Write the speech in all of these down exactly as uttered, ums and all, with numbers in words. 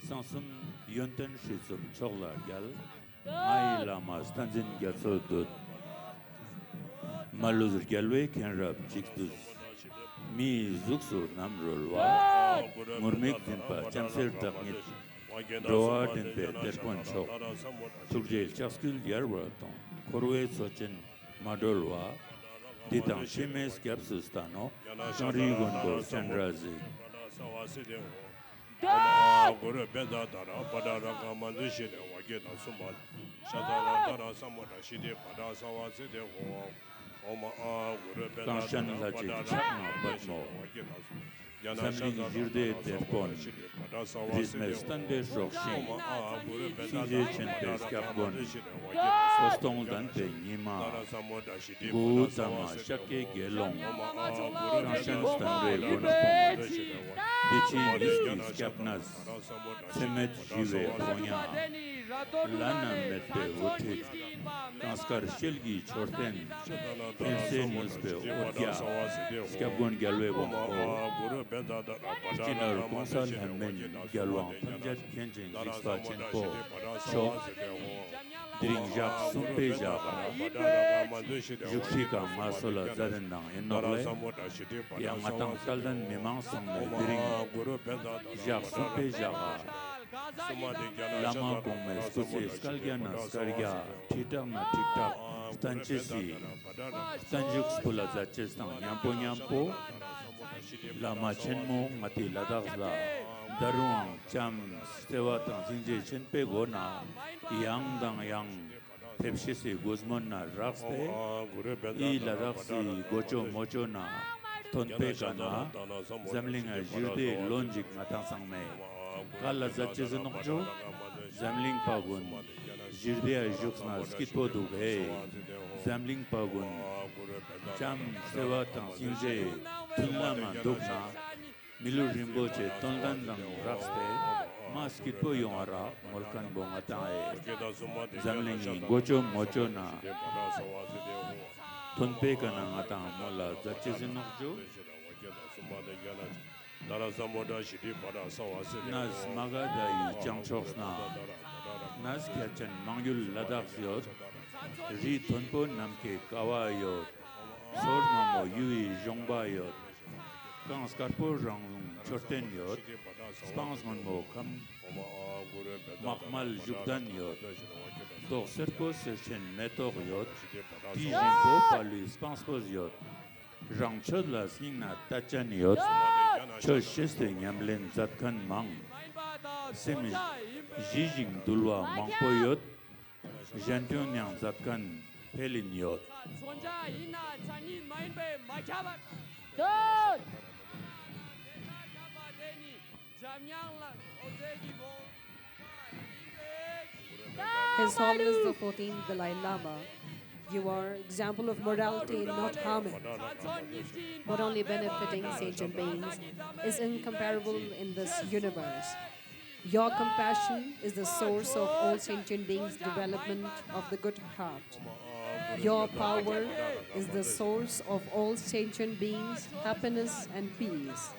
གཙང་གསུམ་ཡོན་ཏན་ཧྲིལ་གསུམ་མཆོག་ལ་རྒྱལ། ང་ཡི་བླ་མ་བསྟན་འཛིན་རྒྱ་མཚོ་འདུད། མ་ལུས་རྒྱལ་བའི་མཁྱེན་རབ་གཅིག་བསྡུས། མིའི་གཟུགས་སུ་རྣམ་རོལ་བ། ངུར་སྨྲིག་འཛིན་པ་ལྕམ་སྲས་བདག་ཉིད། འགྲོ་བ་འདྲེན་པའི་གཏེར་དཔོན་མཆོག། ཐུགས་རྗེའི་ལྕགས་ཀྱུས་ཡལ་བར་ལྟུང་། འཁོར་བའི་མཚོ་ཆེན་མ་གྲོལ་བ། འདི་དང་ཕྱི་མའི་སྐྱབས་སུ་བསྟན་ནོ། ཀྲང་རིའི་མགོན་པོ་སྤྱན་རས་གཟིགས། གངས་ཅན་ལྷ་ཆེན་ཕྱག་ན་པདྨོ། འཛམ་གླིང་ཞི་བདེའི་གཏེར་དཔོན། རིས་མེད་བསྟན་པའི་སྲོག་ཤིང་། སེང་གེ་ཆེན་པོའི་སྐྱབས་མགོན། འོད་སྟོང་ལྡན་པའི་ཉི་མ། མགོ་བོ་ཟླ་མ་ཤཱཀྱའི་དགེ་སློང་། གངས་ཅན་བསྟན་པའི་མགོན་དཔུང་། འདི་ཕྱིའི་མིག་གི་སྐྱབས་གནས། འཚེ་མེད་ཞི་བའི་ཕོ་ཉ། བླ་ན་མེད་པའི་དབུ་ཁྲིད། གངས་དཀར་ཤེལ་གྱི་མཆོད་རྟེན། འཕེན་སའི་ནུས་པའི་འོ་བརྒྱ། སྐྱབས་མགོན་རྒྱལ་བའི་དབང་པོ། སྤྱི་ནོར་༸གོང་ས་ལྷ་མིའི་རྒྱལ་དབང་ཕུན་ཚོགས་མཁན་ཆེན་གཟིགས་པ་ཆེན་པོ་མཆོག། དེ་རིང་ཞག་གསུམ་པའི་ཞག་ག་བཞུགས་ཁྲི་ཀ་མངའ་གསོལ་ལ་མཛད་དེ་གནང་ཡིན་ནོག་ལེ། ཡང་ང་དང་དཔལ་ལྡན་མི་མང་ཚང་མས་དེ་རིང་ཞག་གསུམ་པའི་ཞག་ག་བླ་མ་གོང་མའི་སྐུ་ཚེ་བསྐལ་བརྒྱ་ན་བསྐལ་བརྒྱ། ཁྲི་ཕྲག་ན་ཁྲི་ཕྲག་བརྟན་ཅི་སྲིད། བརྟན་བཞུགས་ཕུལ་ལ་མཛད་ཅེས་དང་མཉམ་པོ་མཉམ་པོ། བླ་མ་ཆེན་མོ་ང་ཏི་ལ་དྭགས་ལ་ད་རུང་ལྕམ་བརྩེ་བ་དང་སྙིང་རྗེ་ཆེན་པོའི་སྒོ་ནས་ཡང་དང་ཡང་ཕེབས་ཤེས་སི་གུས་མོ་ན་རགས་ཏེ། ཨི་ལ་དྭགས་སི་གོ་ཅོ་མོ་ཅོ་ན་ཐོན་པའི་ཀ་ན་འཛམ་གླིང་ང་ཞི་བདེ་ལོ་འཇིག་ང་དང་ཚང་མས་ག་ལ་མཛད་ཅེས་ཟེར་ནོག་ཅོ། འཛམ་གླིང་པ་ཀུན་ཞི་བདེ་ཡ་བཞུགས་ན་སྐྱིད་པོ་འདུག་ཧེ། འཛམ་གླིང་པ་ཀུན་ལྕམ་བརྩེ་བ་དང་སྙིང་རྗེ་མཐུན་ལམ་མ་འདུག་ན། མི་ལུས་རིན་པོ་ཆེ་དོན་ལྡན་དང་རགས་ཏེ་མ་སྐྱིད་པོ་ཡོང་བ་རག་མོལ་མཁན་པོ་ང་དང་ཨེ། འཛམ་གླིང་གི་མགོ་ཅོ་མོ་ཅོ་ན་ཐོན་པའི་ཀ་ན་ང་དང་མོལ་ལ་མཛད་ཅེས་ཟེར་ནོག་ཅོ། ནས་མ་ག་དྷ་ཡི་བྱང་ཕྱོགས་ན། ནས་ཁྱད་ཅན་མང་ཡུལ་ལ་དྭགས་ཡོད། རི་མཐོན་པོ་ནམ་མཁའི་ཀ་བ་ཡོད། སོར་མོ་མོ་ཡུ་བའི་གཞོང་པ་ཡོད། གངས་དཀར་པོ་རང་བྱུང་མཆོད་རྟེན་ཡོད། སྤང་སྔོན་མོ་ཁམས་མག་མལ་བཞུགས་གདན་ཡོད། མདོག་སེར་པོ་སེར་ཆེན་མེ་ཏོག་ཡོད། དེ་བཞིན་པོ་དཔལ་ལུས་སྤངས་པོ་ཡོད། རང་ཆོས་ལ་སྙིང་ན་དད་ཅན་ཡོད། ཆོས་བྱེད་སའི་ཉམས་ལེན་མཛད་མཁན་མང་། སེམས་ཞི་ཞིང་དུལ་བ་མང་པོ་ཡོད། གཞན་དོན་ཡང་མཛད་མཁན་འཕེལ་ཡིན་ཡོད། མཚོན་ཆ་ཡིན་ན་མཚན་ཉིད་མ་ཡིན་པས་མ་ཁྱབ་པར། འདོད། His Holiness the fourteenth Dalai Lama, you are example of morality in not harming, but only benefiting sentient beings, is incomparable in this universe. Your compassion is the source of all sentient beings' development of the good heart. Your power is the source of all sentient beings' happiness and peace.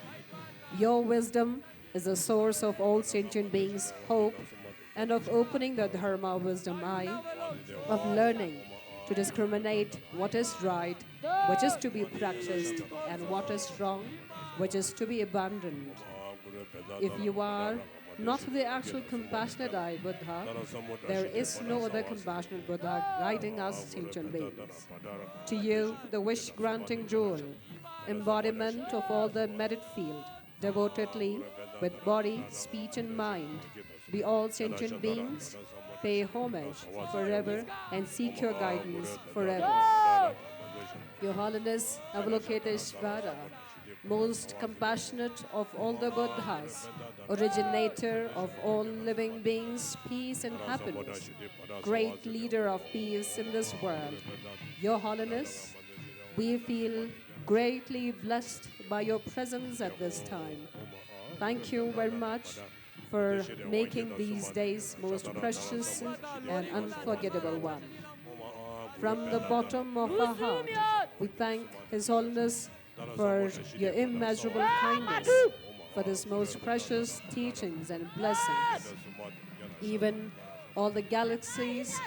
Your wisdom is the source of all sentient beings' hope and of opening the Dharma wisdom eye, of learning to discriminate what is right, which is to be practiced, and what is wrong, which is to be abandoned. If you are not the actual compassionate eye Buddha, there is no other compassionate Buddha guiding us sentient beings. To you, the wish granting jewel, embodiment of all the merit field, devotedly, with body, speech, and mind, we all sentient beings pay homage forever and seek your guidance forever. Your Holiness Avalokiteshvara, most compassionate of all the Buddhas, originator of all living beings, peace and happiness, great leader of peace in this world. Your Holiness, we feel greatly blessed by your presence at this time. Thank you very much for making these days most precious and unforgettable one. From the bottom of our heart, we thank His Holiness for your immeasurable kindness. for this most precious teachings and blessings. Even all the galaxies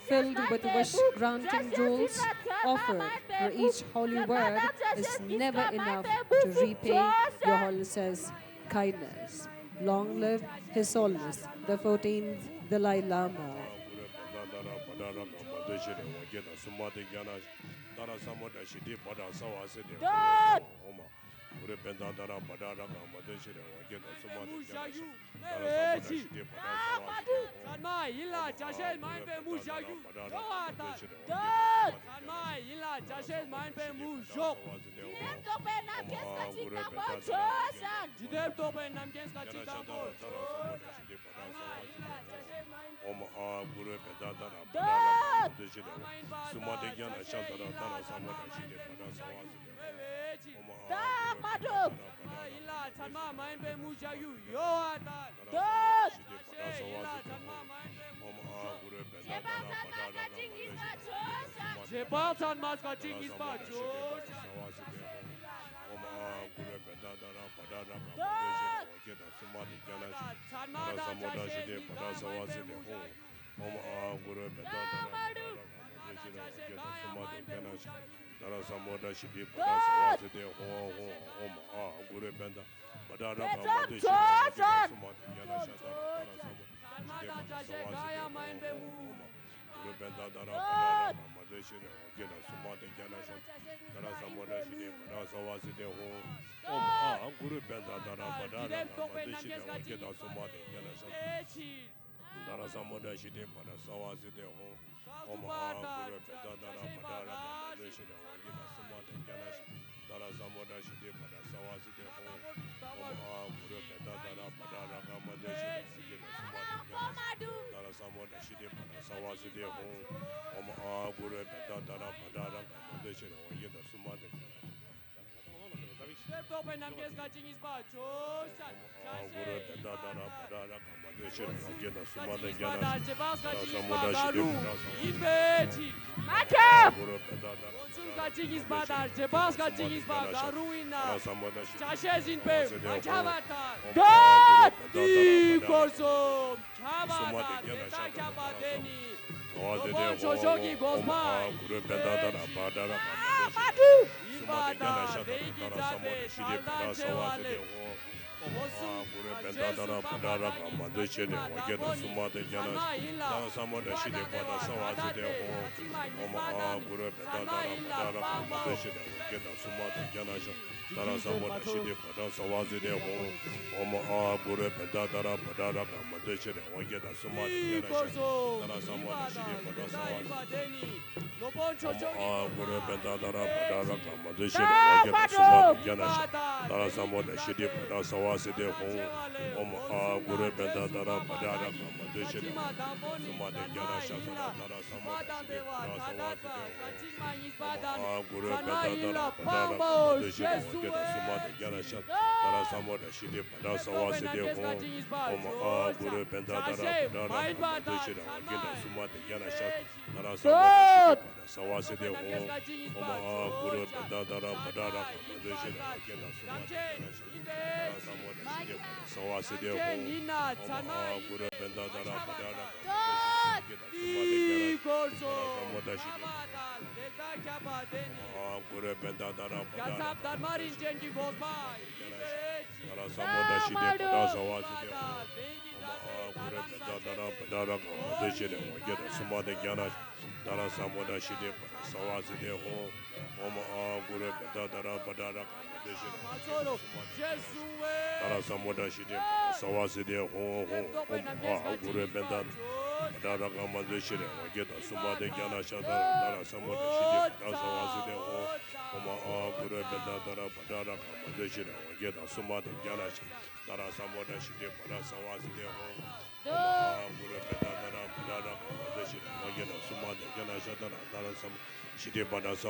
filled with wish granting jewels offered for each holy word is never enough to repay Your Holiness's kindness. Long live His Holiness the fourteenth Dalai Lama.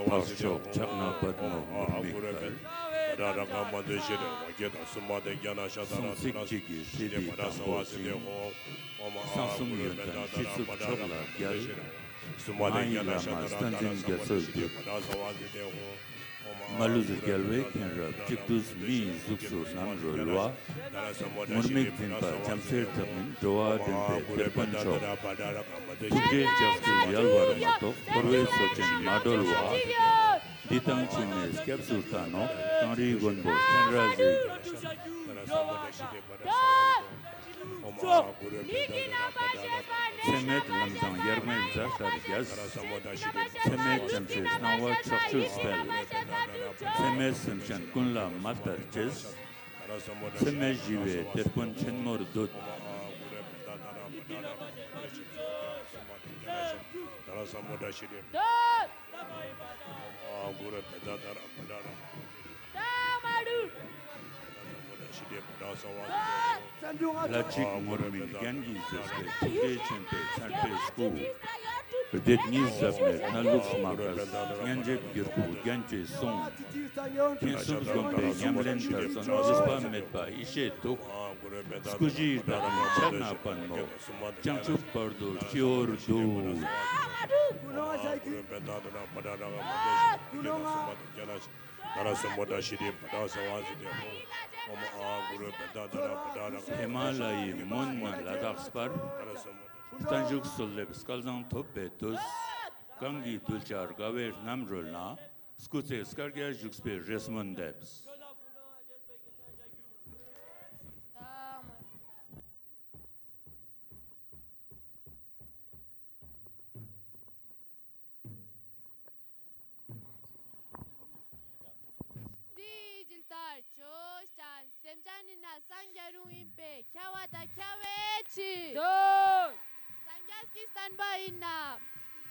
འཕགས་མཆོག་ཕྱག་ན་པདྨོ་འདིར་མིག་དར། གསུང་ཚིག་གཅིག་གིས་སྲིད་པའི་དང་པོ་བྱིན། གསང་གསུམ་ཡོན་ཏན་སྤྱི་གཙུག་མཆོག་ལ་རྒྱལ། མ་ཡི་བླ་མ་ས་འཛིན་རྒྱ་མཚོའི་རྒྱུད། མ་ལུས་རྒྱལ་བའི་མཁྱེན་རབ་གཅིག་བསྡུས་མིའི་གཟུགས་སུ་རྣམ་རོལ་བ། ངུར་སྨྲིག་འཛིན་པ་འཇམ་དཔལ་ཐབས་མཁས་འགྲོ་བ་འདྲེན་པའི་དེད་དཔོན་མཆོག་ཐུགས་རྗེའི་ལྕགས་ཀྱུས་ཡལ་བར་མ་ཐོགས་འཁོར་བའི་སོ་ཆེན་མ་སྒྲོལ་བ། འདི་དང་འཆི་མེད་སྐྱབས་སུ་བལྟ་ནོ་གངས་རིའི་མགོན་པོ་མཁྱེན་རབ་གཟིགས། ཚད་མེད་ལམ་བཟང་དབྱེར་མེད་འཛད་ལྟར་རྒྱས། ཚད་མེད་བྱམས་བརྩེའི་སྣང་བ་ཕྱོགས་བཅུར་སྤེལ། ཚད་མེད་སེམས་ཅན་ཀུན་ལ་མ་ལྟར་གཅེས། ཚད་མེད་ཞི་བའི་དེད་དཔོན་ཆེན་མོར་འདུད། ལྷ་གཅིག་ངུར་སྨྲིག་རྒྱན་གྱིས་མཛེས་པའི་ཐུགས་རྗེ་ཆེན་པོའི་མཚན་དཔེའི་སྐུ། སྡེ་གཉིས་ཟབ་མོའི་གནས་ལུགས་མ་འགལ་སྙན་འཇེབས་བསྒྱུར་ཁུག་རྒྱན་གྱི་གསུང་། མཁྱེན་གསུམ་བསྒོམ་པའི་ཉམས་ལེན་མཐར་སོན་རིས་པ་མེད་པ་ཡེ་ཤེས་ཐུགས། སྐུ་བཞིའི་བདག་ཉིད་ཕྱག་ན་པདྨོ། བྱང་ཆུབ་བར་དུ་སྤྱི་བོར་བསྡུ། ཧི་མ་ལ་ཡའི་མོན་ནས་ལ་དྭགས་བར། རྟ་མཆོག་གསོལ་འདེབས་སྐལ་བཟང་ཐོབ་པའི་དུས། གང་གི་གདུལ་བྱ་དགའ་བའི་རྣམ་རོལ་ན། སྐུ་ཚེ་བསྐལ་བརྒྱར་བཞུགས་པའི་རེ་སྨོན་འདེབས། འདི་ཡི་ཇི་ལྟར་ཆོས་ཅན། སེམས་ཅན་ཡིན་ན་སངས་རྒྱས་རུང་ཡིན་པས་ཁྱབ་པ་དང་ཁྱབ་པའི་ཕྱིར། འདོད། སངས་རྒྱས་ཀྱི་བསྟན་པ་ཡིན་ན་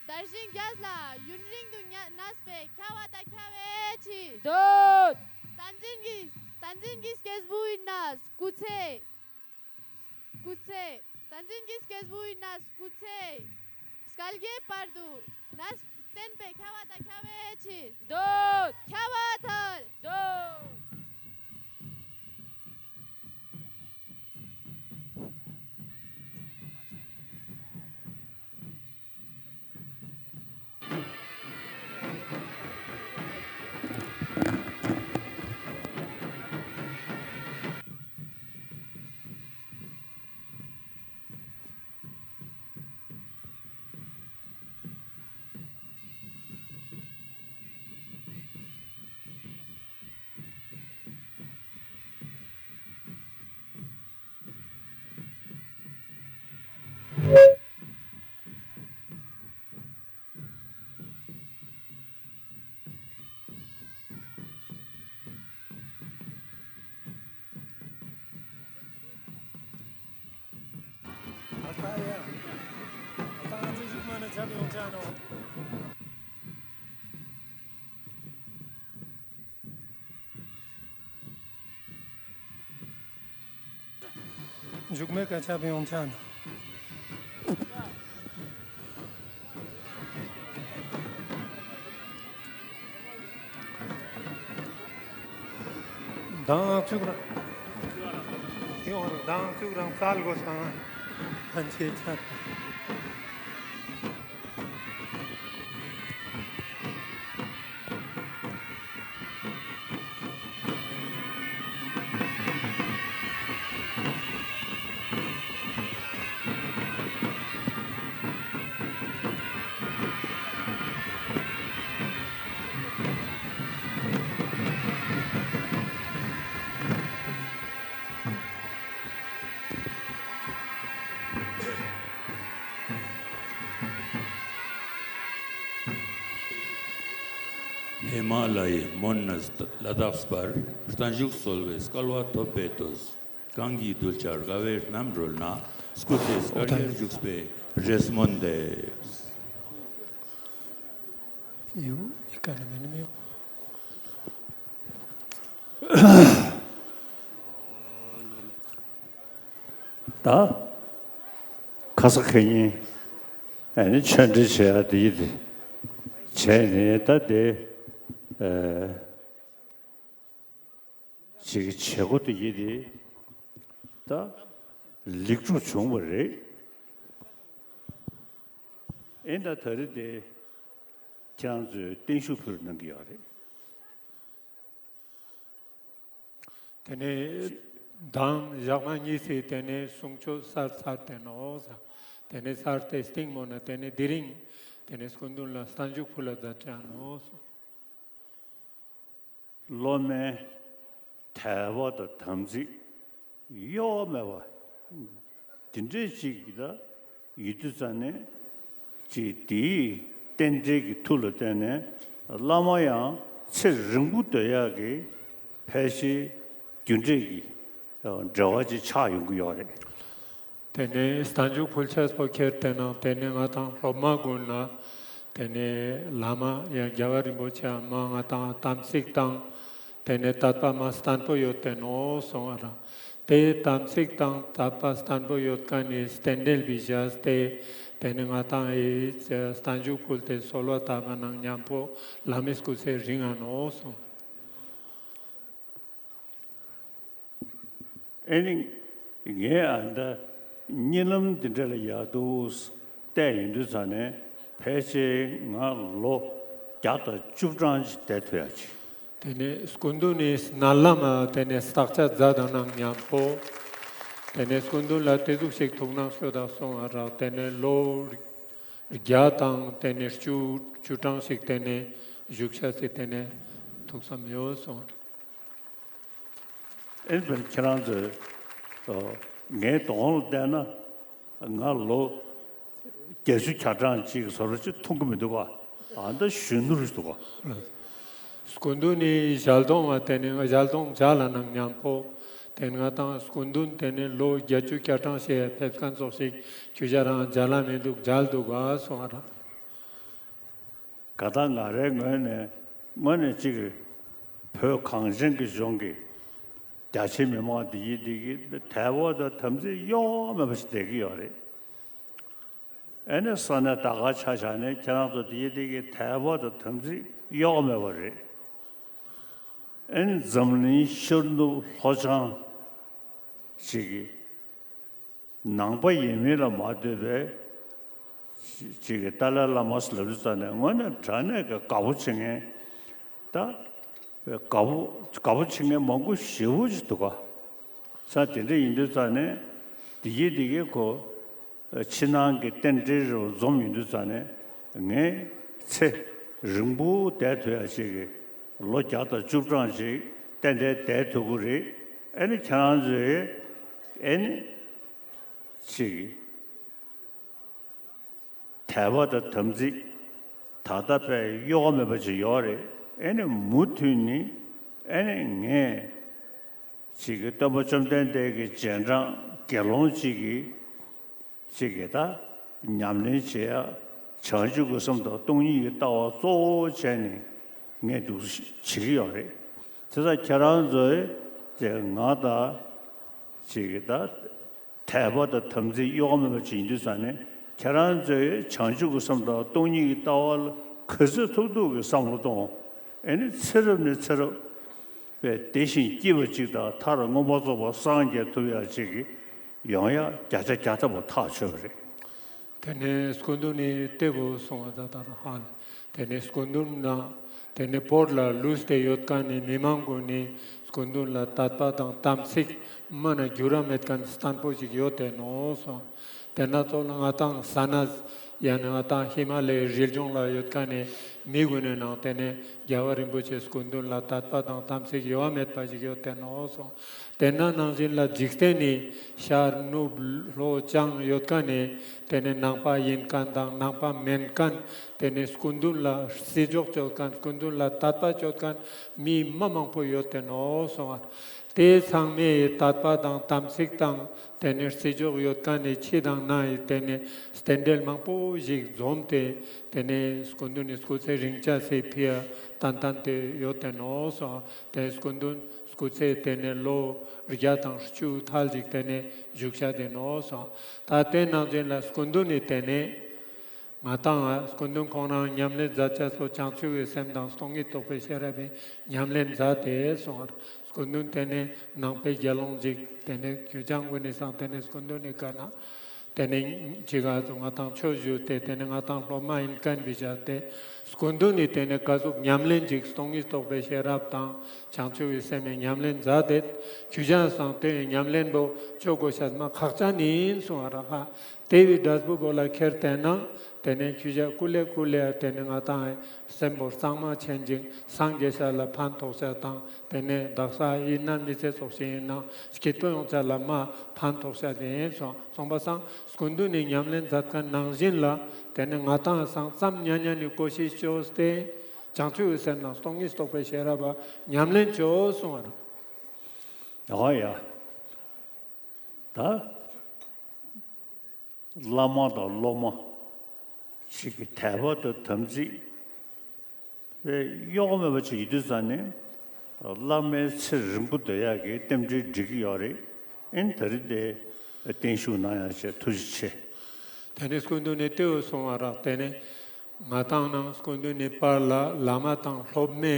དར་ཞིང་རྒྱས་ལ་ཡུན་རིང་དུ་གནས་པས་ཁྱབ་པ་དང་ཁྱབ་པའི་ཕྱིར། འདོད། བསྟན་འཛིན་གྱི་བསྟན་འཛིན་གྱི་སྐྱེས་བུ་ཡིན་ན་སྐུ་ཚེ། སྐུ་ཚེ། བསྟན་འཛིན་གྱི་སྐྱེས་བུ་ཡིན་ན་སྐུ་ཚེ་བསྐལ་བརྒྱའི་བར་དུ་གནས་བརྟན་པས་ཁྱབ་པ་དང་ཁྱབ་པའི་ཕྱིར། འདོད། ཁྱབ་པར་ཐལ། འདོད། ཨ་ལྟ་ཡ། ཨ་ལྟ་ང་ཚོ་གཞུག་མ་ནས་ཆབ་ཡོང་ཆ་ནོ། མཇུག་མའི་སྐད་ཆ་བེད་ཡོང་ཆ་ན། མདང་ཚུགས་རང་། ཡོང་རང་མདང་ཚུགས་རང་སལ་དགོས་སང་། ཕན་ཆེ་ཆ། ཧི་མ་ལ་ཡའི་མོན་ནས་ལ་དྭགས་བར་བརྟན་བཞུགས་གསོལ་བའི་སྐལ་བ་ཐོབ་པའི་དུས། གང་གི་གདུལ་བྱར་དགའ་བའི་རྣམ་རོལ་ན། སྐུ་ཚེ་བསྐལ་བརྒྱར་བཞུགས་པའི་རེ་སྨོན་འདེབས། ཡུ་ཨི་ཀ་ནི་མེ་ནི་མེ། ད་ཁ་ས་ཁེ་ཉིན་ཨ་ནི་ཆོས་འབྲེལ་བྱེད་ཡ་དེ་ཡི་དེ་བྱས་ནས་ད་དེ་ཨ། ཅིག་བྱེད་སྒོ་དེ་ཡིན་དེ། ད་ལེགས་གྲུབ་བྱུང་བ་རེད། ཨེ་ད་ད་རེས་དེ་ཁྱེད་རང་ཚོས་བརྟན་བཞུགས་ཕུལ་གནང་གི་ཡོད་རེད། དེ་ནས་མདང་ཞག་མ་གཉིས་ཚེ་དེ་ནས་གསུང་ཆོས་གསར་ཚར་ཏེ་ནོ་ས། དེ་ནས་གསར་ཏེ་སྟེང་མོ་ན་དེ་ནས་དེ་རིང་དེ་ནས་སྐུ་མདུན་ལ་བསྟན་འཇུག་ཕུལ་ལ་མཛད་ཅ་ནོ་ས། སློབ་མའི་དད་པ་དང་དམ་ཚིག་གཡོ་བ་མེད་པ་འདི་འདྲའི་ཅིག་ད་ཡོད་དུས་ཙང་ནས་ཅིག་དེའི་རྟེན་འབྲེལ་གྱི་མཐུ་ལ་བརྟེན་ནས་བླ་མ་ཡང་ཚེ་རིང་པོ་སྡོད་ཡག་གི་ཕལ་ཆེར་རྒྱུ་འབྲས་ཀྱི་འབྲེལ་བ་ཅིག་ཆགས་ཡོང་གི་ཡོད་རེད། དེ་ནས་བསྟན་འཇུག་ཕུལ་ཆས་པོ་ཁྱེར་ཏེ་ན་དེ་ནས་ང་དང་སློབ་མ་ཀུན་ལ་དེ་ནས་བླ་མ་ཡང་རྒྱལ་བ་རིན་པོ་ཆེ་མ་ང་དང་དམ་ཚིག་དང་དེ་ནས་དད་པ་མ་བརྟན་པོ་ཡོད་དེ་ནོ་གསུང་བ་ར། དེ་དམ་ཚིག་དང་དད་པ་བརྟན་པོ་ཡོད་མཁན་ནི་རྟེན་འབྲེལ་བི་ཇཱས་ཏེ་དེ་ནས་ང་དང་ཨེ་བསྟན་འཇུག་ཕུལ་ཏེ་གསོལ་བ་བཏབ་པ་ནང་མཉམ་པོ་བླ་མའི་སྐུ་ཚེ་རིང་ང་ནོ་གསུང་། ཨེ་ནི་ངས་ཨ་འདྲ་གཉིད་ལམ་འདི་འདྲ་ལ་ཡག་འདུག་བལྟས་ཡོང་དུས་ཙང་ནས་ཕལ་ཆེར་ང་ལོ་བརྒྱ་དང་བཅུ་གྲངས་ཅིག་བསྡད་ཐུབ་ཡག་ཅིག་དེ་ནས་སྐུ་མདུན་ནི་ནར་ལམ་དེ་ནས་བརྟག་དཔྱད་མཛད་དང་ནང་མཉམ་པོ། དེ་ནས་སྐུ་མདུན་ལ་དེ་ཟུག་ཞིག་ཐུགས་སྣང་ཤོད་དང་གསུང་བ་རག་དེ་ནས་ལོ་བརྒྱ་དང་དེ་ནས་བཅུ་བཅུ་གྲངས་ཤིག་དེ་ནས་བཞུགས་ཤ་ཟེར་དེ་ནས་ཐུགས་བསམ་ཡོད་གསུང་། ཨེ་ནི་ཁྱེད་རང་ཚོས་ངའི་གདོང་ལ་བལྟས་ན་ང་ལོ་བརྒྱད་ཅུ་གྱ་གྲངས་ཅིག་བཟོ་འདྲ་ཅིག་མཐོང་གི་མི་འདུག་ག་ཨ་འདྲ་གཞོན་ནུ་རེད་འདུག་ག་སྐུ་མདུན་ནི་ཞལ་གདོང་བ་དེ་ནི་ང་ཞལ་གདོང་འཇའ་ལ་ནང་མཉམ་པོ། དེ་ནི་ང་དང་སྐུ་མདུན་དེ་ནི་ལོ་བརྒྱད་ཅུ་གྱ་གྲངས་ཞེས་ཕེབས་མཁན་ཙོགས་ཤིག་ཁྱོད་ཞལ་རང་འཇའ་ལ་མི་འདུག་མཇལ་འདུག་ག་སོང་བ་ར། ག་ད་ང་རའི་ངོས་ནས་དངོས་གནས་གཅིག་གི་བོད་གངས་ཅན་གྱི་ལྗོངས་ཀྱི་རྒྱ་ཆེའི་མི་མང་འདི་ཡིན་འདི་གི་དད་པ་དང་དམ་ཚིག་གཡོ་བ་མེད་པ་ཞིག་བསྡད་ཀྱི་ཡོད་རེད། ཨེ་ནས་ས་གནས་ད་ག་ཆ་བཞག་ནས་ཁྱེད་རང་ཚོ་འདི་ཡིན་འདི་གི་དད་པ་དང་དམ་ཚིག་གཡོ་བ་མེད་པ་རེད། ཨེ་ནས་འཛམ་གླིང་ཤར་ནུབ་ལྷོ་བྱང་ཞིག་གི་ནང་པ་ཡིན་མིན་ལ་མ་ལྟོས་པའི་ཅིག་གི་ཏཱ་ལའི་བླ་མ་ཟེར་ལབ་དུས་ཙང་ནས་དངོས་གནས་དྲང་གནས་ཀྱི་དགའ་པོ་བྱེད་མཁན་ད་དགའ་པོ་དགའ་པོ་བྱེད་མཁན་མང་པོ་ཞེ་པོ་ཅིག་འདུག་ག་ས་དེ་འདྲ་ཡིན་དུས་ཙང་ནས་དེ་གི་དེ་གི་ཁོ་ཕྱི་ནང་གི་རྟེན་འབྲེལ་རུ་འཛོམས་ཡོང་དུས་ཙང་ནས་ངས་ཚེ་རིང་པོ་བསྡད་ཐུབ་ཡ་ཅིག་གི་ལོ་བརྒྱ་དང་བཅུ་གྲངས་ཅིག་ཏན་ཏན་བསྡད་ཐུབ་ཀྱི་རེད། ཨེ་ནི་ཁྱེད་རང་ཚོས་ཨེ་ནི། ཅིག་དད་པ་དང་དམ་ཚིག་ད་ལྟ་དཔེ་གཡོ་བ་མེད་པ་ཅིག་ཡོད་རེད། ཨེ་ནི་མུ་མཐུད་ནི་ཨེ་ནི་ངས་ཅིག་གི་སྟོན་པ་བཅོམ་ལྡན་འདས་ཀྱི་རྗེས་འབྲང་དགེ་སློང་ཅིག་གི་ཅིག་གི་ད་ཉམས་ལེན་བྱེད་ཡ་བྱང་ཆུབ་ཀྱི་སེམས་དང་སྟོང་ཉིད་ཀྱི་ལྟ་བ་གཙོ་བོ་བྱས་ནས་ངས་འདུག་བྱེད་ཀྱི་ཡོད་རེད། དེ་ཚོ་ཁྱེད་རང་ཚོས་ཅིག་ང་དང་ཅིག་གི་ད། དད་པ་དང་དམ་ཚིག་གཡོ་བ་མེད་པ་ཅིག་ཡིན་དུས་ཙང་ནས་ཁྱེད་རང་ཚོས་བྱང་ཆུབ་ཀྱི་སེམས་དང་སྟོང་ཉིད་ཀྱི་ལྟ་བ་ལ་ག་ཚོད་ཐུབ་ཐུབ་ཀྱི་བསམ་བློ་གཏོང་། ཨེ་ནི་ཚེ་རབས་ནས་ཚེ་རབས་པའི་བདེ་ཞིང་སྐྱིད་པ་ཅིག་དང་མཐར་མངོན་པར་རྫོགས་པར་སངས་རྒྱས་ཐུབ་ཡག་ཅིག་གི་ཡོང་ཡག་བརྒྱ་ཆ་བརྒྱ་ཐམ་པ་ཐག་ཆོད་པ་རེད། དེ་ནས་སྐུ་མདུན་ནས་ལྟད་པོ་སོང་བ་ད་ལྟ་ཧ་ལ། དེ་ནས་སྐུ་མདུན་ལ་དེ་ནས་བོད་ལ་ལུས་ཏེ་ཡོད་མཁན་ནི་མི་མང་ཀུན་ནི་སྐུ་མདུན་ལ་དད་པ་དང་དམ་ཚིག་མ་ན་འགྱུར་བ་མེད་མཁན་བརྟན་པོ་ཞིག་ཡོད་དེ་ནོ་སོང་། དེ་ན་ཚོ་ལ་ང་དང་ས་ན་ཡང་ན་ང་དང་ཧི་མ་ལའི་རི་ལྗོངས་ལ་ཡོད་མཁན་ནི་མི་ཀུན་ནི་ནང་དེ་ནས་རྒྱལ་བ་རིན་པོ་ཆེ་སྐུ་མདུན་ལ་དད་པ་དང་དམ་ཚིག་གཡོ་བ་མེད་པ་ཞིག་ཡོད་དེ་ནོ་སོང་། དེ་ན་ནང་བཞིན་ལ་འཇིག་རྟེན་ནི་ཤར་ནུབ་ལྷོ་བྱང་ཡོད་མཁན་ནི་དེ་ནས་ནང་པ་ཡིན་མཁན་དང་ནང་པ་མིན་མཁན་དེ་ནས་སྐུ་མདུན་ལ་བརྩི་འཇོག་བྱེད་མཁན་སྐུ་མདུན་ལ་དད་པ་བྱེད་མཁན་མི་མ་མང་པོ་ཡོད་དེ་ནོ་སོང་བ། དེ་ཚང་མས་དད་པ་དང་དམ་ཚིག་དང་དེ་ནས་བརྩི་འཇོག་ཡོད་མཁན་ནི་ཕྱི་དང་ནང་ཡི་དེ་ནས་རྟེན་འབྲེལ་མང་པོ་ཞིག་འཛོམས་ཏེ་དེ་ནས་སྐུ་མདུན་ནི་སྐུ་ཚེ་རིང་ཅག་སེ་ཕི་ཡ་ཏན་ཏན་དེ་ཡོད་དེ་ནོ་སོང་བ། དེ་སྐུ་མདུན་སྐུ་ཚེ་དེ་ནས་ལོ་བརྒྱ་དང་བཅུ་ཐལ་ཅིག་དེ་ནས་བཞུགས་བྱ་དེ་ནོ་སོང་། ད་དེ་ནང་བཞིན་ལ་སྐུ་མདུན་ནི་དེ་ནས་ང་དང་ང་སྐུ་མདུན་ཁོང་རང་ཉམས་ལེན་མཛད་བྱ་སོགས་བྱང་ཆུབ་ཀྱི་སེམས་དང་སྟོང་ཉིད་རྟོགས་པའི་ཤེས་རབ་པའི་ཉམས་ལེན་མཛད་དེ་སོང་། སྐུ་མདུན་དེ་ནས་ནང་པའི་དགེ་སློང་ཅིག་དེ་ནས་ཁྱོད་ཅག་ཀུན་ནི་སང་དེ་ནས་སྐུ་མདུན་ནི་བཀའ་ན། དེ་ནས་ཅི་ག་ཚོ་ང་དང་ཆོས་ཞུས་ཏེ། དེ་ནས་ང་དང་སློབ་མ་ཡིན་མཁན་བི་ཅག་དེ་སྐུ་མདུན་ནས་དེ་ནས་ག་ཟུག་ཉམས་ལེན་ཅིག་སྟོང་ཉིད་རྟོགས་པའི་ཤེས་རབ་དང་བྱང་ཆུབ་ཀྱི་སེམས་ཀྱི་ཉམས་ལེན་མཛད་དེ། ཁྱོད་ཅག་སང་དེ་ཉམས་ལེན་པོ་ཆོས་གོ་ཤ་མ་ཁག་ཅན་ཡིན་གསུང་བ་ར་ཧ། དེ་བི་འབྲས་བུ་བོ་ལ་ཁྱེར་ཏེ་ན། དེ་ནས་ཁྱོད་ཅག་ཀུ་ལེ་ཀུ་ལེ་དེ་ནས་ང་དང་སེམས་པོ་གཙང་མ་ཆེན་ཅིང་སངས་རྒྱས་ཤ་ལ་ཕན་ཐོགས་ཤ་དང་། དེ་ནས་བདག་ས་ཡིན་ན་མི་ཚེ་ཙོགས་ཤིག་ཡིན་ན་སྐྱིད་པོ་ཡོང་ཆ་ལ་མ་ཕན་ཐོགས་ཤ་དེ་ཡིན་སོང་། སོང་པ་སང་སྐུ་མདུན་ནས་ཉམས་ལེན་མཛད་མཁན་ནང་བཞིན་ལ། དེ་ནས་ང་དང་སང་ཙམ་ཉ་ཉ་ནས་གོ་ཤེས་ཅོས་ཏེ། བྱང་ཆུབ་ཀྱི་སེམས་དང་སྟོང་ཉིད་རྟོགས་པའི་ཤེས་རབ་པ་ཉམས་ལེན་ཅོས་གསུང་བ་རེད། ཨོ་ཡ། ད། བླ་མ་དང་སློབ་མ་གཅིག་གི་དད་པ་དང་དམ་ཚིག་དཔེ་གཡོ་བ་མེད་པ་ཅིག་ཡིན་དུས་ཙང་ནས། བླ་མའི་ཚེ་རིང་པོ་སྡོད་ཡག་གི་རྟེན་འབྲེལ་སྒྲིག་གི་ཡོད་རེད། ཨིན་ད་རེས་དེ་བརྟན་བཞུགས་གནང་ཡག་ཆེད་ཐུགས་རྗེ་ཆེ། དེ་ནས་སྐུ་མདུན་ནས་ལྟེ་བ་སོང་བ་རག་དེ་ནས་ང་དང་ནང་སྐུ་མདུན་ནས་པར་ལ་བླ་མ་དང་སློབ་མའི་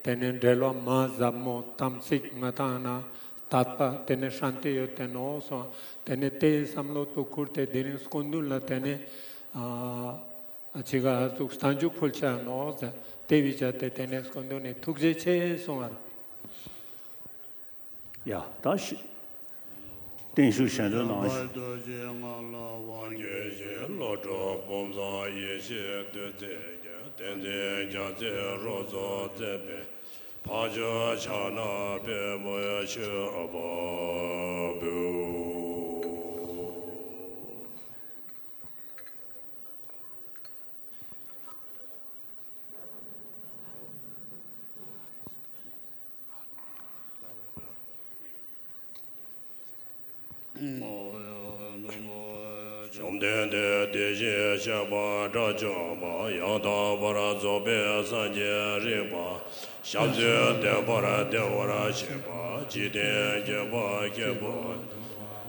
དེ་ནས་འབྲེལ་བ་མ་ཟབ་མོ་དམ་ཚིག་ང་དང་ན་དད་པ་དེ་ནས་ཧྲན་ཏེ་ཡོད་དེ་ནོ་སོང་། དེ་ནས་དེའི་བསམ་བློ་དུ་ཁུར་ཏེ་དེ་རིང་སྐུ་མདུན་ལ་དེ་ནས་ཨ་ཅི་ག་ཟུག་བརྟན་བཞུགས་ཕུལ་ཆ་ནོ་ཟེར། དེ་བི་ཅག་དེ་དེ་ནས་སྐུ་མདུན་ནས་ཐུགས་རྗེ་ཆེ་གསུང་བར། ཡ་ད་ཤི། བརྟན་བཞུགས་ཞལ་འདོན་གནང་ཞིག། རྡོ་རྗེ་ངག་ལ་དབང་སྐྱོན་ཞིང་། བློ་གྲོས་བུམ་བཟང་ཡེ་ཤེས་བདུད་རྩིའི་རྒྱན། བསྟན་འཛིན་རྒྱལ་སྲས་རོལ་ཚོགས་བརྩེགས་པའི། འཕགས་མཆོག་ཕྱག་ན་པདྨོ་མཆོད་པ་འབུལ། བཅོམ་ལྡན་འདས་དེ་བཞིན་གཤེགས་པ་དགྲ་བཅོམ་པ། ཡང་དག་པར་རྫོགས་པའི་སངས་རྒྱས་རིག་པ། ཞབས་སུ་བསྟན་པར་བདེ་བར་གཤེགས་པ། འཇིག་རྟེན་མཁྱེན་པ་མཁན་པོ།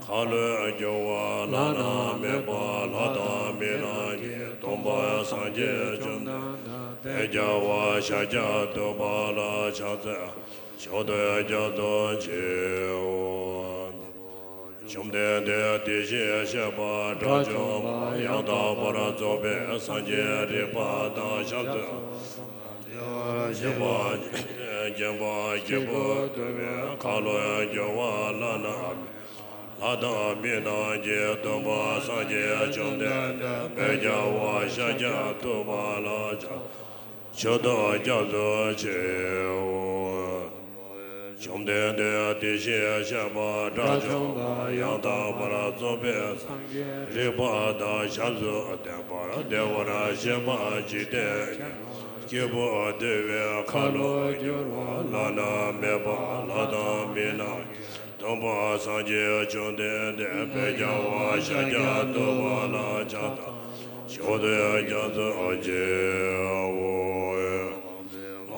འཁོར་ལོས་སྒྱུར་བ་བླ་ན་མེད་པ། ལྷ་དང་མི་རྣམས་ཀྱི་སྟོན་པ། སངས་རྒྱས་བཅོམ་ལྡན་འདས། དཔལ་རྒྱལ་བ་ཤཱཀྱ་ཐུབ་པ་ལ་ཕྱག་འཚལ་ལོ། མཆོད་བསྟོད་སྐྱབས་སུ་མཆིའོ། བཅོམ་ལྡན་འདས་དེ་བཞིན་གཤེགས་པ་དགྲ་བཅོམ་པ། ཡང་དག་པར་རྫོགས་པའི་སངས་རྒྱས་རིག་པ་དང་ཞབས་སུ། བདེ་བར་གཤེགས་པ། མཁྱེན་པ་མཁན་པོ། ཐུབ་པའི་འཁོར་ལོས་སྒྱུར་བ་བླ་ན་མེད། ལྷ་དང་མི་རྣམས་ཀྱི་སྟོན་པ། སངས་རྒྱས་བཅོམ་ལྡན་འདས། དཔལ་རྒྱལ་བ་ཤཱཀྱ་ཐུབ་པ་ལ་ཕྱག་འཚལ་ལོ། མཆོད་བསྟོད་སྐྱབས་སུ་མཆིའོ། བཅོམ་ལྡན་འདས་དེ་བཞིན་གཤེགས་པ་དགྲ་བཅོམ་པ། ཡང་དག་པར་རྫོགས་པའི་སངས་རྒྱས་རིག་པ་དང་ཞབས་སུ་བསྟན་པ། བདེ་བར་གཤེགས་པ་འཇིག་རྟེན་མཁྱེན་པ། སྐྱེས་བུ་འདུལ་བའི་འཁོར་ལོས་སྒྱུར་བ་བླ་ན་མེད་པ། ལྷ་དང་མི་རྣམས་ཀྱི་སྟོན་པ། སངས་རྒྱས་བཅོམ་ལྡན་འདས། དཔལ་རྒྱལ་བ་ཤཱཀྱ་ཐུབ་པ་ལ་ཕྱག་འཚལ་ལོ། མཆོད་བསྟོད་སྐྱབས་སུ་མཆིའོ།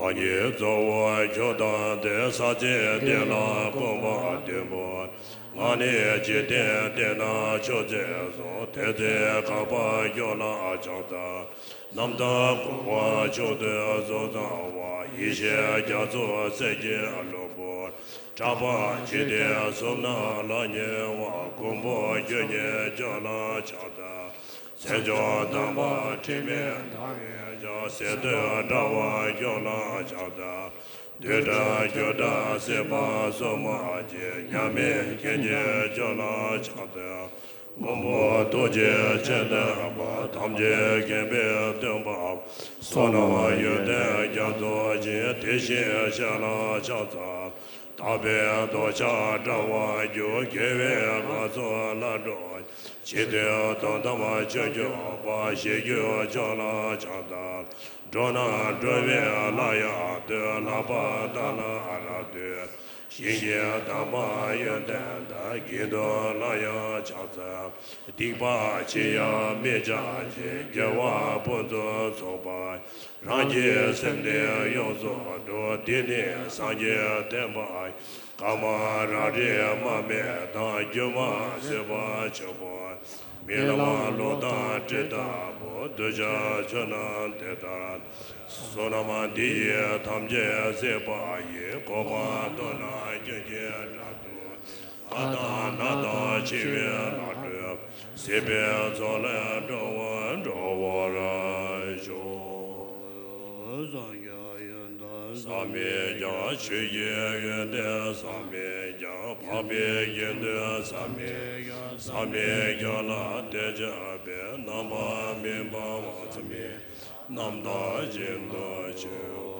ང་ཉིད་གཙོ་བོ་ཁྱོད་བལྟམས་ཏེ། ས་གཅིག་འདི་ལ་གོམ་པ་བདུན་བོར། ང་ནི་འཇིག་རྟེན་འདི་ན་མཆོག་ཅེས་གསུངས། དེ་ཚེ་འཕགས་པ་ཁྱོད་ལ་ཕྱག་འཚལ་ལོ། རྣམ་དག་གོ་འཕང་མཆོག་ཏུ་སོན་བཟང་བ། ཡེ་ཤེས་རྒྱ་མཚོ་གསེར་གྱི་ལུས་པོར། གྲགས་པ་འཇིག་རྟེན་གསུམ་ན་ལྷང་ངེ་བ། མགོན་པོ་ཁྱོད་ཉིད་ཁྱོད་ལ་ཕྱག་འཚལ་ལོ། མཚན་མཆོག་དམ་པ་དྲི་མེད་མཐའ་ཡས་ཤིང་། ཟེར་ཐོས་དྲ་བ་ཁྱོད་ལ་ཕྱག་འཚལ་ལོ། བདུད་དགྲ་ཁྱོད་བཀྲ་སྲིད་པ་སྲུང་མ་ཆེ། མཉམ་མེད་མཁྱེན་ཅན་ཁྱོད་ལ་ཕྱག་འཚལ་ལོ། མགོན་པོ་ཐུགས་རྗེ་ཆེ་ལྡན་པ། ཐམས་ཅད་མཁྱེན་པའི་སྟོན་པ། བསོད་ནམས་ཡོན་ཏན་རྒྱ་མཚོ་ཆེ། དེ་བཞིན་གཤེགས་ལ་ཕྱག་འཚལ་ལོ། དག་པའི་ཐོག་ཆར་འགྲོ་བ་སྒྱུར། དགེ་བའི་ཁང་ཚུགས་ལྷ་འགྲོ། འཇིག་རྟེན་དོན་དམ་ཆོས་སྐྱོང་བ། ཞི་རྒྱས་ཁྱོད་ལ་ཕྱག་འཚལ་ལོ། འགྲོ་རྣམས་སྒྲོལ་བའི་ལྷ་ཡང་སྟོན། ལྷག་པར་བདག་ལ་རབ་སྟོན། ཞིང་གི་དམ་པ་ཡོན་ཏན་ལྡན། དགེ་འདུན་ལ་ཡང་ཕྱག་འཚལ་ལོ། སྡིག་པ་ཅི་ཡང་མི་བྱ་ཞིང་། དགེ་བ་ཕུན་སུམ་ཚོགས་པ། རང་གི་སེམས་ནི་ཡོངས་སུ་འགྲོ། འདི་ནི་སངས་རྒྱས་བསྟན་པ་ཡིན། ཀ་མ་ར་རི་མ་སྨད་དང་། སྒྱུ་མ་ཟད་པ་ཆེན་པོ། རྨི་ལམ་ལུག་དང་འདྲེ་ལྟ་བུ། གདུལ་བྱ་ཆོས་རྣམས་དེ་ལྟར། བསོད་ནམས་འདི་ཡིས་ཐམས་ཅད་གཟིགས་པ་ཡི། གོ་འཕང་མཐོ་རྣམས་ཀུན་གྱི་སྒྲ་དུ། མ་དང་ནགས་དང་འཆི་བའི་ལམ་བགྲོད། སྐྱེས་པའི་ཚོགས་ལས་འགྲོ་བ་སྒྲོལ་བར་ཤོག། སངས་རྒྱས་ཡོན་ཏན་བསམ་མི་ཁྱབ། ཆོས་ཀྱི་ཡོན་ཏན་བསམ་མི་ཁྱབ། འཕགས་པའི་དགེ་འདུན་བསམ་མི་ཁྱབ། བསམ་མི་ཁྱབ་ལ་དད་བྱས་པའི། རྣམ་པར་སྨིན་པ་བསམ་མི་ཁྱབ། རྣམ་དག་ཅན་དུ་གྱུར་པ་པོ།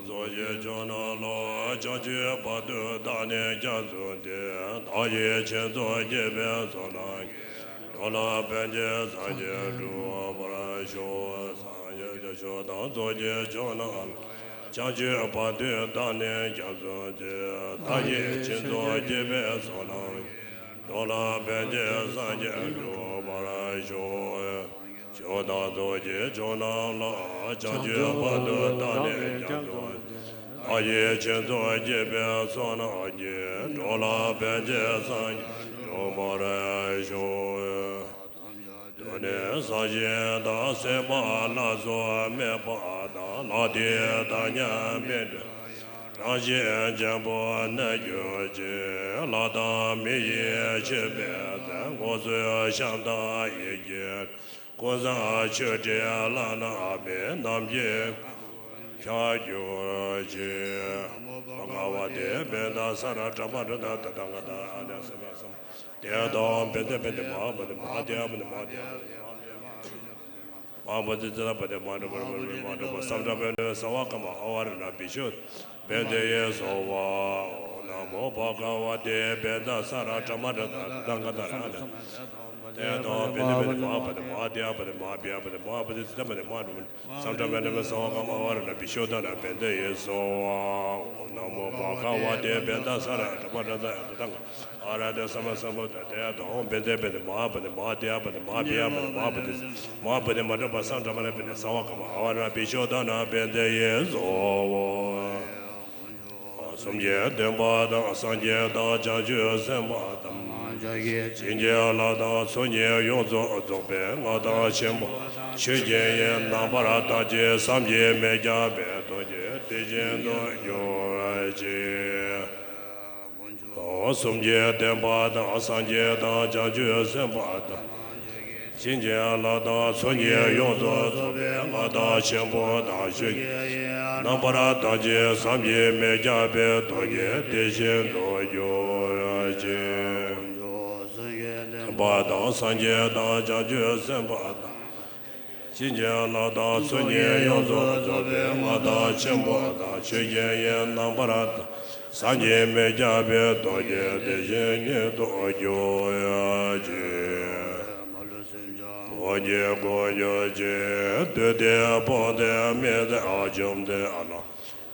ཚོགས་ཀྱི་མཆོག་རྣམས་ལ། བྱང་ཆུབ་བར་དུ་བདག་ནི་སྐྱབས་སུ་མཆི། བདག་གིས་སྦྱིན་སོགས་བགྱིས་པའི་བསོད་ནམས་ཀྱིས། འགྲོ་ལ་ཕན་ཕྱིར་སངས་རྒྱས་འགྲུབ་པར་ཤོག། སངས་རྒྱས་ཀྱི་ཆོས་དང་ཚོགས་ཀྱི་མཆོག་རྣམས་ལ། བྱང་ཆུབ་བར་དུ་བདག་ནི་སྐྱབས་སུ་མཆི། བདག་གིས་སྦྱིན་སོགས་བགྱིས་པའི་བསོད་ནམས་ཀྱིས། འགྲོ་ལ་ཕན་ཕྱིར་སངས་རྒྱས་འགྲུབ་པར་ཤོག། ཆོས་དང་ཚོགས་ཀྱི་མཆོག་རྣམས་ལ། བྱང་ཆུབ་བར་དུ་བདག་ནི་སྐྱབས་སུ་མཆི། བདག་གིས་སྦྱིན་སོགས་བགྱིས་པའི་བསོད་ནམས་ཀྱིས། འགྲོ་ལ་ཕན་ཕྱིར་སངས་རྒྱས་འགྲུབ་པར་ཤོག། དུས་ནི་བཟང་ཞིང་དག། སྲིད་པ་ལ་སོགས་མེད་པ་དང་། ལྷ་དེ་དག་ཀྱང་མི་འབྲལ། རང་བཞིན་ཆེན་པོར་གནས་གྱུར་ཅིག། ལྷ་དང་མི་ཡི་མཆོད་པའི་མཐར། དངོས་སུ་བཤམས་དང་ཡིད་ཀྱིས། ཀུན་བཟང་མཆོད་སྤྲིན་ལྷ་རྣམས་པའི། རྣམ་མཁྱེན་ཁྱབ་གྱུར་ཅིག། ནམོ་བྷ་ག་བ་ཏེ། བཛྲ་ས་ཏ་པྲ་མ་ཏྲ་ཏ་ཏ་ཏ་ག་ཏ་ཨ་ཏ་ས་ཏ་སམ། ཏེ་དང་བཛྲ་པ་ཏེ་མ་བ་ཏེ་མ་ཏེ་བ་ཏེ་མ་ཏེ་བ་ཏེ་མ་ཏེ་བ་ཏེ་མ་ཏེ་བ་ཏེ་མ་ཏེ་བ་ཏེ་མ་ཏེ་བ་སམ་ཏ་པ་ཏེ་ས་བ་ཀ་མ་ཨ་བ་ར་ན་བི་ཤུ་བཛྲ་ཡེ་སྭཱ་ཧཱ། ཨོ་ན་མོ་བྷ་ག་བ་ཏེ། བཛྲ་ས་ཏ་པྲ་མ་ཏྲ་ཏ་ཏ་ག་ཏ་ར་ཏ། ཏེ་དང་བཛྲ་པ་ཏེ་མ་བ་ཏེ་མ་ཏེ་བ་ཏེ་མ་ཏེ་བ་ཏེ་མ་ཏེ་བ་ཏེ་མ་ཏེ་བ་ཏེ་མ་ཏེ་བ་ཏེ་མ་ཏེ་བ་ཏེ་སམ་ཏ་པ་ཏེ་ས་བ་ཀ་མ་ཨ་བ་ར་ན་བི་ཤུ་ཏ་ན་བཛྲ་ཡེ་སྭཱ་ཧཱ། ཨོ་ན་མོ་བྷ་ག་བ་ཏེ། བཛྲ་ས་ཏ་པྲ་མ་ཏྲ་ཏ་ཏ་ག་ཏ་ཨ་ར་ཏ་སམ་མ་སམ་བྷུ་ཏ། ཏེ་དང་བཛྲ་པ་ཏེ་མ་བ་ཏེ་མ་ཏེ་བ་ཏེ་མ་ཏེ་བ་ཏེ་མ་ཏེ་མ་བ་ཏེ་མ་ཏྲ་པ་སམ་ཏ་པ་ཏེ་ས་བ་ཀ་མ་ཨ་བ་ར་ན་བི་ཤུ་ཏ་ན་བཛྲ་ཡེ་སྭཱ་ཧཱ། སུམ་བརྒྱ་བདུན་པ་དང་། སངས་རྒྱས་དང་བྱང་ཆུབ་སེམས་དཔའ་དང་། ཕྱིན་ཅི་ལོག་དང་ཚོགས་གཉིས་ཡོངས་སུ་རྫོགས་པའི་མངའ་ཐང་ཆེན་པོ་ཆོས་ཀྱི་དབྱིངས། རྣམ་པར་དག་ཅིང་བསམ་གྱིས་མི་ཁྱབ་པའི་རྡོ་རྗེ་དེ་བཞིན་དུ་གྱུར་ཅིག། སུམ་བརྒྱ་བདུན་པ་དང་། སངས་རྒྱས་དང་བྱང་ཆུབ་སེམས་དཔའ་དང་། ཕྱིན་ཅི་ལོག་དང་ཚོགས་གཉིས་ཡོངས་སུ་རྫོགས་པའི་མངའ་ཐང་ཆེན་པོ་དང་། ཆོས་ཀྱི་དབྱིངས་རྣམ་པར་དག་ཅིང་བསམ་གྱིས་མི་ཁྱབ་པའི་རྡོ་རྗེ་དེ་བཞིན་དུ་གྱུར་ཅིག། བདུན་པ་དང་། སངས་རྒྱས་དང་བྱང་ཆུབ་སེམས་དཔའ་དང་། ཕྱིན་ཅི་ལོག་དང་ཚོགས་གཉིས་ཡོངས་སུ་རྫོགས་པའི་མངའ་ཐང་ཆེན་པོ་དང་། ཆོས་ཀྱི་དབྱིངས་རྣམ་པར་དག་བསམ་གྱིས་མི་ཁྱབ་པའི་རྡོ་རྗེ་དེ་བཞིན་ཉིད་དུ་གྱུར་ཅིག། ཐུགས་ཀྱི་དགོངས་འགྱུར་ཅིག། དུས་དེའི་དཔུང་ཚོགས་མི་ཟད་བཅོམ་ལྡན་འདས།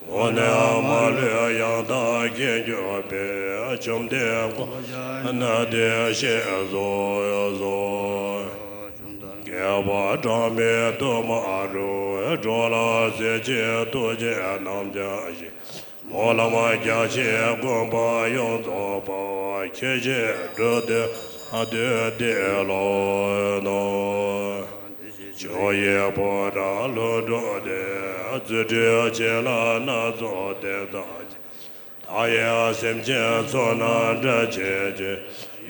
དངོས་གནས་མ་ལུས་ཡང་དག་མཁྱེན་གྱུར་པའི། བཅོམ་ལྡན་གོ་ཆ་ནི་དེ་བཞིན་གཟིགས་སོ། བསྐལ་པ་གྲངས་མེད་དུ་མ་གྲོལ། འགྲོ་ལ་སྲིད་ཞིའི་དུག་ཅན་རྣམས་ཀྱང་ཞི། སྨོན་ལམ་རྒྱ་ཆེན་བསྐུལ་བ་ཡོངས་རྫོགས་པ། ཁྱེད་ཀྱི་འགྲོ་དོན་དུས་འདི་ལ་གནང་། ཕྱོགས་བཞིའི་ཕོ་བྲང་ལྷུན་གྲུབ་སྟེ། རྫུ་འཕྲུལ་ཆེ་ལ་སྣ་ཚོགས་ལྡན་དང་། མཐའ་ཡས་སེམས་ཅན་ཚོགས་རྣམས་བསྒྲལ་བྱེད་ཅིང་།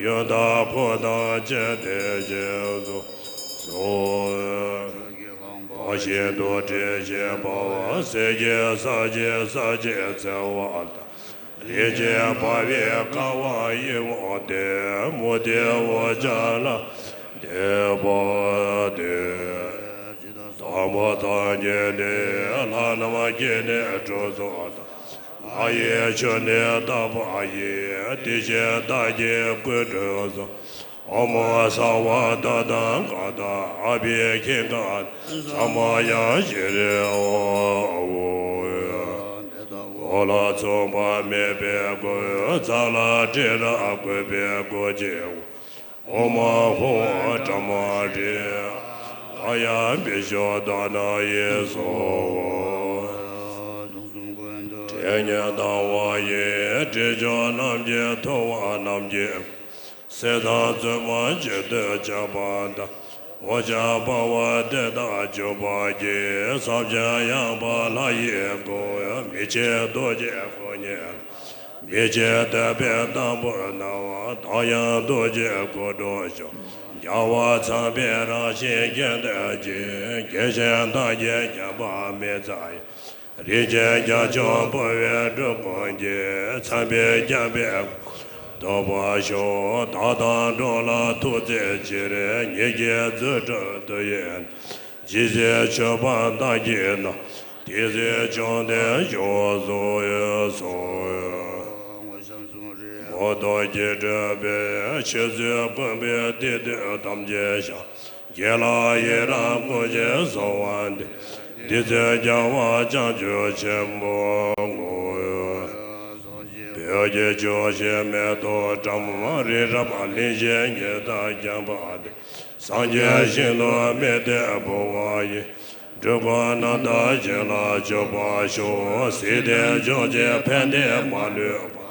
ཡོན་བདག་འཁོར་དང་བཅས་དེ་བཞིན་གཟིགས་སོ། འོད་ཞིག་ཏུ་དྲི་ཞིང་འབར་བ། གསེར་གྱི་ས་གཞི་ས་གཞིར་འཚེར་བ་དང་། རིན་ཆེན་འབར་བའི་ཀ་བ་ཡི་འོད་ལྡན། མུ་ཏིག་འོད་ཆགས་ལ་སོགས་ལྡན་པ་སྟེ། དང་པོ་སངས་རྒྱས་ནས། ལྷ་རྣམས་ཀྱིས་ནི་སྒྲུབ་སོགས་དང་། ལྷ་ཡི་ཆོས་ནི་བསྟན་པ་ཡི། དེ་བཞིན་བདག་གིས་ཀུན་སྒྲུབ་སོགས། ཨོཾ་སརྦ་ཏདཾ་ག་ཏ་ཨ་བྷི་ཥིག་ག་ས་མ་ཡ་ཤྲཱི་ཧཱུྃ། ལ་མཚུངས་པ་མེད་པའི་སྒོ། ཚངས་ལ་ཏྲི་ར་བཀོད་པའི་སྒོ་ཅན། ཨོཾ་ཧཱུྃ་ཨུཾ་བཛྲ་མ་རེ། ད་ཡང་བི་ཤྭ་ཏ་ནཱ་ཡི་གསུང་ངོ་། དྲན་ཉེ་དང་བ་ཡི། དྲི་ཆུ་རྣམས་ཀྱིས་འཐུང་བ་རྣམས་ཀྱི། ཟས་དང་བཙུན་མ་གཅིག་ཏུ་བྱ་བ་དང་། འོ་ཇ་འབར་བ་དེ་དག་བྱུག་པར་བགྱི། ས་བཅུ་ཡངས་པ་ལྷ་ཡི་གོ། མི་ཕྱེད་རྡོ་རྗེའི་སྐུ་བརྙེས་ལ། མི་ཕྱེད་བསྟོད་པའི་དམ་པོར་སྣང་བ། དག་ཡངས་རྡོ་རྗེའི་སྐུ་འགྲུབ་ཤོག། རྒྱལ་བ་ཚངས་པའི་རང་བཞིན་མཁྱེན་བརྟན་ཅིང་། རྒྱལ་ཆེན་དག་གིས་མཁྱེན་པ་མི་ཟད་ཡང་། རིན་ཆེན་རྒྱ་མཚོ་འབུལ་བའི་འབྲུབ་ཁུང་གི། ཚངས་པའི་སྐྱབས་པའི་སྐུ་ཐོབ་པར་ཤོག། བདག་དང་འགྲོ་ལ་ཐུགས་བརྩེ་ཆེར། ཉིད་ཀྱི་རྫུ་འཕྲུལ་དུ་ཡིས། ཇི་སྲིད་ཆོས་འཕགས་མཐའ་བརྒྱུད་ན། དེ་སྲིད་བཅོམ་ལྡན་འཇུག་གསུངས་སོ། འོ་ད་ཀྱེ་སྤྲུལ་པའི་ཆོས་སྲིད་མགོན་པོའི་སྡེ་སྣོད་ཐམས་ཅད་ཞབས། དགེ་ལ་ཡི་རང་ཀུན་གྱིས་གསོལ་བ་འདེབས། འདི་ཚེ་རྒྱལ་བ་བྱང་ཆུབ་ཆེན་པོ་ངུ། བོད་ཀྱི་ལྕོགས་བྱེད་མེ་ཏོག་བཀྲམ། རི་རབ་གླིང་བཞི་ཉི་ཟླ་བརྒྱན་པ་སྟེ། སངས་རྒྱས་ཞིང་དུ་དམིགས་ཏེ་འབུལ་བ་ཡིས། འགྲོ་ཀུན་རྣམ་དག་བྱིན་རླབས་སྤྱོད་པར་ཤོག། སྲིད་མཐའི་ཕྱོགས་བཅུའི་ཕན་བདེ་མ་ལུས་པ།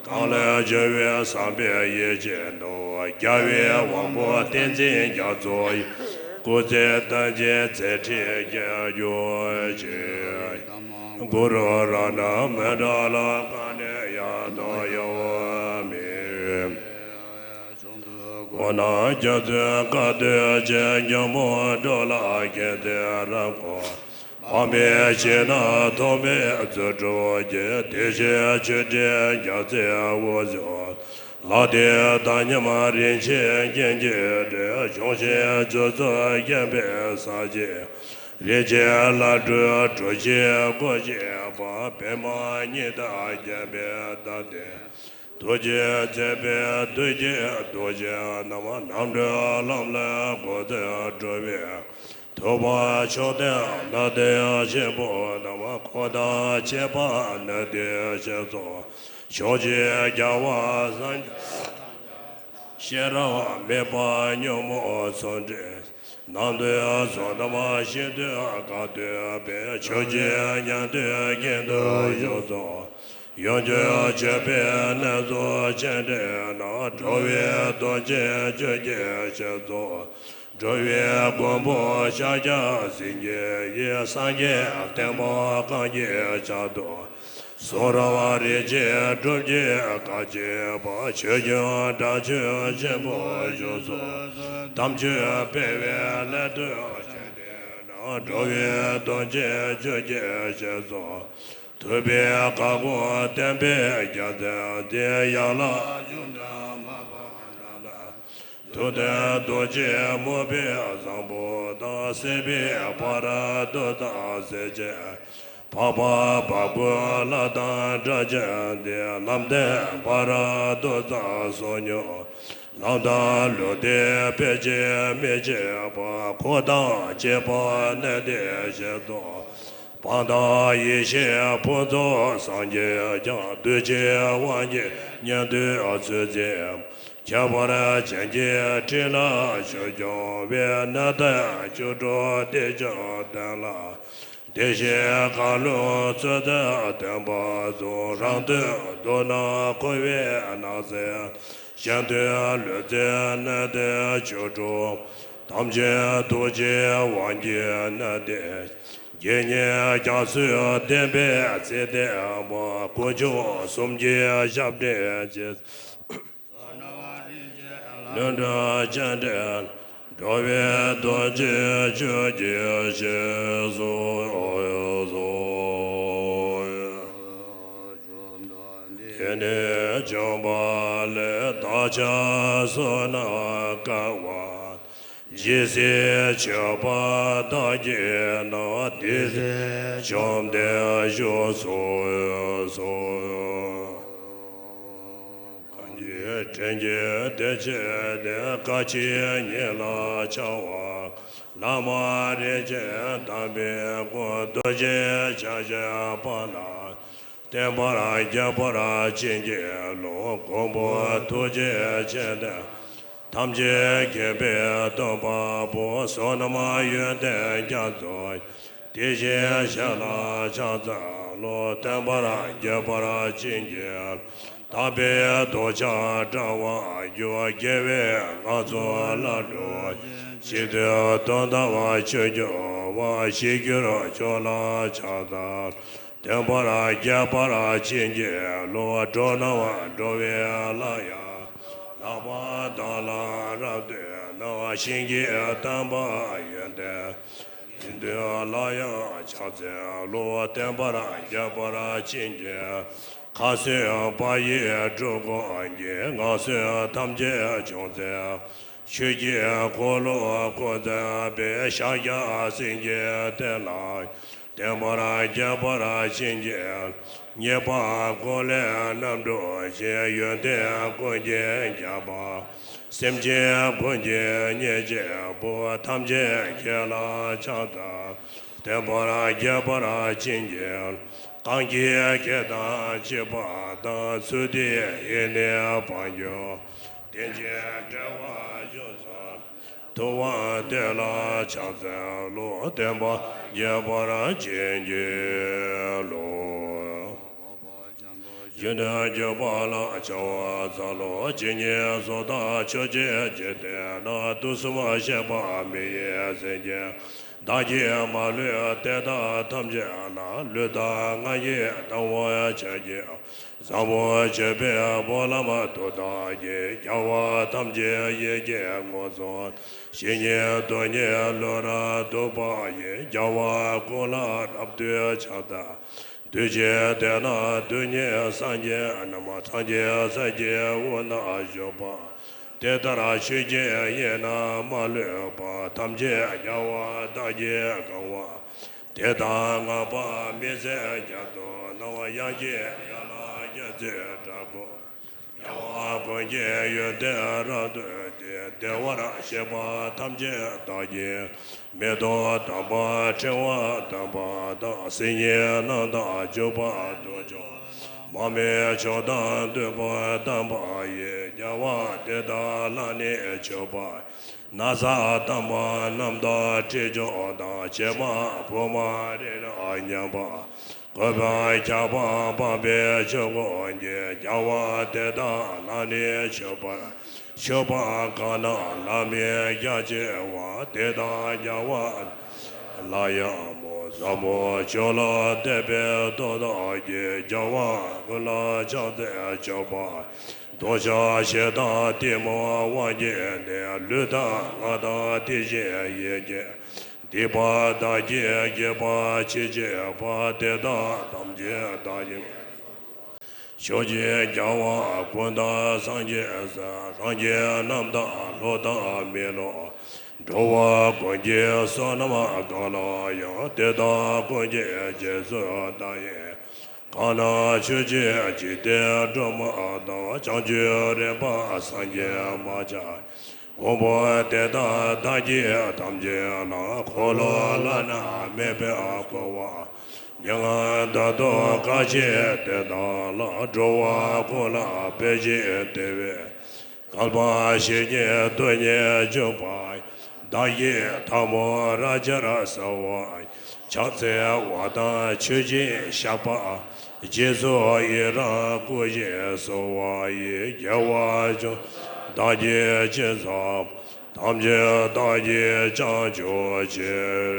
གང་ལས་བྱུང་བའི་བསམ་པའི་ཡིད་བཞིན་དུ། རྒྱལ་བའི་དབང་པོ་ཏིང་འཛིན་རྒྱ་མཚོ་ཡི། སྐུ་ཚེ་བརྟན་ཅིང་མཛད་འཕྲིན་རྒྱས་གྱུར་ཅིག། གུ་རུ་རཏྣ་མི་འབྲལ་ལ། གང་ནས་ཡང་དག་གཡོ་བ་མེད། གོ་ན་རྒྱ་མཚོའི་ཁ་ཐུག་ཅན། ཉོན་མོངས་འགྲོ་ལ་མཁྱེན་བརྩེ་རབ་བསྒོམ། འཕགས་མའི་ཞིང་རྣམས་ཐོབ་པའི་རྫུ་འཕྲུལ་གྱིས། དེ་བཞིན་ཆོས་འབྲེལ་རྒྱལ་སྲས་འོད་གསལ། ལག་མཐིལ་དང་མཉམ་རིན་ཆེན་སྤྱན་གྱིས་བྲིས། གཞུང་ཤིང་རྫུ་འཕྲུལ་བརྒྱན་པའི་ས་གཞི། རིན་ཆེན་ལྷ་སྒྲོན་གྲུ་བཞིས་བསྐོར་བཞུགས་པ། པདྨ་ཉི་ཟླ་རྒྱས་པའི་ཟླ་སྟེང་། ཐུགས་རྗེས་མཛད་པའི་བདུད་ཀྱི་གདུག་ཅན་རྣམས། རྣམ་གྲོལ་ལམ་ལ་འགོད་དུ་འགྲོ་བའི། ཐུབ་པ་མཆོག་ལྡན་ལྷ་ལྡན་ཆེན་པོ་རྣམས། འཁོར་དང་བཅས་པ་ནི་དེ་བཞིན་སོང་། ཕྱོགས་བཅུའི་རྒྱལ་བ་སངས་རྒྱས། ཤེས་རབ་མེད་པ་ཉོན་མོངས་ཚུལ་ཁྲིམས། རྣམ་ཐོས་ཚོགས་རྣམས་ཤིན་ཏུ་དགའ་སྟོན་པས། ཆོས་ཀྱི་ཉན་ཐོས་ཀུན་ཏུ་བཞུགས་སོ། ཡུམ་གྱུར་སྤྱོད་པའི་གནས་སུ་སྤྱན་འདྲེན་ན། འགྲོ་བའི་དོན་ཆེན་ཆོས་ཀྱི་ཞིང་སོགས། འགྲོ་བའི་མགོན་པོ་ཤཱཀྱ་སེང་གེ་ཡིས། སངས་རྒྱས་བསྟན་པ་གང་གི་ཕྱག་ཏུ། གསུང་རབ་རིན་ཆེན་སྒྲུབ་ཀྱི་བཀའ་བརྒྱུད་པ། ཆོས་ཀྱི་སྒྲ་ཆེན་ཆེན་པོ་བཞུགས་སོ། དམ་ཆོས་སྤེལ་བའི་སླད་དུ་སྤྱན་འདྲེན་ན། འགྲོ་བའི་དོན་ཆེན་ཆོས་ཀྱི་ཞིང་སོགས། ཐུབ་པའི་བཀའ་དགོངས་བསྟན་པའི་རྒྱལ་མཚན་འདི། ཡན་ལག་བཅུ་འདྲ་མ་སྤངས་རྣམས་ལ། ཐུབ་བསྟན་རྡོ་རྗེ་མུན་པའི་བཟང་པོ་དང་། སྲིད་པའི་བར་དུ་མཚམས་སེལ་ཅིང་། འཕགས་པ་འབར་ཁུང་ལྷ་དང་སྒྲ་ཅན་འདི། ལམ་བདེན་བར་དུ་མཚམས་སོ་མྱོང་། ལམ་དང་ལུས་འདི་ཕལ་ཆེར་མི་ཕྱེད་པ། འཁོར་དང་བཅས་པ་ནི་དེ་བཞིན་སོང་། སྤངས་དང་ཡེ་ཤེས་ཕུན་ཚོགས་སངས་རྒྱས་ཀྱང་། གདུལ་བྱའི་དབང་གིས་ཉན་ཐོས་ཚུལ་འཛིན། ཁྱད་པར་བྱིན་གྱིས་ཁྲིད་ལ་ཞུགས་འགྱུར་བའི། གནས་བརྟན་བཅུ་དྲུག་བདེ་འབྱུང་ལྡན་ལ། བདེ་གཤེགས་མཁའ་ཀློང་ཚུལ་ཁྲིམས་སྟོན་པ་ཚོ། རང་དོན་མདོར་ན་འཁོར་བའི་སྣང་སྲིད། གཞན་དོན་ལུས་རྩལ་གནས་བརྟན་བཅུ་དྲུག། དམ་ཅན་ཐུགས་རྗེའི་དབང་གིས་གནས་བརྟན། དགེ་བསྙེན་རྒྱ་མཚོའི་བསྟན་པའི་ཚིག་བརྟན་པ། དཀོན་མཆོག་གསུམ་གྱི་ཞབས་འདྲེན་ཅིང་། ལྷུན་གྲུབ་སྤྱན་འདྲེན། འགྲོ་བའི་དོན་ཆེན་ཆོས་ཀྱི་ཞིང་སོགས་སོ། དེ་ནས་བྱོན་པ་ལས་བདག་ཅག་བསོད་ནམས་དཀར་བ། ཇི་སྲིད་ཆོས་པ་དག་གིས་ན། དེ་སྲིད་བཅོམ་ལྡན་བཞུགས་སུ་གསོལ། གང་གི་དྲིན་གྱིས་དེ་ཕྱིར་བདེ། སྐར་ཆེན་ཉི་ལ་འཆར་བ། བླ་མ་རིན་ཆེན་དམ་པའི་སྐུ། རྡོ་རྗེ་འཆང་ཆེན་དཔལ་ལ། བསྟན་པར་རྒྱས་པར་བྱིན་གྱིས་རློབས། མགོན་པོ་ཐུགས་རྗེ་ཆེ་དེ། ཐམས་ཅད་མཁྱེན་པའི་སྟོན་པ་པོ། བསོད་ནམས་ཡོན་ཏན་རྒྱ་མཚོ། དེ་བཞིན་གཤེགས་ལ་ཕྱག་འཚལ་ལོ། བསྟན་པར་རྒྱས་པར་བྱིན་གྱིས། དག་པའི་རྡོ་རྗེ་འདྲ་བར་གྱུར། དགེ་བའི་ངང་ཚུལ་ལ་འགྲོ། ཇི་སྲིད་དོན་དམ་ཆོས་སྐྱོང་བ། ཞི་གྱུར་མཆོག་ལ་ཕྱག་འཚལ། བསྟན་པར་རྒྱས་པར་བྱིན་གྱིས་རློབས། འགྲོ་རྣམས་འགྲོ་བའི་ལམ་ཡང་། ལག་པ་དག་ལ་རབ་སྟོན་ནས། ཞིང་གི་དམ་པ་ཡོན་ཏན། དེ་འདྲ་ལ་ཡང་ཕྱག་འཚལ་ལོ། བསྟན་པར་རྒྱས་པར་བྱིན་གྱིས། ཁ་ཟས་པ་ཡིས་སྒྲུབ་དགོས་ཀྱི། ངག་ཟས་ཐམས་ཅད་ཕྱུང་ཚེ། ཆོས་ཀྱི་འཁོར་ལོ་བསྐོར་མཛད་པའི། ཤཱཀྱ་སེང་གེ་དེ་ལ། བསྟན་པར་རྒྱས་པར་བྱིན་གྱིས། རྙེད་པ་ཀུན་ལས་རྣམ་གྲོལ་ཞིང་། ཡོན་ཏན་ཀུན་གྱི་རྒྱལ་པོ། སེམས་ཅན་ཀུན་གྱི་གཉེན་གཅིག་པུ། ཐམས་ཅད་མཁྱེན་ལ་ཕྱག་འཚལ། བསྟན་པར་རྒྱས་པར་བྱིན་གྱིས། གང་གིས་བསྐྱེད་དང་བཅས་པ་དག། ཚུལ་དེ་ཡིས་ནི་བསམ་གྱུར་ཏེ། དེ་ཕྱིར་འབྲེལ་བ་ཅུང་ཟད། ཐུབ་དབང་དེ་ལ་ཕྱག་འཚལ་ལོ། བསྟན་པ་རྒྱས་པར་བྱིན་གྱིས་རློབས། རྒྱུ་འབྲས་གྱུར་པ་ལ་ཕྱག་འཚལ་ལོ། ཇི་སྙེད་སུ་དག་ཆོས་ཀྱི་འཇིག་རྟེན་ན། དུས་གསུམ་གཤེགས་པ་མི་ཡི་སེང་གེ། བདག་གིས་མ་ལུས་དེ་དག་ཐམས་ཅད་ལ། ལུས་དང་ངག་ཡིད་དང་བ་ཅན་གྱི། བཟང་པོ་སྤྱོད་པའི་སྨོན་ལམ་མཐུ་དག་གིས། རྒྱལ་བ་ཐམས་ཅད་ཡིད་ཀྱིས་མངོན་སུམ། ཇི་སྙེད་དུ་ནི་ལུས་རབ་བསྡུས་པ་ཡི། རྒྱལ་བ་ཀུན་ལ་རབ་ཏུ་ཕྱག་འཚལ། དུས་གཅིག་དེ་ན་དུས་གཉིས་སངས་རྒྱས་རྣམས། སངས་རྒྱས་ས་གཞིའི་དབུས་ན་བཞུགས་པ། དེ་ལྟར་ཆོས་ཀྱི་དབྱིངས་རྣམས་མ་ལུས་པ། ཐམས་ཅད་རྒྱལ་བ་དག་གིས་གང་བ། དེ་དག་བསྔགས་པ་མི་ཟད་རྒྱ་མཚོ་རྣམས། དབྱངས་ཀྱི་ཡན་ལག་རྒྱ་མཚོའི་སྒྲ་སྐུར། རྒྱལ་བ་ཀུན་གྱི་ཡོན་ཏན་རབ་བསྟོད་དེ། བདེ་བར་གཤེགས་པ་ཐམས་ཅད་བདག་གིས། མེ་ཏོག་དམ་པ་ཕྲེང་བ་དམ་པ་དང་། སིལ་སྙན་རྣམས་དང་བྱུག་པ་དུག་མཆོག། མར་མེ་མཆོག་དང་བདུག་སྤོས་དམ་པ་ཡིས། རྒྱལ་བ་དེ་དག་ལ་ནི་མཆོད་པ། ན་བཟའ་དམ་པ་རྣམས་དང་དྲི་མཆོག་དང་། ཕྱེ་མ་ཕུར་མ་རིལ་རྣམས་མཉམ་པ། གོས་དང་ཁྱད་པར་འཕགས་པའི་ཆོས་གོས་ཀྱིས། རྒྱལ་བ་དེ་དག་ལ་ནི་མཆོད་པར། མཆོད་པ་གང་རྣམས་ལ་མི་ཞག་ཕྱེ་བ། དེ་དག་རྒྱལ་བ་ལ་ཡང་སྨོད། ཟབ་མོ་ཆོས་ལ་དད་པའི་ཐོག་དག་གིས། རྒྱལ་བ་ཀུན་ལ་ཕྱག་འཚལ་མཆོད་པ། འདོད་ཆགས་ཞེ་སྡང་གཏི་མུག་དབང་གིས་ནི། ལུས་དང་ངག་དང་དེ་བཞིན་ཡིད་ཀྱི། སྡིག་པ་དག་གིས་བགེགས་པ་ཅི་མཆིས་པ། དེ་དག་ཐམས་ཅད་བདག་གིས། ཕྱོགས་བཅུའི་རྒྱལ་བ་ཀུན་དང་སངས་རྒྱས་སྲས། སངས་རྒྱས་རྣམས་དང་ལྷ་དང་མི་ལ། འགྲོ་བ་ཀུན་གྱི་བསོད་ནམས་གང་ལ་ཡང་། དེ་དག་ཀུན་གྱི་རྗེས་སུ་བདག་ཡི། གང་རྣམས་ཆོས་ཀྱི་འཇིག་རྟེན་སྒྲོན་མ་དང་། བྱང་ཆུབ་རིམ་པ་སངས་རྒྱས་མ་ཆགས། དབང་པོ་དེ་དག་བདག་གིས་ཐམས་ཅད་ལ། འཁོར་ལོ་བླ་ན་མེད་པས་བསྐོར་བ། མྱ་ངན་འདའ་སྟོན་གང་བཞེད་དེ་དག་ལ། འགྲོ་བ་ཀུན་ལ་ཕན་ཕྱིར་བདེ་བའི། བསྐལ་པ་ཞེ་གཉིས་དུ་ནི་འཇུག་པ། བདག་གི་ཐལ་མོ་རབ་སྦྱར་གསོལ་བ། ཕྱག་འཚལ་བ་དང་མཆོད་ཅིང་བཤགས་པ། རྗེས་སུ་ཡི་རང་བསྐུལ་ཞིང་གསོལ་བ་ཡི། དགེ་བ་ཅུང་ཟད་བདག་གིས་ཅི་བསགས་པ། ཐམས་ཅད་བདག་གིས་བྱང་ཆུབ་ཕྱིར་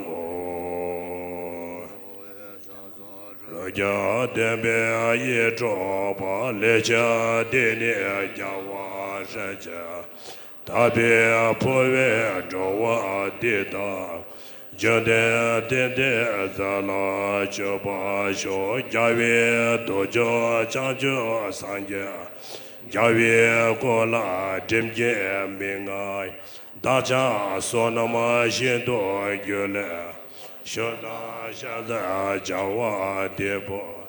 བསྔོ། རབ་རྒྱས་བསྟན་པའི་ཡིད་འཕྲོག་པ། ལེགས་བཤད་འདི་ནི་རྒྱལ་བ་སྲས་ཀྱིས། དག་པའི་འཕོ་བའི་འགྲོ་བ་འདི་དག་བཅོམ་ལྡན་བསྟན་འདིའི་རྩ་ལ་སྤྱོད་པར་ཤོག། རྒྱལ་བའི་དུས་མཆོག་བྱང་ཆུབ་སངས་རྒྱས། རྒྱལ་བའི་སྐུ་ལ་སྒྲིབ་བགེགས་མི་མངའ། བདག་ཅག་བསོད་ནམས་ཤིན་ཏུ་རྒྱུ་ལས། ཞུ་དང་ཕྱག་འཚལ་བྱ་བ་འདི་ཕུལ།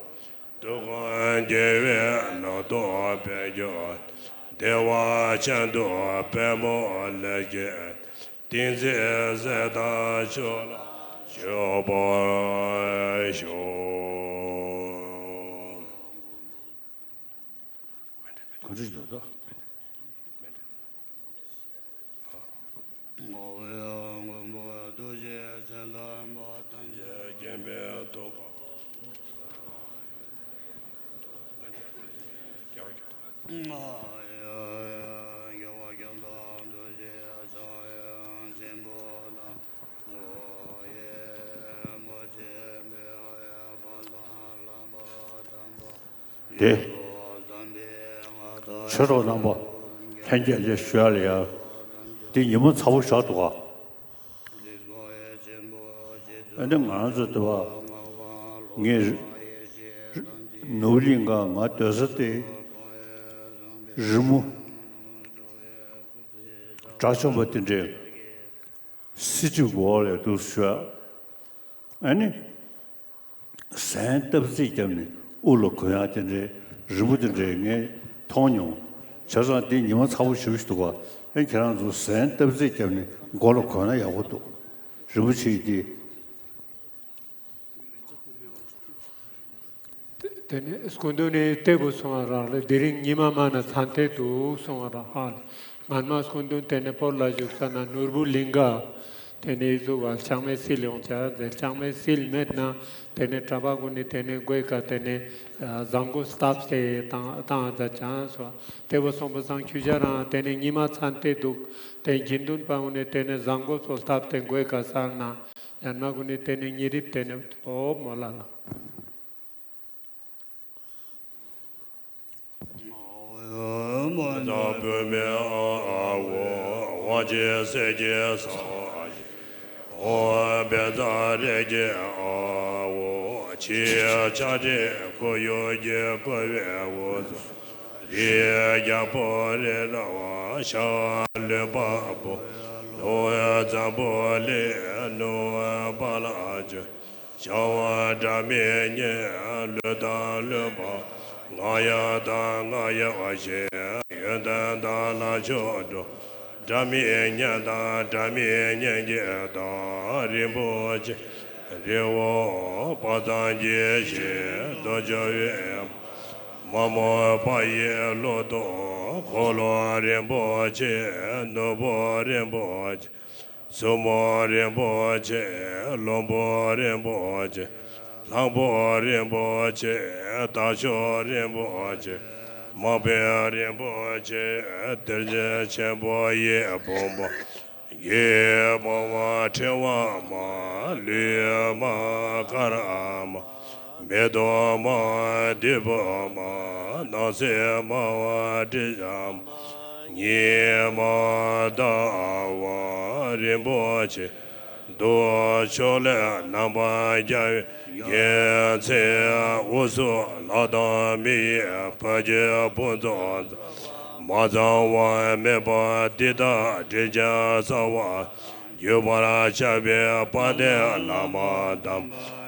དུས་ཀུན་དགེ་བའི་ནང་དུ་ཕན་གྱུར། བདེ་བ་ཅན་དུ་པདྨོ་ལས་ཀྱི། ཏིང་འཛིན་ཟས་དང་ཆོས་ལ་སྤྱོད་པར་ཤོག། ག་འདྲ་ཞིག་འདུག་ད། མེད་འགྲོ། མགོན་པོ་ཐུགས་རྗེ་ཆེན་ཐོབ་པ་ཐམས་ཅད་མཁྱེན་པའི་ཐུགས་ཀར། རྒྱལ་བ་ཀུན་དང་ཐུགས་རྗེ་ཆེ་ཡང་ཆེན་པོ་དང་། དེ། ཆོས་གྲོགས་རྣམ་པ། ལྷན་རྒྱས་ལ་ཞུ་ཡ་ལ་ཡ། འདི་ཉི་མ་ཚ་པོ་ཞིག་འདུག་ག། ཨ་ནི་ང་རང་ཚོ་འདི་བ། ངས་ནོར་བུ་གླིང་ག་ང་སྡོད་ས་དེ། རི་མོ། དགྲ་བཅོམ་པ་དེ་འདྲའི་གསེར་ཁྲི་འོག་ལ་འདུག་ཞུ་ཡ། ཨ་ནི། ཟན་སྟབས་རྩེ་བརྒྱབ་ནས་དབུ་ལ་གོན་ཡག་དེ་འདྲའི་རི་མོ་དེ་འདྲའི་ངས་མཐོང་མྱོང་། བྱས་ཙང་འདི་ཉི་མ་ཚ་པོ་ཞེ་པོ་ཞིག་འདུག་ག། ཨེ་ཁྱེད་རང་ཚོ་ཟན་སྟབས་རྩེ་བརྒྱབ་ནས་མགོ་ལ་གོན་ན་ཡག་པོ་འདུག། རི་མོ་ཆེ་འདི། དེ་ནས་སྐུ་མདུན་ནས་ལྟད་མོ་སོང་བ་རག་ལས། དེ་རིང་ཉི་མ་མ་ན་ཚ་ཐལ་འདུག་སོང་བ་རག་ཧ་ལས། སྔན་མ་སྐུ་མདུན་དེ་ནས་སྤོར་ལ་བཞུགས་ས་ན་ནོར་བུ་གླིང་ག། དེ་ནས་གཟུགས་བ་ལྕང་མའི་སིལ་ཡོང་བྱ་ཟེར། ལྕང་མའི་སིལ་མེད་ན་དེ་ནས་གྲྭ་པ་ཀུན་ནས་དེ་ནས་མགོའི་ཀ་དེ་ནས་བཟང་གོ་སྟབས་སེ་བཏང་བཏང་ད་ཅང་སོ། ལྟད་མོ་སོང་བ་སང་ཁྱོད་ཅག་རང་དེ་ནས་ཉི་མ་ཚ་ཐལ་འདུག། དེ་དགེ་འདུན་པ་ཀུན་ནས་དེ་ནས་བཟང་གོ་སོ་སྟབས་དེ་མགོའི་ཀ་སར་ན་ཡན་མ་ཀུན་ནས་དེ་ནས་ཉི་རིབ་དེ་ནས་ཨོ་མོ་ལ་ལ། ཛམ་བུ་མེ་ཨ་ཨ་འོ། དབང་ཆེན་སྲས་ཀྱི་ས་ཨ་ཡེ། ཨོ་བཛྲ་རེ་ཀྱེ་ཨ་འོ། ཕྱི་ཕྱག་ཕྲེང་ཁོར་ཡུག་གི་བསྐོར་བའི་འོ་ཟོ། རིགས་རྒྱལ་པོ་རི་རབ། ཤར་ལུས་འཕགས་པོ། ལྷོ་འཛམ་བུ་གླིང་། ནུབ་བ་ལང་སྤྱོད། བྱང་བ་སྒྲ་མི་སྙན། ཀླུ་དང་ཀླུ་འཕགས། རྔ་ཡབ་དང་རྔ་ཡབ་གཞན། ཡོན་ཏན་དང་ལྷ་མཆོག་འགྲོ། སྒྲ་མི་སྙན་དང་སྒྲ་མི་སྙན་གྱི་བདག། རིན་པོ་ཆེ་རི་བོ་དཔག་བསམ་གྱི་ཞིང་། རྡོ་རྗེ་འོད་མ་མོ་དཔལ་ཡི་གློ་ཐོག། འཁོར་ལོ་རིན་པོ་ཆེ། ནོར་བུ་རིན་པོ་ཆེ། སྲུ་མོ་རིན་པོ་ཆེ། བློན་པོ་རིན་པོ་ཆེ། གླང་པོ་རིན་པོ་ཆེ། དར་ལྕོག་རིན་པོ་ཆེ། དམག་དཔོན་རིན་པོ་ཆེ། གཏེར་ཆེན་ཆེན་པོ་ཡི་བུམ་པ། ཡི་དམར་བ་ཕྲེང་བ་མ། ལུས་དམར་དཀར་དམར། མེ་ཏོག་དམར་བདུག་སྤོས་དམར། ནགས་ཚལ་དམར་བ་དྲི་ཞིམ་མ། ཉི་མ་ཟླ་བ་རིན་པོ་ཆེ། གདུགས་མཆོག་ལས་རྣམ་པར་རྒྱལ་བའི་རྒྱལ་མཚན། དབུ་གསུམ་ལྷ་དང་མི་ཡི་བུ་རྒྱུད་ཕུན་ཚོགས་མཛངས། མ་ཚང་བ་མེད་པར་འདི་ལྟར་དྲིན་ཅན་གསང་བ། བརྒྱུད་པར་བྱ་བའི་དཔལ་ལྡན་བླ་མ་དམ།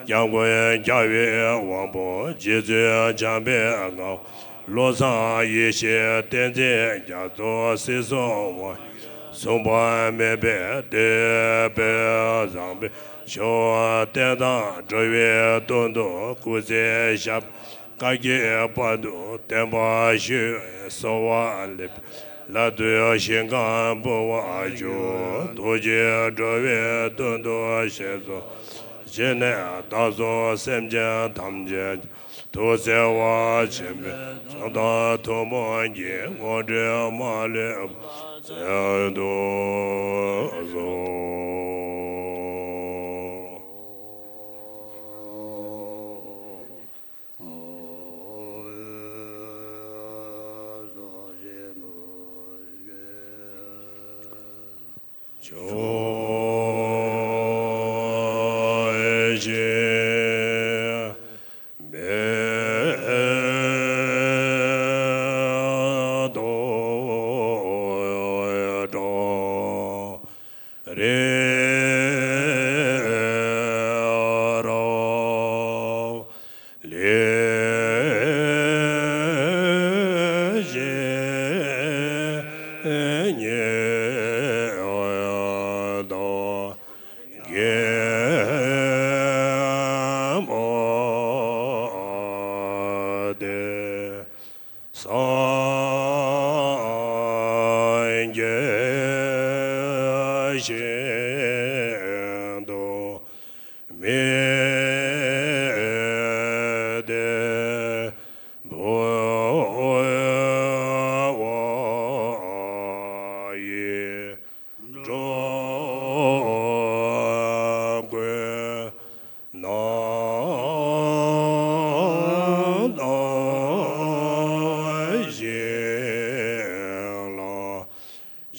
སྐྱབས་མགོན་རྒྱལ་བའི་དབང་པོ། རྗེ་བཙུན་བྱམས་པའི་ངག་བློ་བཟང་ཡེ་ཤེས་བསྟན་འཛིན་རྒྱ་མཚོ། སྲིད་གསུམ་དབང་ཡུལ་མཚུངས་པ་མེད་པའི་བདུད་དཔལ་བཟང་པོའི་མཆོག། བསྟན་དང་འགྲོ་བའི་དོན་དུ་སྐུ་ཚེ་ཞབས། བསྐལ་བརྒྱའི་བར་དུ་བསྟན་པ་ཞུ་བའི་གསོལ་བ་འདེབས། ལ་དུ་ཞིང་ཁམས་འབུལ་བར་ཞུ། ཐུགས་རྗེས་འགྲོ་བའི་དོན་དུ་ཞེས་སོགས། བཞེས་ནས་བདག་སོགས་སེམས་ཅན་ཐམས་ཅད། ཐུགས་བརྩེ་བ་ཆེན་པོས་བཟང་དང་ཐུན་མོང་གི་དངོས་གྲུབ་མ་ལུས་པ་མཛད་དུ་གསོལ།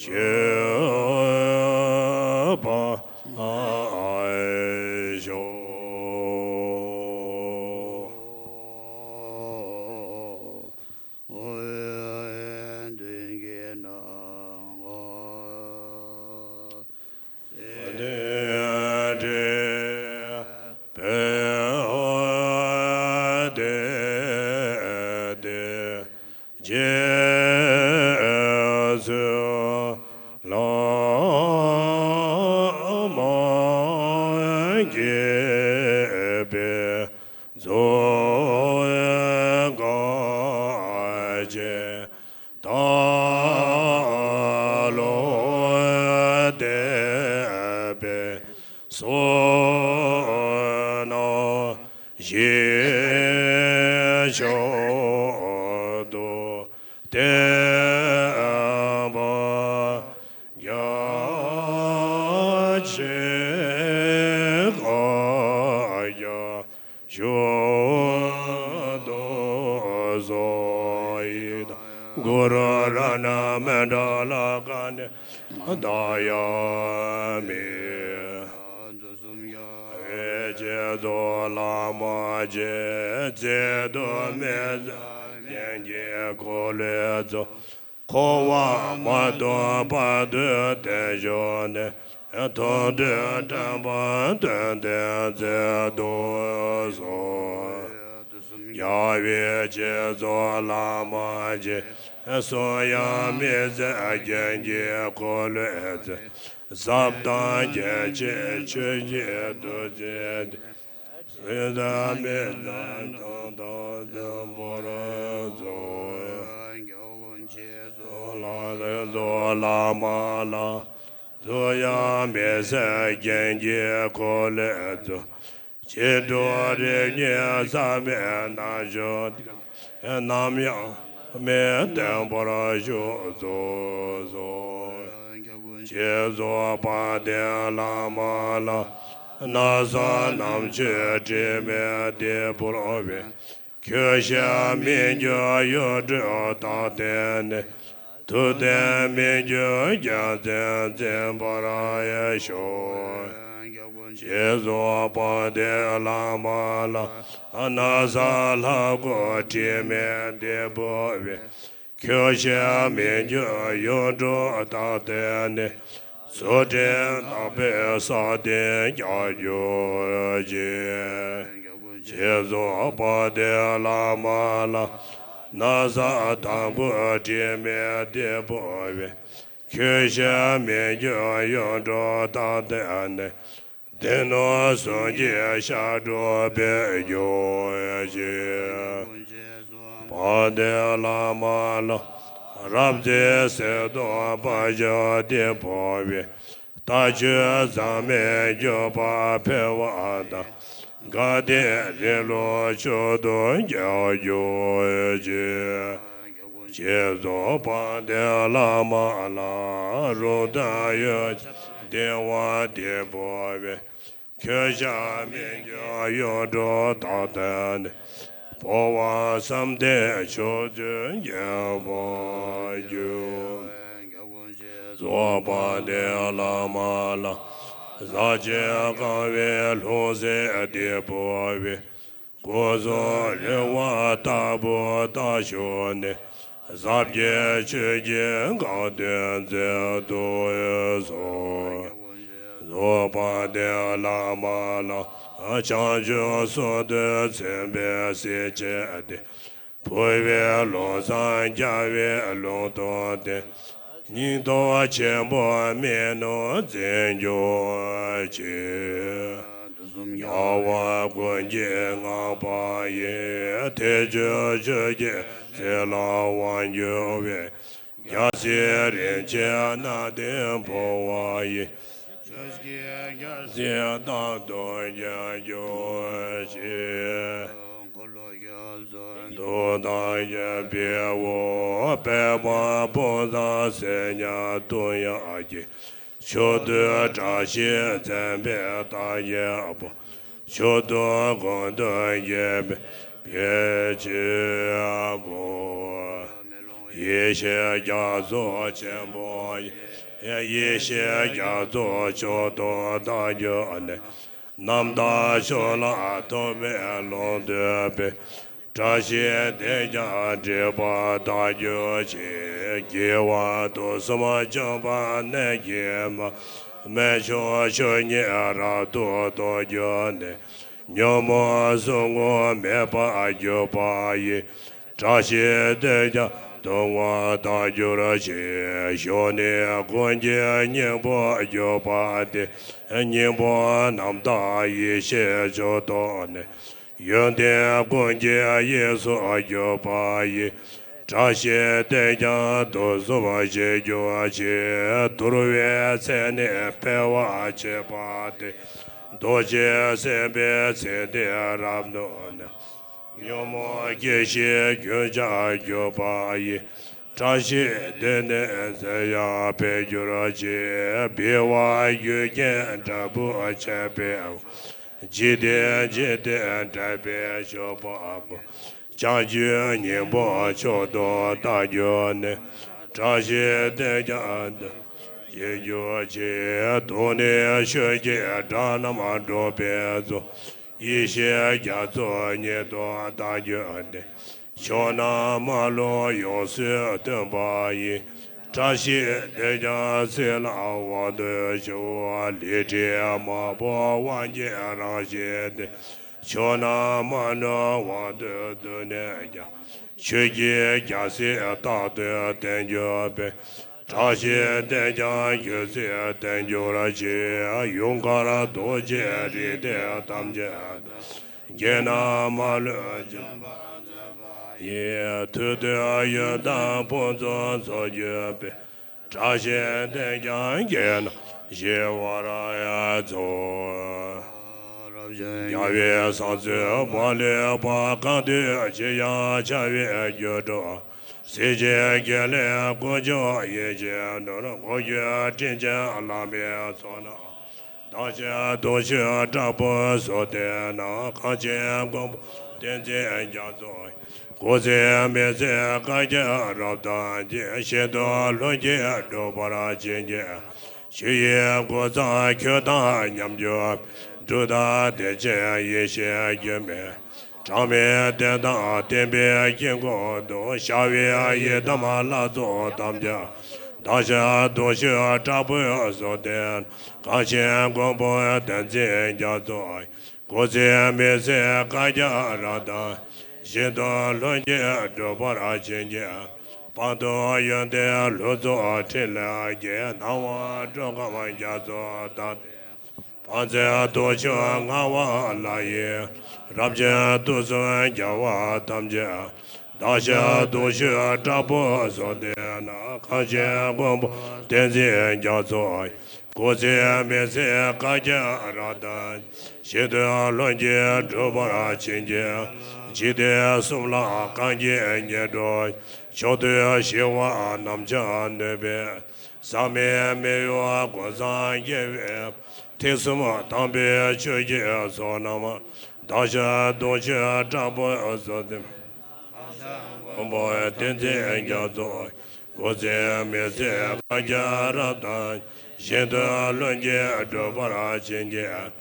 ཞུ་བ་ཞུ། རྗེས་སུ་བླ་མ་དགྱེས་པའི་གཙོ་བོ་བཀའ་བརྒྱད་ད་ལོ་འདས་པའི་བསོད་ནམས་བཞེས་ཕྱིར་དུ། བསྟན་པ་རྒྱ་ཆེ་བསྐལ་བརྒྱར་བཞུགས་སུ་གསོལ། ཡི་དམ་གུ་རུ་རཏྣ་མནྡ་ལ་ཀ་ནི་མ་འདའ་ཡང་མེད། བའི་རྗེ་བཙུན་བླ་མ་རྗེ་བཙུན་དུ་མི་ཟད་རྒྱན་གྱི་འཁོར་ལོའི་གཙོ། འཁོར་བ་མ་དོན་བར་དུ་བརྟན་བཞུགས་ནས། མཐོང་ཐོས་དྲན་པ་དོན་ལྡན་མཛད་དུ་གསོལ། རྒྱལ་བའི་རྗེ་བཙུན་བླ་མ་རྗེ་བཙུན་དབྱེར་མེད་མཛད་རྒྱན་གྱི་འཁོར་ལོའི་གཙོ། ཟབ་དང་རྒྱ་ཆེ་ཆོས་ཀྱི་ཐུགས་རྗེ་སྟེ། ཟབ་དང་རྒྱ་ཆེ་ཆོས་ཀྱི་ཐུགས་རྗེ་སྟེ། ལྷ་རྗེ་བཙུན་བླ་མ་ལ་དུ་ཡང་མི་ཟད་རྒྱན་གྱི་འཁོར་ལོའི་གཙོ། ཕྱི་སྒྲུབ་རིམ་གཉིས་ཟབ་མོའི་རྣལ་འབྱོར་ཏེ། ནམ་ཡང་མི་བརྟན་པར་བཞུགས་སུ་གསོལ། རྗེ་བཙུན་དཔལ་ལྡན་བླ་མ་ལ་ན་བཟའ་ནམ་མཆོད་དྲི་མེད་འདི་ཕུལ་བས། ཁྱོད་ཞལ་མི་འགྱུར་ཡུངས་འབྲུ་དག་བསྟན་ནས། ཐུབ་བསྟན་མི་འགྱུར་རྒྱལ་མཚན་འཛིན་པར་ཤོག། རྗེ་བཙུན་དཔལ་ལྡན་བླ་མ་ལ་ན་བཟའ་ལྷ་སྐུ་དྲི་མེད་འདི་ཕུལ་བས། ཁྱོད་ཞལ་མི་འགྱུར་ཡུངས་འབྲུ་དག་བསྟན་ནས། རྫུ་འཕྲུལ་དག་པའི་ས་སྟེང་རྒྱས་གྱུར་ཅིག། རྗེ་བཙུན་དཔལ་ལྡན་བླ་མ་ལ་ན་བཟའ་དམ་སྐུ་དྲི་མེད་འདི་ཕུལ་བས། ཁྱོད་ཞལ་མི་འགྱུར་ཡུངས་འབྲུ་དག་བསྟན་ནས། སྡེ་སྣོད་གསུམ་གྱི་ཞབས་དྲུང་འཕེལ་གྱུར་ཅིག། དཔལ་ལྡན་བླ་མ་ལ་རབ་མཛེས་གསེར་མདོག་དཔལ་འབྱོར་འདི་ཕུལ་བས། ལྟ་སྤྱོད་གཙང་མའི་འགྱུར་བག་འཕེལ་བ་དང་། དགའ་ལྡན་རིགས་ལུགས་མཆོག་ཏུ་རྒྱས་གྱུར་ཅིག། རྗེ་བཙུན་དཔལ་ལྡན་བླ་མ་ལ་རུང་སྟོན་ཡོན་ཏན་བདེ་བ་འདི་ཕུལ་བས། ཁྱོད་ཞལ་མི་འགྱུར་ཡུངས་འབྲུ་དག་བསྟན་ནས། འཕོ་བ་བསམ་གཏན་མཆོག་ཏུ་འགྱུར་བར་འགྱུར། རྫོགས་པ་དེ་བླ་མ་ལ། ཟབ་ཅིང་དཀའ་བའི་ལྷུང་བཟེད་འདི་ཕུལ་བས། སྐུ་གསུང་རིམ་བར་ལྟ་བུ་ལྟར་བཞུགས་ནས། ཟབ་རྒྱས་ཆོས་ཀྱི་དགའ་སྟོན་མཛད་དུ་གསོལ། རྫོགས་པ་དེ་བླ་མ་ལ། བྱང་ཆུབ་སོ་བདུན་མཚོན་པའི་གསེར་ཕྱེ་སྟེ། ཕུལ་བས་ལམ་བཟང་རྒྱལ་བའི་ལུང་སྟོན་ཏེ། སྙིང་སྟོབས་ཆེན་པོས་མི་ནུབ་འཛིན་གྱུར་ཅིག། རྒྱལ་བ་ཀུན་གྱིས་བསྔགས་པ་ཡི། ཐེག་མཆོག་ཆོས་ཀྱི་ཟིལ་ལ་དབང་བསྒྱུར་བའི། རྒྱལ་སྲས་རིན་ཆེན་སྣ་བདུན་འཕོ་བ་ཡི། ཆོས་ཀྱི་རྒྱལ་སྲས་རྟག་ཏུ་རྒྱལ་གྱུར་ཅིག། འཁོར་ལོ་བརྒྱ་བཟུང་དུ་བདག་གིས་ཕུལ་བའི། པདྨ་དཔལ་བཟང་གསེར་ཉ་དུང་ཡང་གི། མཆོག་ཏུ་བཀྲ་ཤིས་མཚན་དཔལ་རྟགས་བརྒྱད་པོ། མཆོག་ཏུ་གང་དུ་དགྱེས་པའི་བེར་ཆེན་པོ། ཡེ་ཤེས་རྒྱ་མཚོ་ཆེན་པོ་ཡི། ཡེ་ཤེས་རྒྱ་མཚོ་མཆོག་ཏུ་བདག་གྱུར་ནས། རྣམ་དག་ཕྱོགས་ལ་ཐོགས་པའི་ལུང་བསྟན་པའི། བཀྲ་ཤིས་དེས་ཀྱང་སྒྲིབ་པ་དག་གྱུར་ཅིག་དགེ་བ་དུས་གསུམ་འབྱུང་བ་ནད་ཀྱིས་མ། རྨད་བྱུང་ཆོས་ཉིད་རབ་ཏུ་རྟོགས་གྱུར་ནས། ཉོན་མོངས་ཟུག་རྔུ་མེད་པར་གྱུར་པ་ཡི། བཀྲ་ཤིས་དེས་ཀྱང་སྡུག་བསྔལ་དག་གྱུར་ཅིག་གཞོན་ནུའི་ཀུན་གྱི་སྙིང་པོར་གྱུར་པ་དེ། སྙིང་པོ་རྣམ་དག་ཡེ་ཤེས་མཆོག་ཏུ་གནས། ཡོན་ཏན་ཀུན་གྱི་དབྱིངས་སུ་གྱུར་པ་ཡི། བཀྲ་ཤིས་དེས་ཀྱང་དུས་གསུམ་ཞི་གྱུར་ཅིག་དུལ་བའི་ཚེ་ནི་འཕེལ་བར་བྱེད་པ་སྟེ། རྡོ་རྗེ་སེམས་དཔའི་ཚེ་འདི་རབ་ཏུ་གནས། ཉོན་མོངས་སྐྱེ་ཤི་རྒྱུན་ཆགས་གྱུར་པ་ཡི། བཀྲ་ཤིས་དེས་ནི་ཚེ་ཡང་འཕེལ་གྱུར་ཅིག་བི་བ་རྒྱུད་ཀྱི་འབྲས་བུ་འཆད་པའི། འཇིག་རྟེན་འཇིག་རྟེན་འབྲེལ་པའི་སྤྱོད་པ་པོ། བྱང་ཆུབ་སྙིང་པོ་མཆོག་ཏུ་བདག་གྱུར་ནས། བཀྲ་ཤིས་དེས་ཀྱང་དུས་གསུམ་ཞི་གྱུར་ཅིག་སྡུག་བསྔལ་ཆོས་ཀྱི་དགྲ་རྣམས་འགྲོ་བའི་གཙོ། ཡེ་ཤེས་རྒྱ་མཚོ་ཉིད་དུ་བདག་གྱུར་ནས། ཕྱོགས་རྣམས་མ་ལུས་ཡོངས་སུ་སྟོན་པ་ཡི། བཀྲ་ཤིས་དེས་ཀྱང་ཚེ་ལ་དབང་དུ་བྱའོ། ལས་འབྲས་མང་པོ་དབང་གི་རང་བཞིན་ཏེ། ཕྱོགས་རྣམས་མ་ལུས་དབང་དུ་བསྡུས་ནས་ཀྱང་། ཆོས་ཀྱི་རྒྱལ་སྲིད་རྟག་ཏུ་བརྟན་གྱུར་པའི། བཀྲ་ཤིས་དེས་ཀྱང་རྒྱལ་སྲིད་བརྟན་གྱུར་ཅིག་ཡུངས་ཀར་རྡོ་རྗེ་རིགས་གཏེར་ཐམས་ཅད་དུ། བགེགས་རྣམས་མ་ལུས་འཇོམས་པར་མཛད་པ་ཡི། ཐུགས་འདོད་ཡོན་ཏན་ཕུན་སུམ་ཚོགས་གྱུར་པའི། བཀྲ་ཤིས་དེས་ཀྱང་བགེགས་རྣམས་ཞི་བར་མཛད། རྒྱལ་བའི་བསང་མཛོད་འབར་ལེགས་པ། གང་འདུལ་ཅིར་ཡང་འཆར་བའི་རྒྱུ་འགྲུབ། གཟི་བརྗིད་རྒྱན་ལས་དཀོན་མཆོག་ཡིད་ཀྱིས་ནོར། མགོན་ཁྱོད་དྲིན་ཅན་བླ་མའི་ཚོགས་རྣམས། བདག་གཞན་དུང་ཕྱུར་བཀྲ་བུམ་གསོལ་འདེབས་ན། གངས་ཅན་མགོན་པོ་བསྟན་འཛིན་རྒྱ་མཚོ། སྐུ་ཚེ་མི་ཟད་བསྐལ་བརྒྱར་རབ་དར་ཞིང་། ཞིང་དུ་ལྷུན་གྱིས་གྲུབ་པར་བྱིན་གྱིས། ཆུ་ཡི་སྐུ་མཚམས་ཁྱོད་དང་མཉམ་གྱུར། འབྲུག་ལྟར་བདེ་ཆེན་ཡེ་ཤེས་སྒྱུ་མའི། གྲངས་མེད་བསྟན་དང་བསྟན་པའི་དཀྱིལ་འཁོར་དུ། ཤར་བའི་ཡི་དམ་ལྷ་ཚོགས་ཐམས་ཅད། བདག་གཞན་དུང་ཕྱུར་བཀྲ་བུམ་གསོལ་འདེབས། གངས་ཅན་མགོན་པོ་བསྟན་འཛིན་རྒྱ་མཚོ། སྐུ་ཚེ་མི་ཟད་བསྐལ་བརྒྱར་རབ་དར། ཞིང་དུ་ལྷུན་གྱིས་གྲུབ་པར་བྱིན་གྱིས། དཔལ་དུ་ཡོན་ཏན་ལྷུན་རྫོགས་ཕྲིན་ལས་ཀྱིས། སྣང་བ་སྒྲོལ་དཀར་རྒྱ་མཚོ་ལྟར། བར་མཛད་དུང་ཕྱུར་མངའ་དབང་ལྷ་ཡི། རབ་འབྱམས་དུས་གསུམ་རྒྱལ་བ་ཐམས་ཅད། བདག་གཞན་དུང་ཕྱུར་བཀྲ་བུམ་གསོལ་འདེབས་ན། གངས་ཅན་མགོན་པོ་བསྟན་འཛིན་རྒྱ་མཚོ། སྐུ་ཚེ་མི་ཟད་བསྐལ་བརྒྱར་རབ་དར། ཞིང་དུ་ལྷུན་གྱིས་གྲུབ་པར་བྱིན་གྱིས། འཇིག་རྟེན་གསུམ་ལ་གང་ཇི་སྙེད་འགྲོ། མཆོག་ཏུ་ཞི་བ་རྣམ་མཆོག་ནུས་པའི། ཟག་མེད་མི་གཡོ་ཀུན་བཟང་རྒྱལ་བའི། ཐེག་གསུམ་དམ་པའི་ཆོས་ཀྱི་ཚོགས་རྣམས། བདག་གཞན་དུང་ཕྱུར་བཀྲ་བུམ་གསོལ་འདེབས། མགོན་པོ་བསྟན་འཛིན་རྒྱ་མཚོ། སྐུ་ཚེ་མི་ཟད་བསྐལ་བརྒྱར་རབ་དར། ཞིང་དུ་ལྷུན་གྱིས་གྲུབ་པར་བྱིན་གྱིས།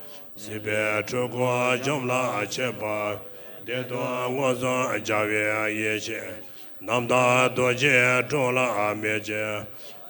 སྲིད་པའི་འཁྲུལ་འཁོར་འཇོམས་ལ་མཆིས་པ། བདེ་སྟོང་མངོན་སུམ་འཆར་བའི་ཡེ་ཤེས། རྣམ་དག་རྡོ་རྗེའི་དྲུང་ལ་མི་མཆིས།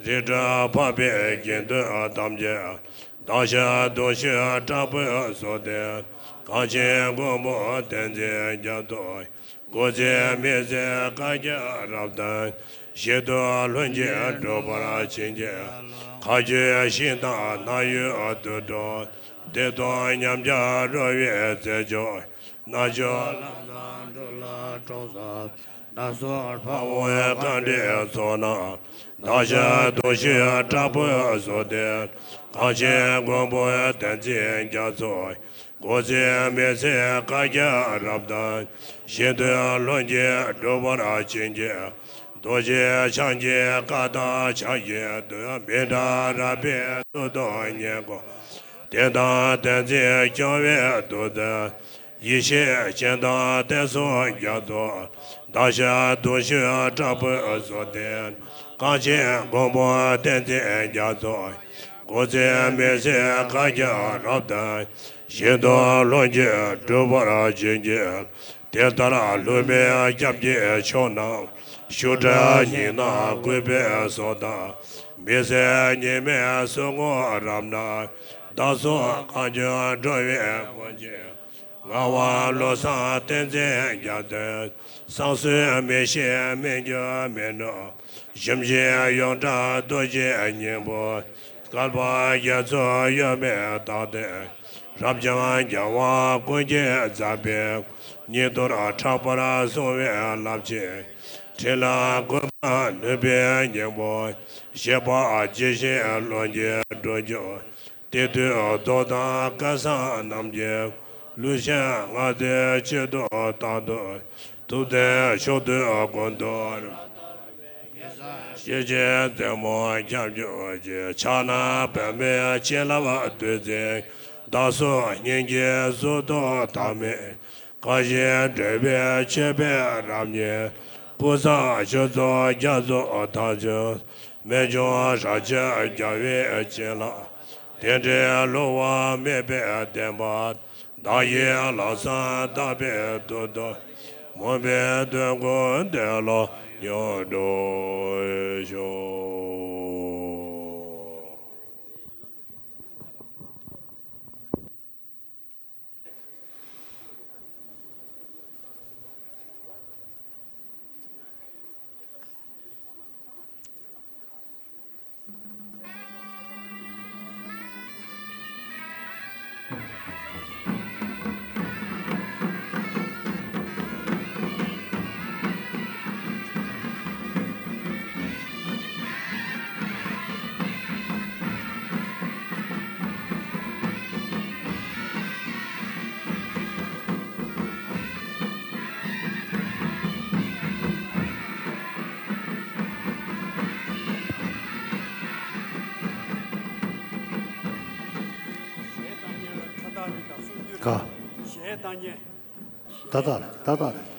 རིགས་དྲུག་འཕགས་པའི་དགེ་འདུན་ཐམས་ཅད། བདག་གཞན་དུང་ཕྱུར་བཀྲ་བུམ་གསོལ་འདེབས། གངས་ཅན་མགོན་པོ་བསྟན་འཛིན་རྒྱ་མཚོ། སྐུ་ཚེ་མི་ཟད་བསྐལ་བརྒྱར་རབ་དར། ཞིང་དུ་ལྷུན་གྱིས་གྲུབ་པར་བྱིན་གྱིས། མཁའ་སྤྱོད་ཞིང་དང་སྣང་ཡུལ་དུ་འགྲོ། བདེ་སྟོང་ཉམས་ཀྱང་རོལ་པའི་རྩེར་འཇོག་རྣལ་འབྱོར་ལམ་བཟང་འགྲོ་ལ་གྲོགས་བསགས། ནད་སོགས་དཔའ་བོའི་བཀའ་དྲིན་ཚོགས་རྣམས། བདག་གཞན་དུང་ཕྱུར་བཀྲ་བུམ་གསོལ་འདེབས། གངས་ཅན་མགོན་པོ་བསྟན་འཛིན་རྒྱ་མཚོ། སྐུ་ཚེ་མི་ཟད་བསྐལ་བརྒྱར་རབ་དར། ཞིང་དུ་ལྷུན་གྱིས་གྲུབ་པར་བྱིན་གྱིས། རྡོ་རྗེ་འཆང་གི་བཀའ་དང་ཕྱག་བཞེས་མཐུས། མི་འབྲལ་རབ་དཔལ་གཙུག་ཏོར་བརྙེས་སྐུ། བསྟན་དང་བསྟན་འཛིན་སྐྱོང་བའི་ཐུགས་བརྩེ། ཡེ་ཤེས་སྤྱན་དང་བསྟན་སྲུང་རྒྱ་མཚོ། བདག་ཞབས་རྡུལ་ཤུལ་དྲག་པོའི་གཟུགས་ལྡན། གངས་ཅན་མགོན་པོ་བསྟན་འཛིན་རྒྱ་མཚོ། སྐུ་ཚེ་མི་ཟད་བསྐལ་བརྒྱར་རབ་བརྟན། ཞིང་དུ་ལྷུན་གྱིས་གྲུབ་པར་བྱིན་གྱིས། དེ་ལྟར་ལྷུན་མའི་སྐྱབས་ཀྱི་མཆོག་རྣམས། ཤུགས་དྲག་སྙིང་ནང་གུས་པས་གསོལ་དང་། མི་ཟད་ཉི་མའི་གསུང་ངོ་རབ་གནང་། བདག་སོགས་གང་བྱུང་འགྲོ་བའི་མགོན་ཆེན། ངག་དབང་བློ་བཟང་བསྟན་འཛིན་རྒྱལ་མཚན། བསམ་གཟིགས་མི་ཤེས་མི་འགྱུར་མི་ནུབ། ཞིང་གཤེགས་ཡོངས་གྲགས་རྡོ་རྗེ་སྙིང་པོ། བསྐལ་པ་བརྒྱ་ཚོགས་གཡོ་མེད་རྟག་བརྟན། རབ་འབྱམས་རྒྱལ་དབང་ཀུན་གྱི་ཛམ་བྷའི། ཉིན་ལྟར་ཕྲག་པར་སྲུང་བའི་རླབས་ཆེན། ཕྲིན་ལས་ཀུན་སྤངས་ནུས་པའི་སྙིང་པོ། གཤེགས་པ་ཇི་བཞིན་ལྷུན་གྱིས་གྲུབ་འབྱུང་། དེ་དུས་རྫོགས་དང་སྐལ་བཟང་རྣམས་ཀྱི། ལུས་ཞེན་ལྔ་བདོའི་གཅོད་དུ་རྟག་ཏུ། ཐུབ་བསྟན་མཆོག་ཏུ་ཀུན་ཏུ། ཤེས་བྱའི་རྩེ་མོ་ཁྱབ་འཇུག་ཅིང་། ཕྱག་ན་པདྨོའི་བྱིན་རླབས་བདུད་རྩིས། བདག་སོགས་སྙིང་གའི་གཟུགས་ཐོག་བདག་མེད། དགའ་བཞིན་བགྲོད་པའི་མཆོད་པའི་རབ་བརྙེས། ཀུན་བཟང་སྤྱོད་རྫོགས་རྒྱ་མཚོ་དར་ལྕོག་རྨད་བྱུང་རབ་འབྱམས་རྒྱལ་བའི་བྱིན་རླབས། དེ་འདྲའི་བསླུ་བ་མེད་པའི་བདེན་པ། བདག་ཡིད་ལམ་སེང་དག་པའི་ཐུགས་སུ། མུན་པའི་གདོན་ཀུན་འདས་ལ་མྱུར་འགྲོ་ཤོག་ག་ད་ད་ད་ད།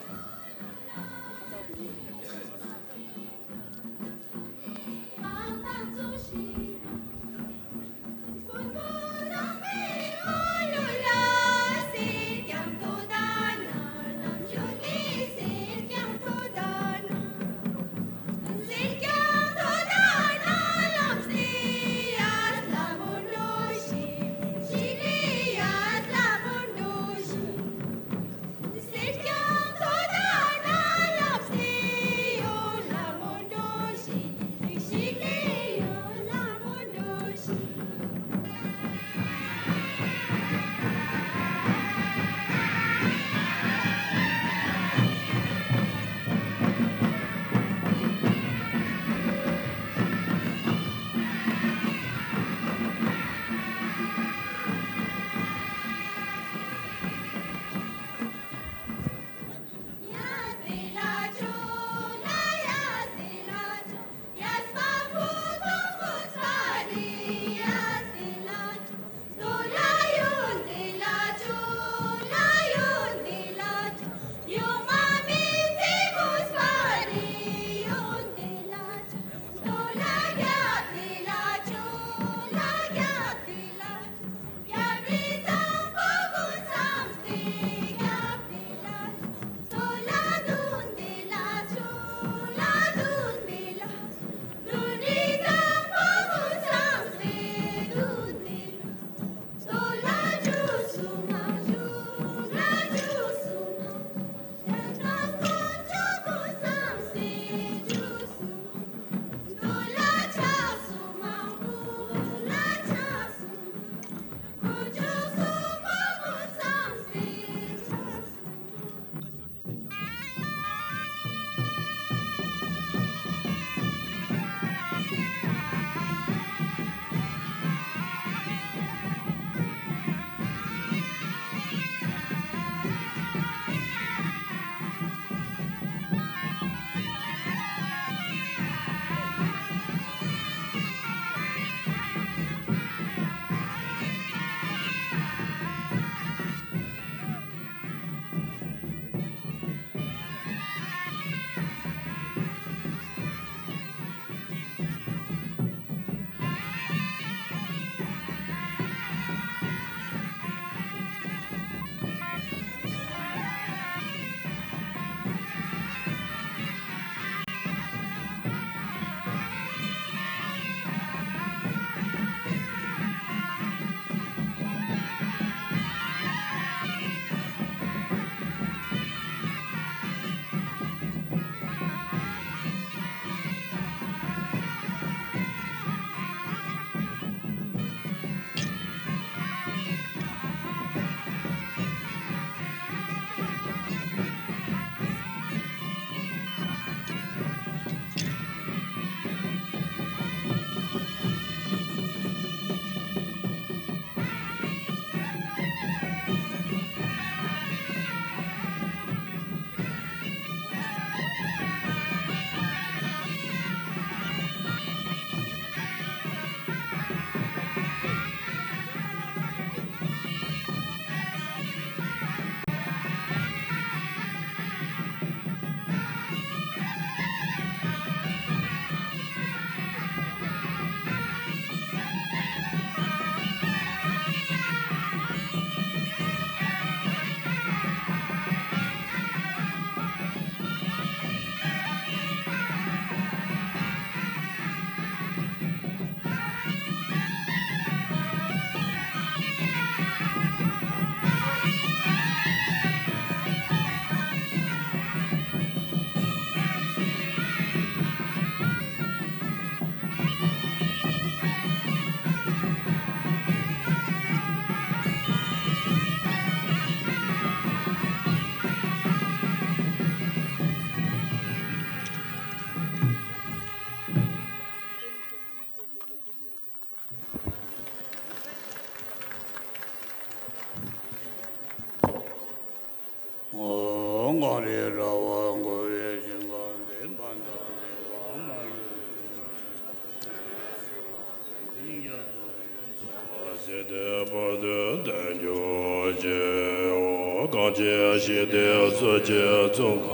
དེ་བར་དུ་བསྟན་གྱུར་ཅིག། གང་ཕྱིར་ཞིག་དེ་སུ་ཞིག་མཚུངས་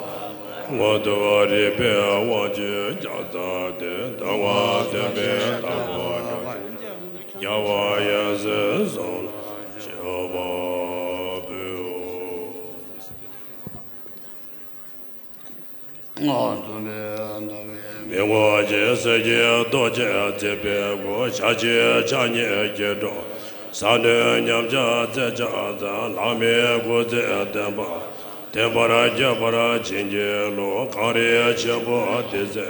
པ། མངོན་དུ་རིག་པའི་དབང་གིས་ཀྱང་ཟབ་སྟེ། དོན་ངོ་སྟོན་པའི་བདག་པོ་རྒྱལ་བ་ཡབ་སྲས་གསུམ་ལ་མཆོད་པ་ཕུལ། མི་མངོན་གྱི་གསེར་གྱི་རྡོ་རྗེས་མཛེས་པའི་སྐུ། ཞལ་གཅིག་ཕྱག་གཉིས་སྐྱིལ་ཀྲུང་། ཟབ་གནད་ཉམས་ཆག་རྩད་ཆགས་མཛད། བླ་མའི་སྐུ་ཚེ་བརྟན་པ། བརྟན་པར་གྱུར་པར་བྱིན་གྱིས་རློབས། གངས་རི་ཆེན་པོ་འདི་ཚེ།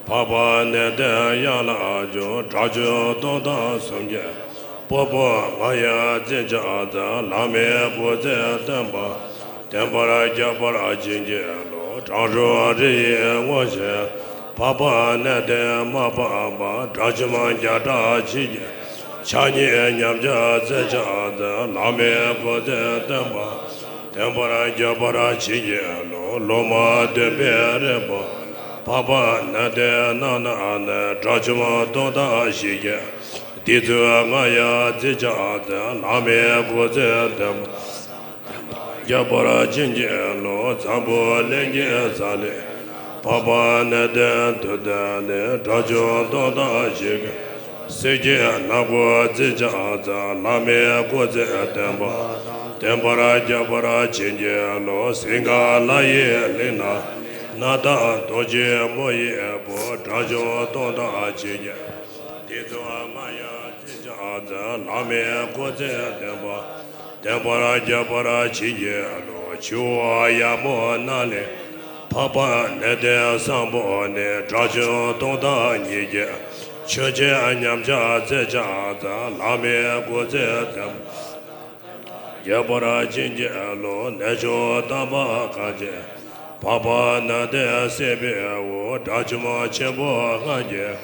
འཕགས་པ་གནས་བརྟན་ཡན་ལག་འབྱུང་། དགྲ་བཅོམ་སྟོང་དང་སངས་རྒྱས། དཔའ་བོ་ང་ཡི་རྩིས་ཆགས་མཛད། བླ་མའི་སྐུ་ཚེ་བརྟན་པ། བརྟན་པར་གྱུར་པར་བྱིན་གྱིས་རློབས། གྲང་རོ་རི་ཡི་ངོས་བཞིན། འཕགས་པ་གནས་བརྟན་མ་སྤངས་པ། དགྲ་བཅོམ་བརྒྱ་ཕྲག་འཆི་བྱེད། ཕྱག་གཉིས་ཉམས་ཆག་རྩད་ཆགས་མཛད། བླ་མའི་སྐུ་ཚེ་བརྟན་པ། བརྟན་པར་གྱུར་པར་བྱིན་གྱིས་རློབས། ལོ་མ་བདུན་པའི་རིང་པོ། འཕགས་པ་གནས་བརྟན་རྣམ་སྣང་ནས། དགྲ་བཅོམ་སྟོང་དང་ཞི་རྒྱས། འདི་ཚུ་ང་ཡི་རྩིས་ཆགས་མཛད། བླ་མའི་སྐུ་ཚེ་བརྟན་པ། གྱུར་པར་བྱིན་གྱིས་རློབས། འཛམ་བུ་གླིང་གི་ས་ལེར། འཕགས་པ་གནས་བརྟན་དུས་མཐའ་ནས། དགྲ་བཅོམ་སྟོང་དང་ཞི་རྒྱས། གསེར་གྱི་སྣ་སྒོ་རྩིས་ཆགས་མཛད། བླ་མའི་སྐུ་ཚེ་བརྟན་པ་དང་། བརྟན་པར་གྱུར་པར་བྱིན་གྱིས་རློབས། སིང་ག་ལ་ཡི་གླིང་ན། གནས་བརྟན་རྡོ་རྗེ་མོ་ཡི་བུ། དགྲ་བཅོམ་སྟོང་དང་ཞི་རྒྱས། འདི་ཚུ་ང་ཡི་རྩིས་ཆགས་མཛད། བླ་མའི་སྐུ་ཚེ་བརྟན་པ། བརྟན་པར་གྱུར་པར་བྱིན་གྱིས་རློབས། ཆུ་བོ་ཡར་མོ་ནང་ལས། འཕགས་པ་གནས་བརྟན་བཟང་པོ་ནས། དགྲ་བཅོམ་སྟོང་དང་ཉིས་བརྒྱའི། ཆོས་ཆེན་ཉམས་ཆག་རྩད་ཆགས་མཛད། བླ་མའི་སྐུ་ཚེ་བརྟན་པ། གྱུར་པར་བྱིན་གྱིས་རློབས། གནས་མཆོག་དམ་པ་གངས་ཅན། འཕགས་པ་གནས་བརྟན་སྲིད་པའི་དབུས། དགྲ་བཅོམ་ཆེན་པོ་ལྔ་བརྒྱའི།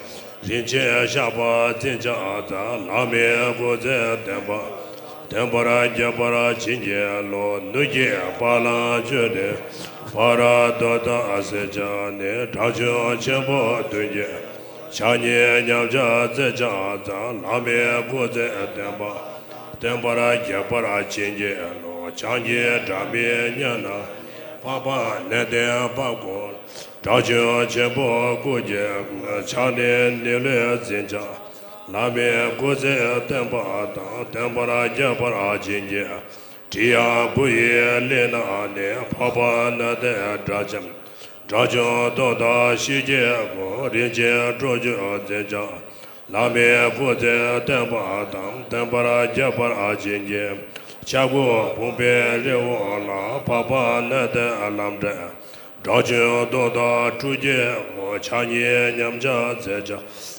རིན་ཆེན་ཞགས་པ་འཛིན་ཕྱག་མཛད། བླ་མའི་སྐུ་ཚེ་བརྟན་པ། བརྟན་པར་གྱུར་པར་བྱིན་གྱིས་རློབས། ནུབ་ཀྱི་བ་ལང་ཆུ་འདྲེན། ཕ་རོལ་ཏུ་ཏ་སེར་སྦྱངས་ནས། དགྲ་བཅོམ་ཆེན་པོ་བདུན་བརྒྱའི། ཕྱག་གཉིས་ཉམས་ཆག་རྩད་ཆགས་མཛད། བླ་མའི་སྐུ་ཚེ་བརྟན་པ། བརྟན་པར་གྱུར་པར་བྱིན་གྱིས་རློབས། ཕྱག་གཉིས་སྒྲ་མི་སྙན་ནས། འཕགས་པ་གནས་བརྟན་དཔའ་མགོན། དགྲ་བཅོམ་ཆེན་པོ་སྐུ་གྱི། ཕྱག་ནི་ནཻ་ལོས་འཛིན་ཕྱག། བླ་མའི་སྐུ་ཚེ་བརྟན་པ་དང་། བརྟན་པར་གྱུར་པར་བྱིན་གྱིས། ཁྲི་ཡང་དགུ་ཡི་གླིང་ན་ནི། འཕགས་པ་གནས་བརྟན་དགྲ་བཅོམ། དགྲ་བཅོམ་སྟོང་དང་ཞི་རྒྱས་སྐུ། རིན་ཆེན་སྤྲུལ་བཅུ་འཛིན་ཕྱག། བླ་མའི་སྐུ་ཚེ་བརྟན་པ་དང་། བརྟན་པར་གྱུར་པར་བྱིན་གྱིས། ལྕགས་ཀྱུ་བུམ་པའི་རི་བོ་ལ། འཕགས་པ་གནས་བརྟན་ལམ་འདྲེན། དགྲ་བཅོམ་སྟོང་དང་སྤྲུལ་སྐུའི་སྐུ། ཕྱག་གཉིས་ཉམས་ཆག་རྩད་ཆགས།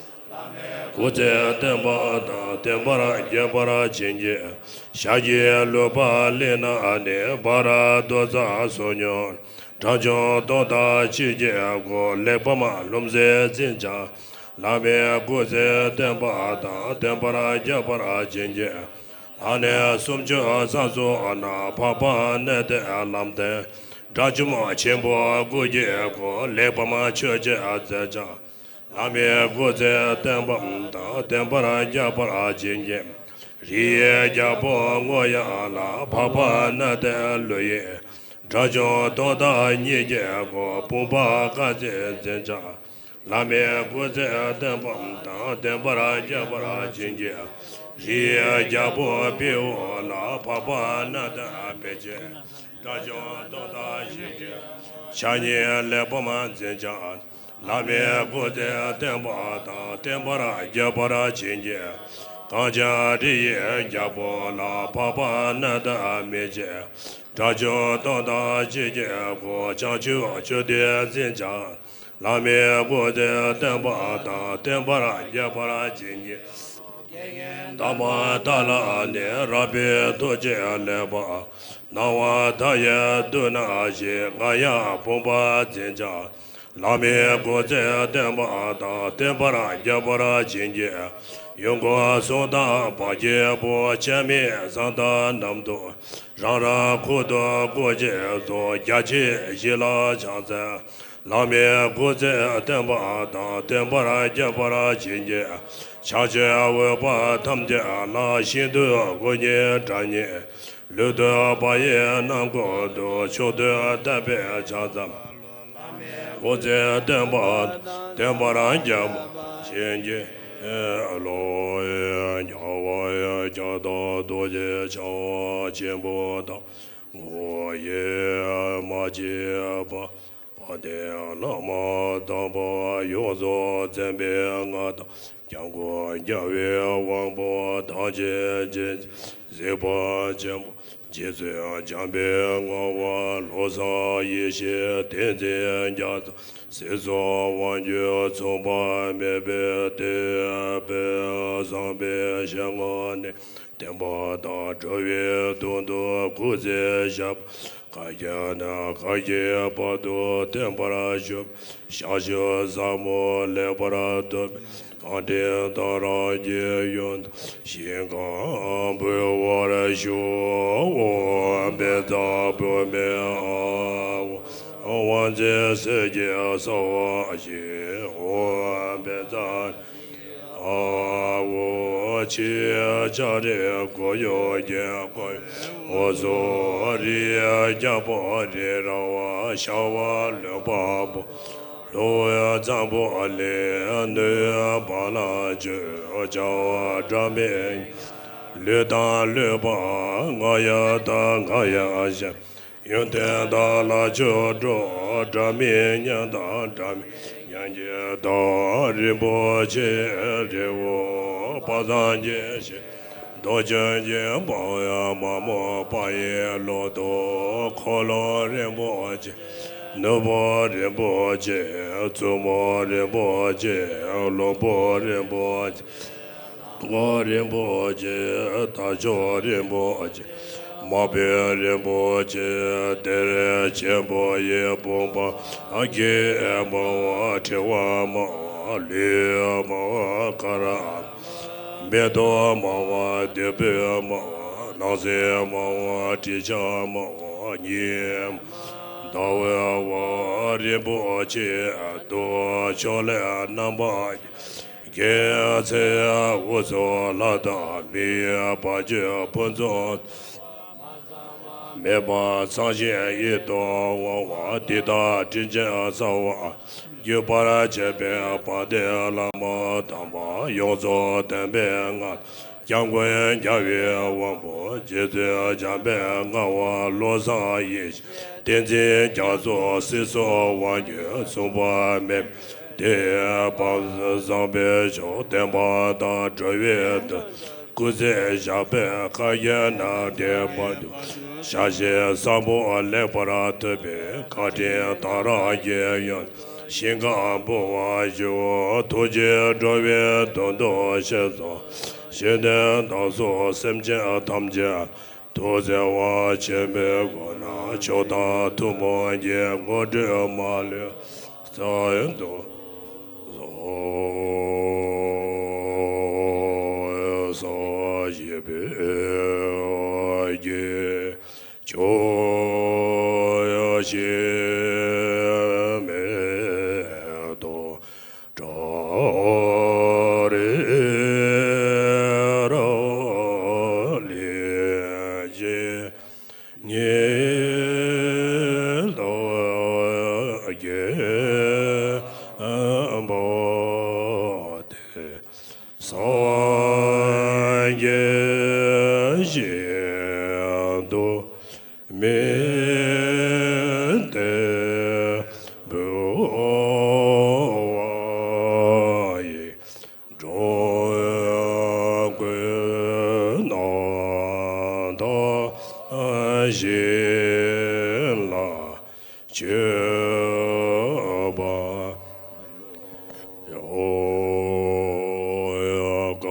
སྐུ་ཚེ་བརྟན་པ་དང་། བརྟན་པར་གྱུར་པར་བྱིན་གྱིས། ཞལ་གྱི་ལུས་འཕགས་གླིང་ན་ནི། བྷ་ར་དྭ་ཙ་བསོད་སྙོམས། དགྲ་བཅོམ་སྟོང་དང་ཞི་རྒྱས་སྐུ། གླེགས་བམ་ལྷུང་བཟེད་འཛིན་ཕྱག། བླ་མའི་སྐུ་ཚེ་བརྟན་པ་དང་། བརྟན་པར་གྱུར་པར་བྱིན་གྱིས། ལྷ་གནས་སུམ་ཅུ་སོ་གསུམ་ན། འཕགས་པ་གནས་བརྟན་ལམ་བརྟན། དགྲ་བཅོམ་ཆེན་པོ་སྐུ་གྱི་སྐུ། གླེགས་བམ་ཆོས་ཀྱི་རྩལ་ཕྱག། བླ་མའི་སྐུ་ཚེ་བརྟན་པ་དང་། བརྟན་པར་གྱུར་པར་བྱིན་གྱིས། རིའི་རྒྱལ་པོ་རྔོག་ཡ་ལ། འཕགས་པ་གནས་བརྟན་ལུས་ཡིད། དགྲ་བཅོམ་སྟོང་དང་ཉིས་བརྒྱའི་སྐུ། བུམ་པ་དཀར་རྩི་འཛིན་ཕྱག། བླ་མའི་སྐུ་ཚེ་བརྟན་པ་དང་། བརྟན་པར་གྱུར་པར་བྱིན་གྱིས། རིའི་རྒྱལ་པོ་བེའུ་ལ། འཕགས་པ་གནས་བརྟན་བེ་ཅོན། དགྲ་བཅོམ་སྟོང་དང་ཞི་རྒྱས། ཕྱག་གཉིས་གླེགས་བམ་འཛིན་ཕྱག། བླ་མའི་སྐུ་ཚེ་བརྟན་པ་དང་། བརྟན་པར་གྱུར་པར་བྱིན་གྱིས། གངས་ཅན་རི་ཡི་རྒྱལ་པོ་ལ། འཕགས་པ་གནས་བརྟན་མི་མཇེད། དགྲ་བཅོམ་སྟོང་དང་ཞི་རྒྱས་སྐུ། བྱང་ཆུབ་མཆོག་ཏུ་འཛིན་ཕྱག། བླ་མའི་སྐུ་ཚེ་བརྟན་པ་དང་། བརྟན་པར་གྱུར་པར་བྱིན་གྱིས། དམ་པ་དག་ལ་ནི། རགས་པའི་ཐུགས་རྗེས་ལེགས་པར། སྣང་བ་མཐའ་ཡས་མདུན་ན་བཞུགས། རྔ་ཡབ་བུམ་པ་འཛིན་ཕྱག། བླ་མའི་སྐུ་ཚེ་བརྟན་པ་དང་། བརྟན་པར་གྱུར་པར་བྱིན་གྱིས། ཡུམ་ཀུན་གསུང་དང་བར་གྱི་བུ། སྤྱན་མིག་བཟང་དང་རྣམ་ཐོས། རང་རང་ཁུར་དུ་བསྐུར་བཞེས་སུ། རྒྱ་ཆེ་ཞི་ལ་ཕྱག་འཚལ། བླ་མའི་སྐུ་ཚེ་བརྟན་པ་དང་བརྟན་པར་རྒྱས་པར་བྱིན་གྱིས་ཕྱག་བྱེད་འོས་པ་ཐམས་ཅད་ལ། ཤིན་ཏུ་སྐུ་གཉིས་དགྲ་གཉིས་ལུས་བཏུད་པ་ཡི་རྣམ་ཀུན་ཏུ། མཆོག་ཏུ་དད་པས་ཕྱག་འཚལ་སྐུ་ཚེ་བརྟན་པ་དང་བརྟན་པར་རྒྱས་པར་བྱིན་གྱིས་རློབས། རྒྱལ་བ་རྒྱལ་དང་རྡོ་རྗེ་འཆང་ཆེན་པོ་དང་། ངོ་བོ་ཉིད་མ་སྐྱེས་པ། དཔལ་ལྡན་བླ་མ་དམ་པ་ཡོངས་སུ་འཛིན་པའི་མངའ་བདག་སྐྱབས་མགོན་རྒྱལ་བའི་དབང་པོ་དག་བྱེད་ཅིང་གཟིགས་པ་ཆེན་པོ། རྗེ་བཙུན་འཇམ་དཔལ་ངག་དབང་བློ་བཟང་ཡེ་ཤེས་བསྟན་འཛིན་རྒྱ་མཚོ། སྲིད་གསུམ་དབང་སྒྱུར་མཚུངས་པ་མེད་པའི་དད་པས་བཟང་པོའི་ཞལ་སྔ་ནས། བསྟན་པ་དང་འགྲོ་བའི་དོན་དུ་སྐུ་ཚེ་ཞབས། མཁའ་ཁྱབ་ནས་མཁའ་ཁྱབ་བར་དུ་བརྟན་པར་བཞུགས། ཞབས་ཕྱི་ཟབ་མོ་ལེགས་པར་ཐོབ་པའི། གང་དྲན་ཐག་རང་གི་ཡོན་ཏན་ཞིང་ཁམས་འབུལ་བར་ཞུ། ཨོཾ་བཛྲ་བྷཱུ་མི་ཨཱཿཧཱུྃ། དབང་ཆེན་གསེར་གྱི་ས་བོན་བཞིན། ཨོཾ་བཛྲ་ཨཱཿཧཱུྃ། ཕྱི་ཡི་ལྕགས་རི་སྐུ་ཡི་རྒྱན། སྐུ་ཡི་འོད་ཟེར་རི་ཡི་རྒྱལ་པོ་རི་ར་བ། ཤར་བ་ལུས་འཕགས་པོ། ལྷོ་ཡི་འཛམ་བུ་གླིང་། ནུབ་ཡི་བ་ལང་སྤྱོད། བྱ་བ་སྒྲ་མི་སྙན། ལུས་དང་ལུས་འཕགས་ལྔ་ཡི་བདག་ལྔ་ཡི་ཞབས། ཡོན་ཏན་དག་ལ་ཆོས་སྒྲོག་སྒྲ་མི་སྙན་དང་སྒྲ་མི་སྙན་གྱི་བདག་རིན་པོ་ཆེ་རི་བོ་དཔག་བསམ་གྱི་ཞིང་། རྡོ་རྗེ་འཆང་དཔལ་དབྱངས་དམར་མོ་དཔལ་ཡི་ལོ་ཏོག་འཁོར་ལོ་རིན་པོ་ཆེ། ནོར་བུ་རིན་པོ་ཆེ། བཙུན་མོ་རིན་པོ་ཆེ། བློན་པོ་རིན་པོ་ཆེ། ངོ་རིན་པོ་ཆེ། དར་ལྕོག་རིན་པོ་ཆེ། དམར་པོ་རིན་པོ་ཆེ། གཏེར་ཆེན་པོ་ཡི་བུམ་པ། སྐྱེས་དམར་བ་འཁྲི་བ་དམར་བ། ལུས་དམར་བ་དཀར། མེ་ཏོག་དམར་བ་བདུག་སྤོས་དམར་བ། ནགས་གསེབ་དམར་བ་སྤོས་ཆས་དམར་བ། ཉི་མ་ཟླ་བའི་འོད་རིན་པོ་ཆེ། གདུགས་ཕྱོགས་ལས་རྣམ་པར། རྒྱལ་ཚེ་དབུ་གཙུག་ལྷ་དང་མིའི་བར་གྱི་ཕུན་ཚོགས། མེད་པ་ཚངས་ཞིང་ཡིད་དུ་འོང་བ། འདི་དག་དྲིན་ཅན་གསོལ་བ། བརྒྱུད་པར་བཅས་པའི་དཔལ་ལྡན་བླ་མ་དམ་པ་ཡོངས་སུ་ལྡན་པའི་མངའ། སྐྱབས་མགོན་རྒྱལ་བའི་དབང་པོ། རྗེ་བཙུན་འཇམ་དཔལ་ངག་དབང་བློ་བཟང་ཡེ་ཤེས། བསྟན་འཛིན་རྒྱ་མཚོ། སྲིད་གསུམ་དབང་སྒྱུར་མཚུངས་པ་མེད། དེ་བསམ་བཟང་པོའི་མཆོག་བསྟན་པ་དང་འགྲོ་བའི་དོན། སྐུ་ཚེ་ཞབས་པད་མཁའ་ཁྱབ་ན་བརྟན་པར་ཤོག་ཞལ་བཞེས་བསམ་པ་ལེགས་པར་ཐོབ་པའི། བཀའ་དྲིན་དང་རང་གི་ཡོན་ཏན་ཞིང་ཁམས་འབུལ་བར་ཞུ། ཐུགས་རྗེས་འགྲོ་བའི་དོན་དུ་སྤྱན་རས་གཟིགས་དང་སོགས་སེམས་ཅན་ཐམས་ཅད། ཐུགས་བརྩེ་བ་ཆེན་པོའི་སྒོ་ནས་མཆོག་དང་ཐུན་མོང་གི་དངོས་གྲུབ་མ་ལུས་སྩལ་དུ་གསོལ། ཞེས་པའི་རྒྱས་ཆོས་འཆད་མེ་ཏོག་ཀྲ་རེ་ར་ལས་བྱེད་ཉི་ཟླ་རྒྱས་པ་དེ། སངས་རྒྱས་ཞིང་དུ་དམིགས་ཏེ་འབུལ་བ་ཡི། འགྲོ་ཀུན་རྣམ་དག་ཞིང་ལ་སྤྱོད་པ་ཡང་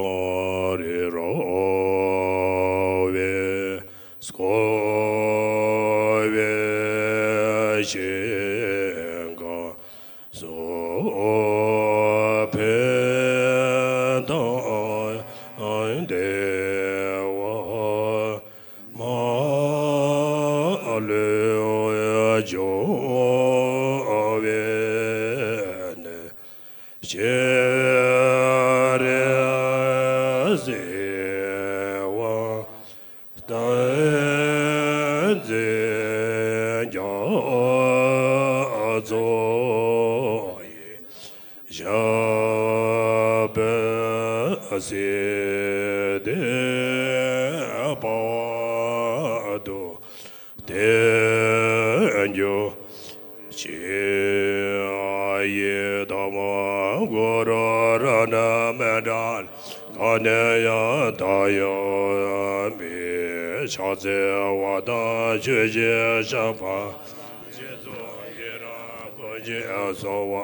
ཤེས་རིག་བསིལ་བ་བསྟན་འཛིན་རྒྱ་མཚོ་ཡི། ཞབས་པད་སྲིད་མཐའི་དཔལ་དུ་བརྟན་གྱུར་ཅིག། ཡི་དམ་གུ་རུ་རཏྣ་མཎྜལ་གང་ནས་ཡང་དག་ཡོད་མེད། ཕྱག་འཚལ་བ་དང་མཆོད་ཅིང་བཤགས་པ། རྗེས་སུ་ཡི་རང་བསྐུལ་ཞིང་གསོལ་བ།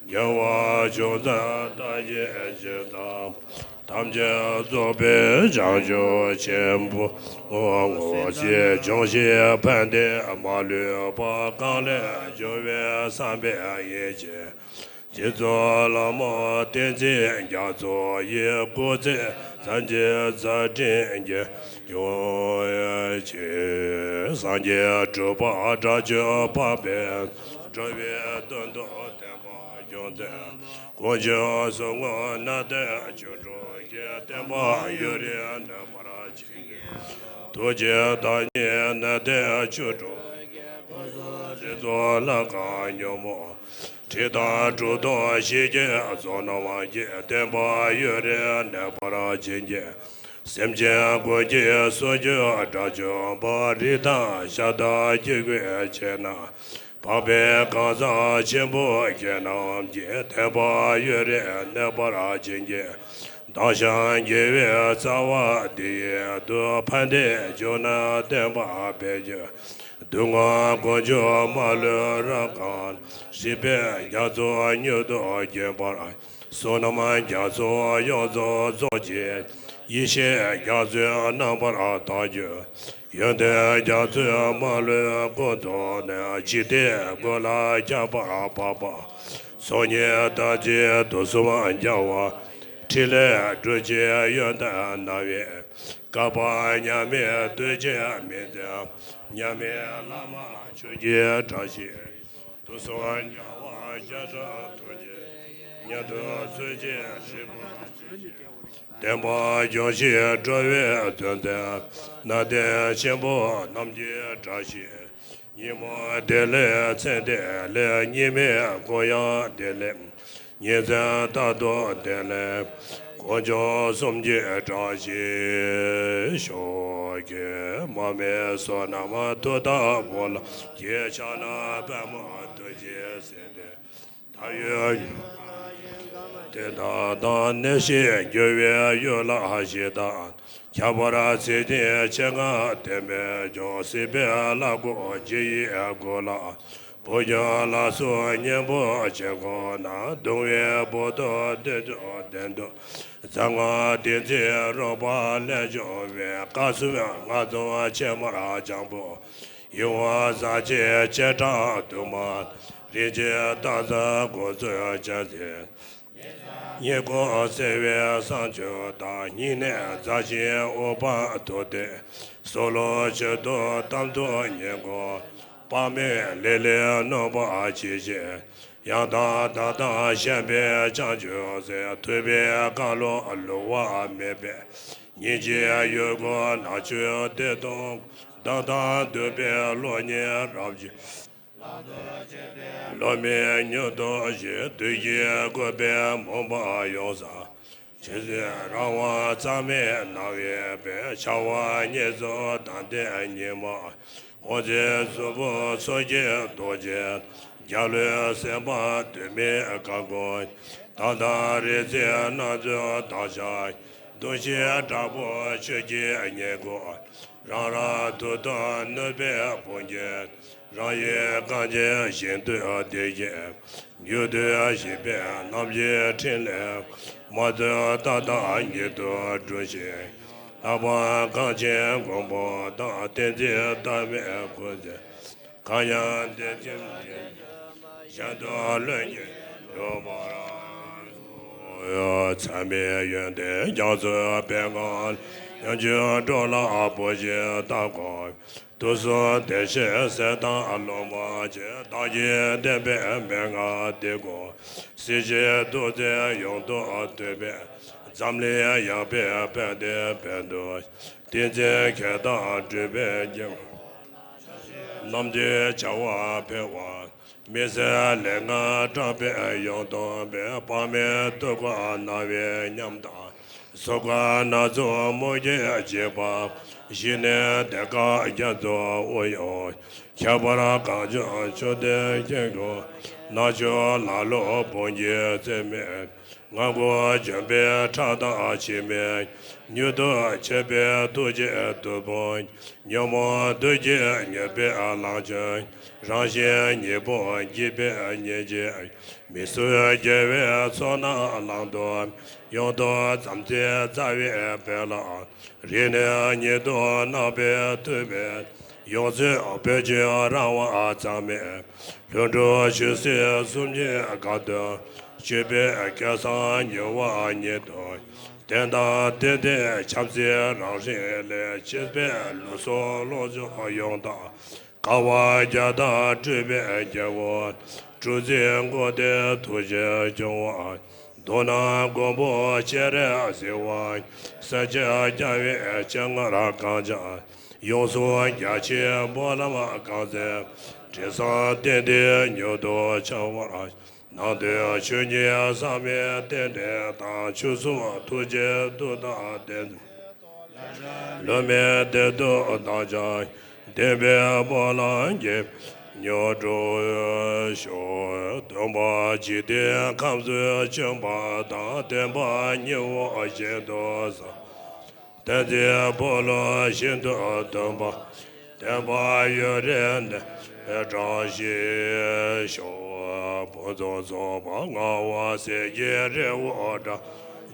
རྒྱལ་བ་མཆོག་ཐམས་ཅད་བདག་གིས་ཕྱིར་བལྟ། ཐམས་ཅད་རྫོགས་པའི་བྱང་ཆུབ་ཆེན་པོའི་ངོ་བོ། ངོ་བོ་ཞེས་བྱ་ཞིང་ཕན་བདེ་མ་ལུས་པ། གང་ལས་བྱུང་བའི་བསམ་པའི་ཡིད་ཀྱིས། རྗེས་སུ་བླ་མ་བསྟན་འཛིན་རྒྱ་མཚོ་ཡི། སྐུ་ཚེ་མཚན་ཅན་མཛད་འཕྲིན་རྒྱས་གྱུར་ཅིག། སངས་རྒྱས་གྲུབ་པ་དགྲ་བཅོམ་པ་དཔལ། འགྲོ་བའི་དོན་དུ་བསྟན་པ་སྐྱོང་མཛད། དཀོན་མཆོག་གསུམ་མགོན་ནང་རྟེན་བཅུ་དྲུག་གི། བསྟན་པ་ཡུན་རིང་གནས་པར་བྱིན་གྱིས། ཐུགས་རྗེའི་བདག་ཉིད་ནང་རྟེན་བཅུ་དྲུག་གི། སྐུ་གསུང་ཐུགས་ཀྱི་ལྷ་ཁང་ཉོན་མོངས་དྲི་དང་དྲོད་དང་ཞི་རྒྱས་ཚོགས་རྣམས་ཀྱིས། བསྟན་པ་ཡུན་རིང་གནས་པར་བྱིན་གྱིས། སེམས་ཅན་ཀུན་གྱི་གསོན་ཕྱིར་དགྲ་བཅོམ་པ། རིགས་དང་ཤ་དང་སྐྱེ་དགུའི་ཆོས་རྣམས། འཕགས་པའི་ཁང་བཟང་ཆེན་པོ་ཁྱེད་རྣམས་ཀྱིས། བསྟན་པ་ཡུན་རིང་གནས་པར་བྱིན་གྱིས། བདག་ཞིང་དགེ་བའི་རྩ་བ་འདི་ཡི་མཐུས། ཕན་བདེའི་ཕྱོགས་རྣམས་བསྟན་པ་འཕེལ་འགྱུར། སྡུག་བསྔལ་དཀོན་མཆོག་མ་ལུས་རབ་བསྐལ། སྲིད་པའི་རྒྱ་མཚོ་མྱུར་དུ་འཇོམས་པར། བསོད་ནམས་རྒྱ་མཚོ་ཡོངས་སུ་རྫོགས་ཀྱི། ཡེ་ཤེས་རྒྱ་མཚོའི་རྣམ་པར་དག་གྱུར། ཡོན་ཏན་རྒྱ་མཚོས་མ་ལུས་ཀུན་རྫོགས་ནས། འཇིག་རྟེན་ཀུན་ལ་ཁྱབ་པར་འཕགས་པ། ཚོགས་གཉིས་དང་ཚིག་དུག་གསུམ་རྒྱལ་བ། ཕྲིན་ལས་སྒྲུབ་ཀྱི་ཡོན་ཏན་སྣང་བའི། བསྐལ་པ་མཉམ་མེད་བདུད་ཀྱི་མི་འདུལ། མཉམ་མེད་བླ་མ་ཆོས་ཀྱི་བཀྲ་ཤིས། དུག་གསུམ་རྒྱལ་བ་རྒྱ་གྲགས་ཐུགས་རྗེ། མཉམ་དུ་ཚུལ་གྱིས་སྒྲུབ་པར་བྱིན་གྱིས། བསྟན་པ་སྐྱོང་ཞིང་སྒྲོལ་བའི་མཛོད་འཛིན། ནང་རྟེན་ཆེན་པོ་རྣམས་ཀྱི་བཀྲ་ཤིས། ཉིན་མོ་བདེ་ལེགས་མཚན་བདེ་ལེགས། ཉི་མའི་གུང་ཡང་བདེ་ལེགས། ཉིན་མཚན་རྟག་ཏུ་བདེ་ལེགས། དཀོན་མཆོག་གསུམ་གྱི་བཀྲ་ཤིས་ཤོག། མར་མེ་བསོད་ནམས་མཐུ་དང་པོ་ལ། ཕྱག་ན་པདྨོ་རྡོ་རྗེ་སེམས་དཔའི། ད་ཡོད་དེ་དག་དང་། གནས་ཤིང་རྒྱུ་བའི་ཡུལ་ལ་གཞི་བདག་ཁྱད་པར་ཚིག་བདུན་ཆེ་ལྔ་བསྟན་པའི་མཆོག་སྲིད་པའི་ལྷ་སྐུ་རྗེ་ཡི་སྐུ་ལ། བུ་ཁྱོད་ལ་སོགས་གཉེན་པོ་ཆེ་ཁོ་ན། གདུང་བའི་བུ་དང་བསྟན་འགྲོའི་གདན་དུ། གསང་སྔགས་ཏིང་འཛིན་རོལ་པ་ལས་བྱུང་བའི། བཀའ་སྲུང་སྔགས་རྫོང་ཕྱེ་མར་སྤྱང་པོ། ཡིད་འོང་ཟབ་ཆོས་བྱེ་བྲག་དུ་མ། རིན་ཆེན་རྟ་མཛེས་དགོངས་རྫོགས་རྒྱལ་མཚན། སྙིང་ཁོང་གསལ་བའི་གསང་མཆོག་དང་། སྙིང་ནས་མཛའ་ཞིང་འོ་བར་ཐུག་སྟེ། སྲོག་ལོངས་སྤྱོད་དོ་དམ་དུ་ཉེ་འཁོར། དཔག་མེད་ལས་ལས་རྣམ་པར་ཕྱེ་ཞིང་། ཡང་དག་བདག་དང་བཤན་པའི་བྱང་ཆུབ་སེམས། ཐུབ་པའི་བཀའ་ལུང་བསླུ་བ་མེད་པའི། སྙིང་རྗེའི་ཡུལ་ཀུན་ནག་ཆུ་དེ་དང་། བདག་དང་འདུས་པའི་བློ་གཉིས་རབ་བྱུང་། བློ་མིག་མྱུར་དུ་ཞི། བདུད་ཀྱི་བཀོད་པའི་མུན་པ་ཡོངས་བསལ། ཆོས་སྲིད་རང་དབང་རྩ་མེད་སྣང་བའི་དཔལ། འཆར་བ་གཉིས་སུ་དམ་ལྡན་ཉི་མ། དབང་ཆེན་གསུམ་པོ་མཚོན་གྱི་རྡོ་རྗེ། འཇའ་ལུས་སེམས་དཔའ་དུས་མིན་བཀའ་བསྒོ། མདངས་དང་རིག་འཛིན་རྣམ་ཚོགས་དག་ཤར། གདུང་ཤིང་དྲག་པོ་ཆོས་ཀྱི་སྙིང་པོ། རང་རང་ཐུགས་དང་ནུས་པའི་དཔུང་གིས། རང་ཡུལ་གངས་ཅན་ཞིང་དུ་བདེ་ཞིང་། རྒྱུ་དུས་ཞིང་པའི་རྣམ་བཞིའི་ཕྲིན་ལས། མ་བཅོས་རྟག་ཏུ་ཉིད་དུ་སྒྲུབ་ཤིང་། ལྷ་པ་གངས་ཅན་མགོན་པོ་དང་། བསྟན་འཛིན་བདག་མེད་སྐུ་ཚེ། གང་ཡང་བདེ་ཞིང་ཞིང་དུ་ལྷུན་གྱིས་གྲུབ་པར་ཤོག། ཚད་མེད་ཡོན་ཏན་རྒྱ་མཚོའི་དཔལ་ངང་། བསྟན་བཅོས་འགྲོ་ལ་བུ་བཞིན་བལྟ་དགོས། དུག་གསུམ་བདེ་གཤེགས་ཟས་དང་ལུང་མ་བྱེད། བདག་གིས་བསྟན་པའི་མན་ངག་འདི་ཀུན། སྲིད་ཞིའི་དུག་རྫས་ཡོངས་རྫོགས་འདུས་པའི། འཛམ་གླིང་ཡངས་པའི་དཔལ་ལྡན་དཔལ་དུ། བསྟན་འཛིན་མཁས་དང་གྲུབ་པའི་རྒྱན། རྣམ་འདྲེན་བྱ་བ་འཕེལ་བ། མི་བཟད་ལས་ངན་སྐྲག་པའི་ཡོངས་སྟོང་པའི། དཔག་མེད་དུག་ཁུར་ན་བའི་ཉམས་དང་། སོ་ཁ་སྣ་ཚོགས་མུ་གེས་འཇིགས་པ། ཞི་གནས་གདེངས་ཀ་རྒྱ་མཚོ་དབུ་ཡོལ། ཁྱད་པར་གངས་ལྗོངས་ཆུ་གཏེར་སྐྱེ་དགུ། ནག་ཕྱོགས་ལ་ལུ་བོན་གྱི་རྩེ་མོ། སྔ་འགོག་ལྗོན་པའི་ཁྲག་དང་འཆི་མེད། མྱུར་དུ་མཆོད་པའི་ཐུགས་རྗེའི་དུག་ཕུང་། ཉོན་མོངས་བདུད་ཀྱིས་མྱོས་པའི་གླང་ཆེན། རང་བཞིན་ཉིད་ཕུང་བགྱིས་པའི་ཉིན་བྱེད། མི་བསྲུན་རྒྱལ་བའི་ཚོགས་རྣམས་བླང་དོར། ཡོངས་རྫོགས་རྩམ་ཟན་རྩ་བའི་དཔལ་ལ། རིང་ནས་ཉིད་དུ་བརྣག་པའི་ཐུབ་པས། ཡོངས་བཙོས་བོད་ཀྱི་རང་དབང་རྩ་མེད། ལྷུན་གྲུབ་ཆོས་སྲིད་གསུམ་གྱི་དགའ་སྟོན། སྤྱོད་པའི་སྐལ་བཟང་མྱུར་བ་ཉིད་དུ། བསྟན་དང་བསྟན་འཛིན་ཆབ་སྲིད་རང་རིག་ལས། གཅེས་པའི་ལུས་སྲོག་ལོངས་སྤྱོད་ཡོངས་དག་དཀའ་བ་བརྒྱ་དང་སྤྲུལ་པའི་རྒྱལ་པོ། སྤྲུལ་རྫས་མགོན་དེ་ཐུགས་རྗེ་སྐྱོང་བ། མདོ་ནང་མགོན་པོ་སྤྱན་རས་གཟིགས་དབང་། སེར་སྐྱ་རྒྱལ་བའི་སྤྱན་སྔར་གངས་ལྗོངས། ཡོངས་སུ་རྒྱ་ཆེའི་སྨོན་ལམ་གང་མཛད། དྲི་བཟང་སྟེང་དེ་མྱུར་དུ་འཆང་བར། ནང་དུ་ཆོས་ཉིད་ཟག་མེད་རྟེན་འབྲེལ་དང་། ཆོས་སྲུང་ཐུགས་རྗེའི་མཐུ་དང་ལྡན། སློབ་མའི་དེར་སྡུག་བདག་ཀྱང་བདེན་པའི་སྨོན་ལམ་གྱི། མྱུར་འགྲུབ་ཤོག་སྟོན་པ་འཇིག་རྟེན་ཁམས་སུ་བྱོན་པ་དང་། བསྟན་པ་ཉི་འོད་བཞིན་དུ་གསལ། བསྟན་འཛིན་འཁོར་ལོ་ཤིན་ཏུ་འདུས་པ། བསྟན་པ་ཡུན་རིང་གནས་པའི་བཀྲ་ཤིས་ཤོག་ཕུན་སུམ་ཚོགས་པ་ལྔ་པ་ཟས་ཀྱི་རི་བོ་འདྲ།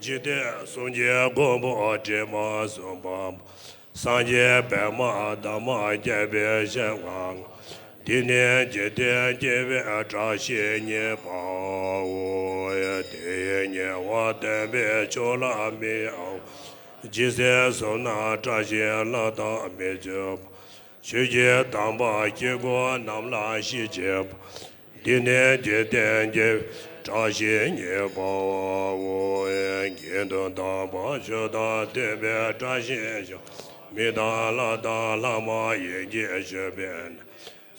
འཇིག་རྟེན་གསུམ་གྱི་མགོན་པོ་དྲི་མ་གསུམ་པ། སངས་རྒྱས་པདྨ་འདབ་མ་བརྒྱད་པའི་ཞལ་སྔ། འདི་ནི་འཇིག་རྟེན་སྐྱེ་བའི་བཀྲ་ཤིས་བརྙེས་པའོ། དེ་ཡི་ཉེ་བར་བསྟན་པའི་ཆོས་ལ་མི་གཡེལ། ཇི་སྲིད་བསོད་ནམས་བཀྲ་ཤིས་ལ་དྭགས་མི་བརྗོད་པ། ཆོས་ཀྱི་དམ་པ་དཀྱིལ་འཁོར་རྣམས་ལ་ཞི་བྱེད་པ། འདི་ནི་འཇིག་རྟེན་སྐྱེ་བའི་བཀྲ་ཤིས་བརྙེས་པའོ། དགེ་འདུན་དམ་པ་ཆོས་དང་ལྡན་པའི་བཀྲ་ཤིས་ཤོག་མི་དང་ལྷ་དང་ལྷ་མ་ཡིན་གྱིས་མཆོད་པའི་གནས།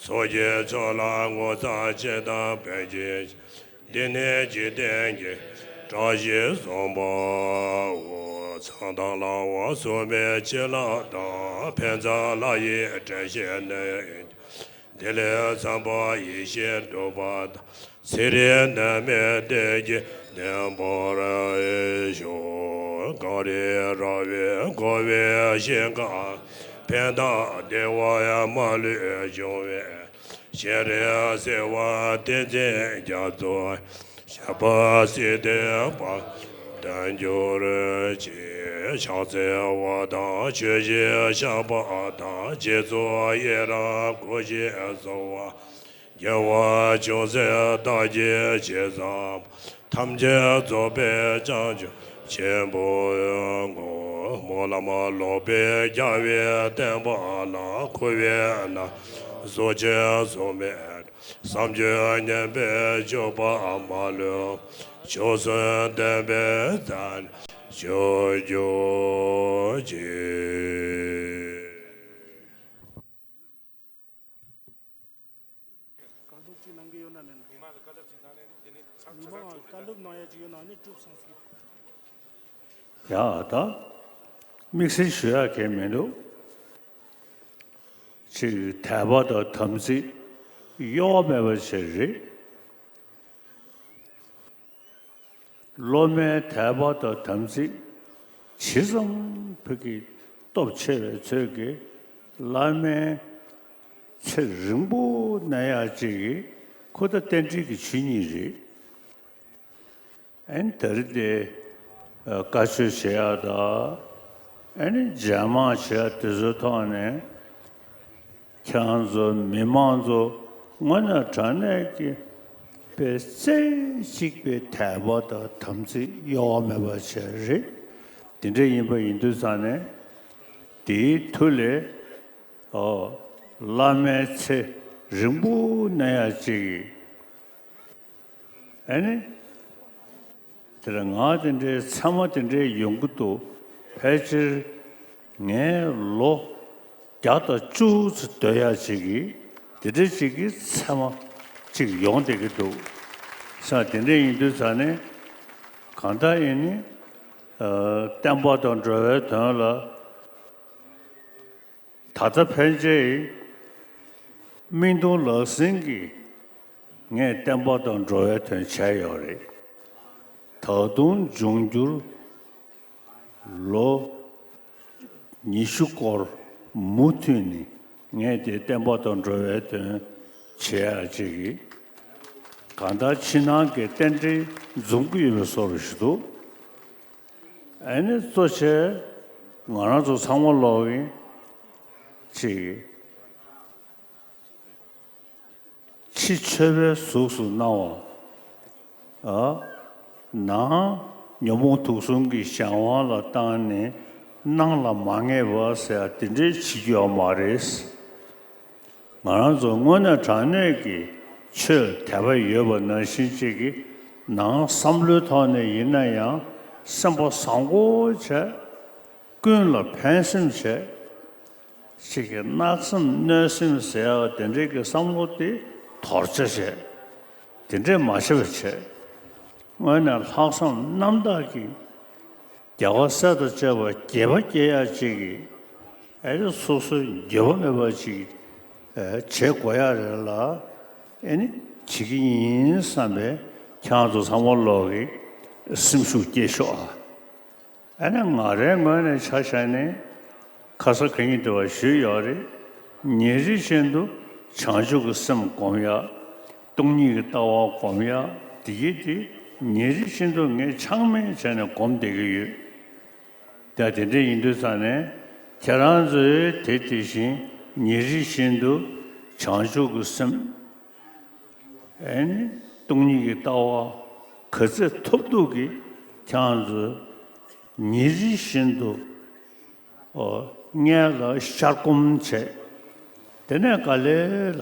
ཚོགས་ཀྱི་མཆོག་ལ་ངོ་མཚར་ཆེ་དང་ཕན་ཆེ། འདི་ནི་འཇིག་རྟེན་གྱི་བཀྲ་ཤིས་བཟང་པོའོ། མཚན་དང་ལྷ་བ་སྲུང་མའི་བྱིན་རླབས་དང་། ཕན་མཚན་ལྷ་ཡི་དྲན་ཤེས་ནི། དེ་ལས་འཚམས་པ་ཡེ་ཤེས་སྒྲུབ་པ་དང་། ཚེ་རིང་ནད་མེད་བདེ་སྐྱིད་ལྡན་པར་ཤོག་གངས་རི་ར་བས་བསྐོར་བའི་ཞིང་ཁམས། ཕན་དང་བདེ་བ་མ་ལུས་འབྱུང་བའི། སྤྱན་རས་གཟིགས་དབང་བསྟན་འཛིན་རྒྱ་མཚོ། ཞབས་པད་སྲིད་མཐའི་བར་དུ་བརྟན་གྱུར་ཅིག་ཕྱག་འཚལ་བ་དང་མཆོད་ཅིང་བཤགས་པ་དང་། རྗེས་སུ་ཡི་རང་བསྐུལ་ཞིང་གསོལ་བ། རྒྱལ་བ་ཅུང་ཟད་བདག་གིས་ཇི་བསམ་པ། ཐམས་ཅད་རྫོགས་པའི་བྱང་ཆུབ་ཆེན་པོའི་ངོ་བོ། སྨོན་ལམ་ལོག་པའི་རྒྱལ་བའི་བསྟན་པ་ལ། འཁོར་བའི་ནང་གཟུགས་ཅན་གཟུགས་མེད། བསམ་བརྗོད་ངན་པའི་སྤྱོད་པ་མ་ལུས། མཆོག་གསུམ་ལྡན་པའི་མཛད་རྣམས་བྱོན་གྱུར་ཅིག་བཀའ་སློབ་ཅིག་གནང་གི་ཡོད་ན་མེད་ན། མི་མང་ལ་བཀའ་སློབ་གནང་ཡ་ཅིག་ཡོད་ན་ནི་གྲུབ་སོང་ཟེར་གི། ཡ་ད། དམིགས་བསལ་ཞུ་ཡ་གང་མི་འདུག་ཅིག་དད་པ་དང་དམ་ཚིག་གཡོ་བ་མེད་པ་བྱས་རེད། སློབ་མའི་དད་པ་དང་དམ་ཚིག་ཇི་ཙམ་ཕ་གི་སྟོབས་ཆེ་བའི་ཚོད་ཀྱིས་བླ་མའི་ཚེ་རིང་པོ་གནས་ཡག་ཅིག་གི་ཁོ་ད་རྟེན་འབྲེལ་གྱི་ཆོས་ཉིད་རེད། ཨ་ནི་ད་རེས་དེ་བཀའ་ཆོས་བྱེད་ཡག་དང་ཨ་ནི་མཇལ་མང་བྱེད་ཡག་དེ་ཚོའི་ཐོག་ནས། ཁྱེད་རང་ཚོ་མི་མང་ཚོ་དངོས་གནས་དྲང་གནས་ཀྱི་དཔེ་རྩེ་གཅིག་པའི་དད་པ་དང་དམ་ཚིག་གཡོ་བ་མེད་པ་བྱས་རེད། དེ་འདྲ་ཡིན་པ་ཡིན་དུས་ཙང་ནས་ དེའི་མཐུ་ལས་ཨོ་བླ་མའི་ཚེ་རིང་པོ་གནས་ཡ་ཅིག་གིས། ཨ་ནི། དེ་ལ་ང་དེ་འདྲའི་མཚན་མ་དེ་འདྲའི་ཡོང་གི་འདུག་ཕལ་ཆེར་ངའི་ལོ་བརྒྱ་དང་བཅུ་ཙམ་སྡོད་ཡ་ཅིག་གིས་དེ་འདྲ་ཅིག་གི་མཚན་མ་ཅིག་ཡོང་བསྡད་ཀྱི་འདུག་ས་དེ་འདྲ་ཡིན་དུས་ཙང་ནས་གང་ལྟར་ཡིན་ནི། ཨ། བསྟན་པ་དང་འགྲོ་བའི་དོན་ལ། ད་ལྟ་ཕན་ཆད་སྨིན་གཏོང་ལག་ཟིན་གྱིས་ངས་བསྟན་པ་དང་འགྲོ་བའི་དོན་བྱས་ཡོད་རེད། ད་དུང་འབྱུང་འགྱུར་ལོ་ཉི་ཤུ་སྐོར་མུ་མཐུད་ནས་ངས་དེ་བསྟན་པ་དང་འགྲོ་བའི་དོན་བྱེད་ཡ་ཅིག་གིས་གང་ལྟར་ཕྱི་ནང་གི་རྟེན་འབྲེལ་འཛོམས་ཀྱི་ཡོད་པའི་བཟོ་འདྲ་ཞིག་འདུག་ཨ་ནི་གཙོ་ཆེ་ང་རང་ཚོ་ཚང་མ་ལོག་གིན་ཅིག་ཕྱི་མཆོད་པའི་གཟུགས་སུ་སྣང་བ། ཨ། ནང་ཉོན་མོངས་དུག་གསུམ་གྱི་གཞན་དབང་ལ་བཏང་ནས་སྣང་ལ་མ་ངེས་པ་ཟེར་ཡ་དེ་འདྲའི་བྱེད་རྒྱུ་ཡོད་མ་རེད། ང་རང་ཚོ་དངོས་གནས་དྲང་གནས་ཀྱི་ཆོས་དད་པ་ཡོད་པ་ནང་བཞིན་ཅིག་གི་ནང་བསམ་བློའི་ཐོག་ནས་ཡིན་ན་ཡང་སེམས་པ་བཟང་པོ་བྱས། ཀུན་ལ་ཕན་སེམས་བྱས། ཅིག་གི་གནག་སེམས་གནོད་སེམས་ཟེར་ཡ་དེ་འདྲའི་གི་བསམ་བློ་དེ་དོར་བྱ་བྱས། དེ་འདྲས་མ་བྱས་པ་བྱས། དངོས་གནས་ལྷག་བསམ་རྣམ་དག་གིས་རྒྱལ་བ་སྲས་དང་བཅས་པ་དགྱེས་པ་སྐྱེ་ཡ་ཅིག་གི་ཨེ་རེ་སོ་སོའི་འགྱོད་པ་མེད་པ་ཅིག་ཨེ་བྱེད་དགོས་ཡ་རེད་ལ། ཨེ་ནི་བྱེད་ཀྱི་ཡིན་བསམ་པའི་ཁྱེད་རང་ཚོ་ཚང་མ་ལོག་གི་སེམས་ཤུགས་སྐྱེད་ཤོག་ཨ། ཨ་ནི་ང་རའི་ངོས་ནས་ཆ་བཞག་ནས་ཁ་སང་ག་ཡིན་དུ་བ་ཞུས་ཡོད་རེད། ཉིན་རེ་བཞིན་དུ་བྱང་ཆུབ་ཀྱི་སེམས་སྒོམ་ཡ། སྟོང་ཉིད་ཀྱི་ལྟ་བ་སྒོམ་ཡ། དེ་ཡིན་དེ་ཉིན་རེ་བཞིན་དུ་ངས་ཆག་མེད་བྱས་ནས་སྒོམ་བསྡད་ཀྱི་ཡོད། ད་དེ་འདྲ་ཡིན་དུས་ཙང་ནས་ཁྱེད་རང་ཚོས་དེ་དེ་བཞིན་ཉིན་རེ་བཞིན་དུ་བྱང་ཆུབ་ཀྱི་སེམས། ཨེ་ནི་སྟོང་ཉིད་ཀྱི་ལྟ་བ་ག་ཚོད་ཐུབ་ཐུབ་ཀྱིས་ཁྱེད་རང་ཚོས་ཉིན་རེ་བཞིན་དུ་ཨོ་སྔོན་ལ་ཤར་སྒོམ་བྱས། དེ་ནས་ག་ལེ་ལ་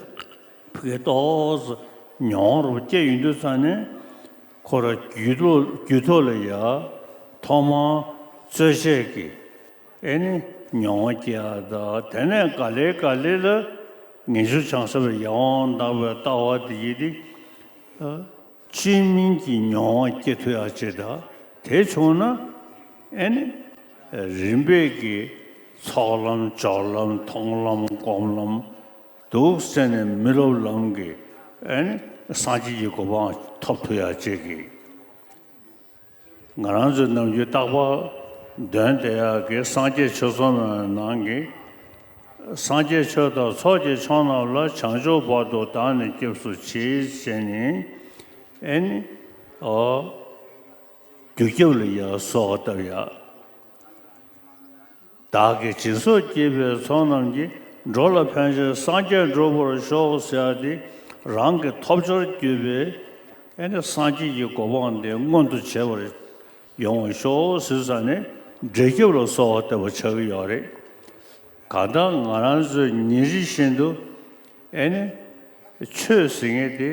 ཕ་གི་ཏོག་ཙམ་མྱོང་རུ་སྐྱེ་ཡོང་དུས་ཙང་ནས་ཁོ་ར་རྒྱུད་ཐོག་རྒྱུད་ཐོག་ལ་ཡ་ཐོག་མར་རྩོལ་བཅས་ཀྱི་ཨེ་ནི་མྱོང་བ་སྐྱེ་ཡ་ད་དེ་ནས་ག་ལེ་ག་ལེ་ལ་ངེས་འབྱུང་བྱང་སེམས་ལ་ཡང་དག་པའི་ལྟ་བ་དེ་ཡིན་ཏེ། བཅོས་མིན་གྱི་མྱོང་བ་སྐྱེ་ཐུབ་ཡ་ཅིག་དང་དེ་བྱུང་ན་ཨེ་ནི་རིམ་པས་ཀྱི་ཚོགས་ལམ་སྦྱོར་ལམ་མཐོང་ལམ་སྒོམ་ལམ་འདུག་ཟེར་ནས་མི་སློབ་ལམ་གྱི་ཨེ་ནི་སངས་རྒྱས་ཀྱི་གོ་འཕང་ཐོབ་ཐུབ་ཡ་ཅིག་གི་ང་རང་ཚོའི་ནམ་རྒྱུན་རྟག་པར་འདོན་བསྡད་ཡག་གི་སངས་རྒྱས་ཆོས་ཚོགས་མའི་ནང་གི། སངས་རྒྱས་ཆོས་དང་ཚོགས་ཀྱི་མཆོག་རྣམས་ལ། བྱང་ཆུབ་བར་དུ་བདག་ནི་སྐྱབས་སུ་མཆི་ཟེར་ནས་ཨེ་ནི་ཨོ་རྒྱུ་སྐྱབས་ལ་ཡ་གསོལ་བ་བཏབ་ཡག་བདག་གིས་སྦྱིན་སོགས་བགྱིས་པའི་ཚོགས་རྣམས་ཀྱིས། འགྲོ་ལ་ཕན་ཕྱིར་སངས་རྒྱས་འགྲུབ་པར་ཤོག་ཟེར་ཡ་དེ་རང་གི་ཐོབ་བྱར་གྱུར་པའི་ཨེ་ནི་སངས་རྒྱས་ཀྱི་གོ་འཕང་དེ་མངོན་དུ་བྱེད་པར་ཡོང་བར་ཤོག་ཟེར་ས་ནས་འབྲས་སྐྱབས་ལ་གསོལ་བ་བཏབ་པ་ཆགས་ཀྱི་ཡོད་རེད། གང་ལྟར་ང་རང་ཚོས་ཉིན་རེ་བཞིན་དུ་ཨེ་ནི་ཆོས་ཟེར་མཁན་དེ་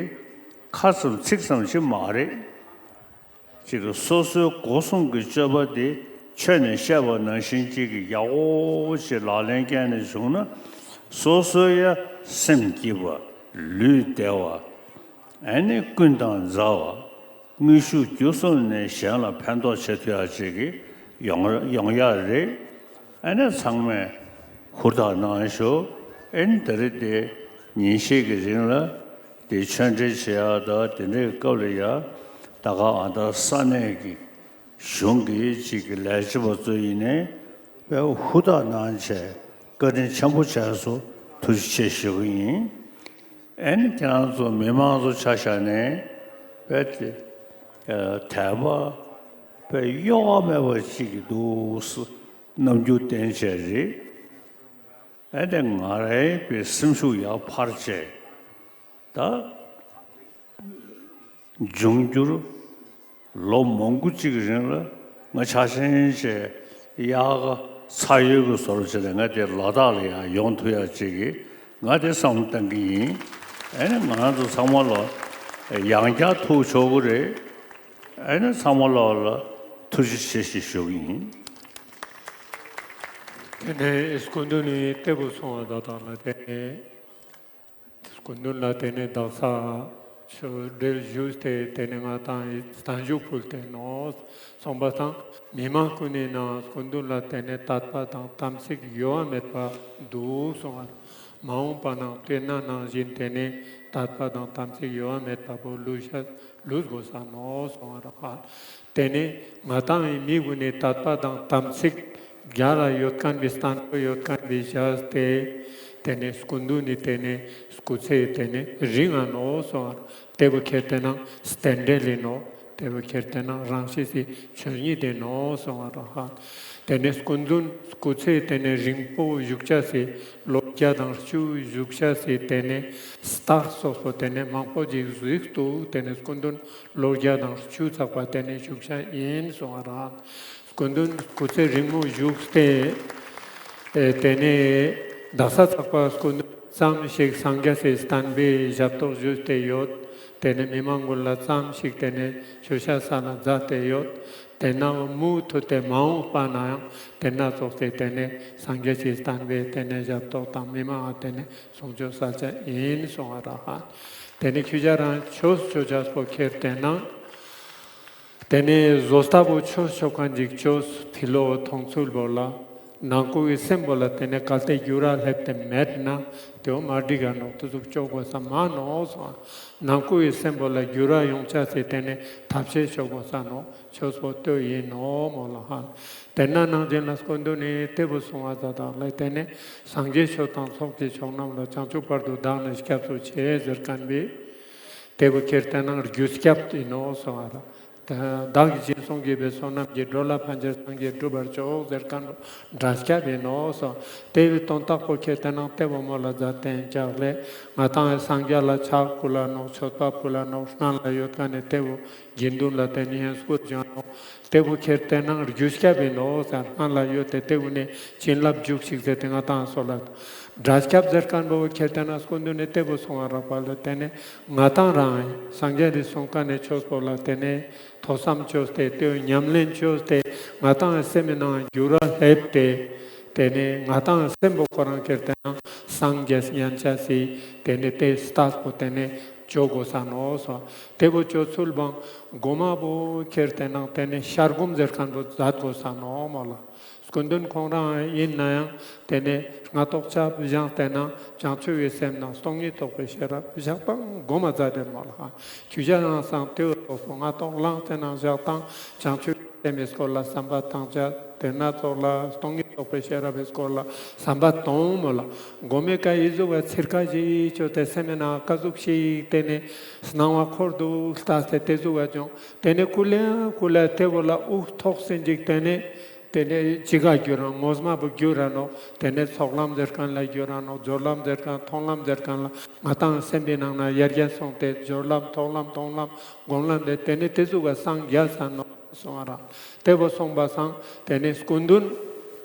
ཁ་ཙམ་ཚིག་ཙམ་ཞིག་མ་རེད། ཅིག་སོ་སོའི་སྒོ་གསུམ་གྱི་སྤྱོད་པ་དེ་ཆོས་ནས་བཤད་པ་ནང་བཞིན་ཅིག་གི་ཡག་པོ་ཞིག་ལག་ལེན་བཀལ་ནས་བྱུང་ན་སོ་སོའི་ཡ་སེམས་སྐྱིད་པ་ལུས་བདེ་བ་ཨ་ནི་ཀུན་དང་མཛའ་བ་དངོས་ཤུགས་བཅུ་གསུམ་ནས་གཞན་ལ་ཕན་ཐོགས་བྱེད་ཐུབ་ཡ་ཅིག་གི་ཡོང་ཡོང་ཡ་རེད། ཨ་ནི་ཚང་མས་ཧུར་ཐག་གནང་ཤོག་ཨ་ནི་ད་རེས་དེ་ཉིན་ཤས་ཀྱི་རིང་ལ་དེ་ཆོས་འབྲེལ་བྱེད་ཡག་དང་དེ་འདྲའི་སྐབས་ལ་ཡ་ད་ག་ཨ་ད་ས་གནས་ཀྱི་གཞུང་གི་ཅིག་གི་ལས་བྱེད་པ་ཚོ་ཡིན་ནའི་དཔེ་ཧུར་ཐག་གནང་བྱས་བཀའ་དྲིན་ཆེན་པོ་བྱས་སོང་། ཐུགས་རྗེ་ཆེ་ཞུ་གི་ཡིན། ཨ་ནི་ཁྱེད་རང་ཚོ་མི་མང་ཚོ་ཆ་བཞག་ནས་དཔེ་དེ་དད་པ་དཔེ་གཡོ་བ་མེད་པ་ཅིག་གི་འདུག་སེ་རྣམ་འགྱུར་བསྟན་བྱས་རེད། ཨ་ནི་ང་རའི་དཔེ་སེམས་ཤུགས་ཡར་འཕར་བྱས། ད་འབྱུང་འགྱུར་ལོ་མང་པོ་གཅིག་གི་རིང་ལ་ང་ཆགས་ཞེན་བྱས་དབྱར་ཁ་ ཚ་ཡོད་ཀྱི་བཟོ་འདྲ་བྱས་ནས་ང་དེ་ལ་དྭགས་ལ་ཡང་ཡོང་ཐུབ་ཡ་ཅིག་གི་ང་དེ་བསམ་བློ་གཏང་གི་ཡིན། ཨ་ནི་ང་རང་ཚོ་ཚང་མ་ལ་ཡང་བསྐྱར་ཐུགས་ཆོག་གི་རེད། ཨ་ནི་ཚང་མ་ལ་ལ་ཐུགས་རྗེ་ཆེ་ཞེས་ཞུ་གི་ཡིན། དེ་ནས་སྐུ་མདུན་ནས་ལྟད་མོ་སོང་བ་དང་དག་ལ་དེ་ནས། སྐུ་མདུན་ལ་དེ་ནས་དག་ས་ཆོས་འབྲེལ་ཞུས་ཏེ་དེ་ནས་ང་དང་བརྟན་བཞུགས་ཕུལ་ཏེ་ནོ། སོང་པ་དང་མི་མང་ཀུན་ནས་ནང་སྐུ་མདུན་ལ་དེ་ནས་དད་པ་དང་དམ་ཚིག་གཡོ་བ་མེད་པ་འདུག་སོང་བར། མ་འོངས་པ་ནང་དེ་ན་ནང་བཞིན་དེ་ནས་དད་པ་དང་དམ་ཚིག་གཡོ་བ་མེད་པ་པོ་ལུས་ཤ་ལུས་དགོས་ས་ནོ་སོང་བར་ཧ། དེ་ནས་ང་དང་མི་ཀུན་ནས་དད་པ་དང་དམ་ཚིག་རྒྱ་ལ་ཡོད་མཁན་པའི་བརྟན་པོ་ཡོད་མཁན་པའི་བྱས་ཏེ། དེ་ནས་སྐུ་མདུན་ནི་དེ་ནས་སྐུ་ཚེ་དེ་ནས་རིང་ང་ནོ་སོང་བར། དེ་བོ་ཁྱེར་ཏེ་ན་རྟེན་འབྲེལ་ལི་ནོ། དེ་བོ་ཁྱེར་ཏེ་ན་རང་ཤི་སི་ཆོས་ཉིད་དེ་ནོ་སོང་བར་ཧ། དེ་ནས་སྐུ་མདུན་སྐུ་ཚེ་དེ་ནས་རིང་པོ་བཞུགས་ཆ་སི་ལོ་བརྒྱ་དང་བཅུ་བཞུགས་ཆ་སི་དེ་ནས་རྟགས་སོགས་པོ་དེ་ནས་མང་པོ་ཅིག་གཟིགས་འདུག་དེ་ནས་སྐུ་མདུན་ལོ་བརྒྱ་དང་བཅུ་ཚགས་པ་དེ་ནས་བཞུགས་ཤ་ཡིན་སོང་བ་རང་། སྐུ་མདུན་སྐུ་ཚེ་རིང་མོ་བཞུགས་ཏེ། ཨེ་དེ་ནས་དག་ས་ཚགས་པ་སྐུ་མདུན་ཙམ་ཞིག་སངས་རྒྱས་སི་བསྟན་པའི་ཞབས་ཏོག་ཞུས་ཏེ་ཡོད། དེ་ནས་མི་མང་ཀུན་ལ་ཙམ་ཞིག་དེ་ནས་ཆོས་ཤ་ས་ལ་མཛད་དེ་ཡོད། དེ་ན་མུ་མཐུད་དེ་མ་འོངས་པ་ན་ཡང་དེ་ན་ཙོགས་ཏེ་དེ་ནས་སངས་རྒྱས་སི་བསྟན་པའི་དེ་ནས་ཞབས་ཏོག་དང་མི་མང་ང་དེ་ནས་གསུང་ཆོས་སལ་ཆ་ཡིན་སོང་བ་ར་ཧ། དེ་ནས་ཁྱོད་ཅག་རང་ཆོས་ཆོས་ཆོས་པོ་ཁྱེར་དེ་ན། དེ་ནས་བཟོ་ལྟ་བུ་ཆོས་ཆོས་མཁན་ཅིག་ཆོས་ཕི་ལོ་མཐོང་ཚུལ་བོ་ལ། ནང་ཁུལ་གྱི་སེམས་པོ་ལ་དེ་ནས་གལ་ཏེ་འགྱུར་བ་སླེབས་ཏེ་མེད་ན་དེའོ་མ་འགྲིག་ག་ནོག་དེ་ཟུག་ཆོག་དགོས་ས་མ་ནོག་སོང་། ནང་ཁུལ་གྱི་སེམས་པོ་ལ་འགྱུར་བ་ཡོང་ཆ་སི་དེ་ནས་ཐབས་ཤེས་ཆོག་དགོས་ས་ནོག་ཆོས་པོ་ལྟོས་ཡིན་ནོ་མོ་ལ་ཧ། དེ་ན་ནང་བཞིན་ལ་སྐུ་མདུན་ནས་དེ་བོ་གསུང་བ་ཙ་དག་ལས་དེ་ནས་སངས་རྒྱས་ཆོས་དང་ཚོགས་ཀྱི་མཆོག་རྣམས་ལ། བྱང་ཆུབ་བར་དུ་བདག་ནི་སྐྱབས་སུ་མཆི་ཟེར་མཁན་པས། དེ་བོ་ཁྱེར་དེ་ན་རྒྱུ་སྐྱབས་ཡིན་ནོ་གསུང་བ་ར། བདག་གིས་སྦྱིན་སོང་བགྱིས་པའི་བསོད་ནམས་ཀྱིས། འགྲོ་ལ་ཕན་ཕྱིར་སངས་རྒྱས་འགྲུབ་པར་ཤོག་ཟེར་མཁན་པོ་དགྲ་སྐྱབས་ཡིན་ནོ་གསུང་། དེ་བོའི་དོན་དག་པོ་ཁྱེར་དེ་ན་དེ་བོ་མོ་ལ་མཛད་དེ་ཡིན་ཀྱག་ལས། ང་དང་སངས་རྒྱས་ལ་ཕྱག་ཕུལ་ལ་ནོག་མཆོད་པ་ཕུལ་ལ་ནོག་སྔན་ལ་ཡོད་མཁན་ནི་དེ་བོ་དགེ་འདུན་ལ་དེ་ནས་ཡང་སྐུར་བྱོན་ནོག་དེ་བོ་ཁྱེར་དེ་ན་རྒྱུ་སྐྱབས་ཡིན་ནོ་ཟེར། སྔན་ལ་ཡོད་དེ་དེ་བོ་ནས་བྱིན་རླབས་འཇུག་ཅིག་ཟེར་ཏེ་ང་དང་སོགས་ལ། དགྲ་སྐྱབས་ཟེར་མཁན་པོ་ཁྱེར་དེ་ན་སྐུ་མདུན་ནས་དེ་བོ་གསུང་བ་རག་པ་ལ་དེ་ནས་ང་དང་རང་སངས་རྒྱས་དེ་གསུང་མཁན་ནས་ཆོས་པོ་ལ་དེ་ནས་ཐོས་བསམ་བཅོས་ཏེ་དེ་བོ་ཉམས་ལེན་བཅོས་ཏེ་ང་དང་སེམས་ནང་འགྱུར་བ་སླེབས་ཏེ། དེ་ནས་ང་དང་སེམས་པོ་ཁོ་རང་ཁྱེར་དེ་ན་སངས་རྒྱས་ཡན་ཆད་སི་དེ་ནས་དེ་ལྟ་བུ་དེ་ནས་བཅོ་དགོས་ས་ནོ་སོང་། དེ་བོ་བཅོ་ཚུལ་བང་མགོ་མ་བོ་ཁྱེར་དེ་ན་དེ་ནས་ཤར་སྒོམ་ཟེར་མཁན་པོ་མཛད་དགོས་ས་ནོ་མོ་ལ། སྐུ་མདུན་ཁོང་རང་ཡིན་ན་ཡང་དེ་ནས་སྔ་ཏོག་ཆ་བཞེངས་ཏེ་ན་བྱང་ཆུབ་ཀྱི་སེམས་ནང་སྟོང་ཉིད་རྟོགས་པའི་ཤེས་རབ་བཞག་པ་མགོ་མ་མཛད་དེ་མོ་ལ། ཁྱོད་ཅག་རང་སང་དེ་བོ་ཐོག་སོང་སྔ་ཏོག་ལངས་ཏེ་ན་བཞག་དང་བྱང་ཆུབ་སེམས་མའི་སྐོར་ལ་བསམ་པ་བཏང་བྱ། དེ་ན་ཚོགས་ལ་སྟོང་ཉིད་རྟོགས་པའི་ཤེས་རབ་པའི་སྐོར་ལ་བསམ་པ་གཏོང་མོ་ལ། མགོ་མའི་ཀ་ཡི་གཟུགས་ཀ་ཚིར་ཁ་ཞིག་བཅོས་ཏེ་སེམས་ནང་ཀ་ཟུག་ཞིག་དེ་ནས་སྣང་བ་འཁོར་འདུག་ལྟ་སྟེ་དེ་གཟུགས་ཀ་བྱུང་། དེ་ནས་ཀུ་ལེ་ཀུ་ལེ་དེ་བོ་ལ་དབུགས་ཐོགས་ཟིན་ཅིག་དེ་ནས་དེ་ནས་ཅི་ག་འགྱུར་ར་ངོ་མ་བུ་འགྱུར་ར་ནོ། དེ་ནས་ཚོགས་ལམ་ཟེར་མཁན་ལ་འགྱུར་ར་ནོ། སྦྱོར་ལམ་ཟེར་མཁན་མཐོང་ལམ་ཟེར་མཁན་ལ་ང་དང་སེམས་པའི་ནང་ན་ཡར་རྒྱས་སོང་སྟེ་སྦྱོར་ལམ་མཐོང་ལམ་མཐོང་ལམ་སྒོམ་ལམ་དེ་དེ་ནས་དེ་གཟུགས་ཀ་སངས་རྒྱས་ས་ནོ། སོང་བ་ར། དེ་བོ་སོང་བ་སང་དེ་ནས་སྐུ་མདུན།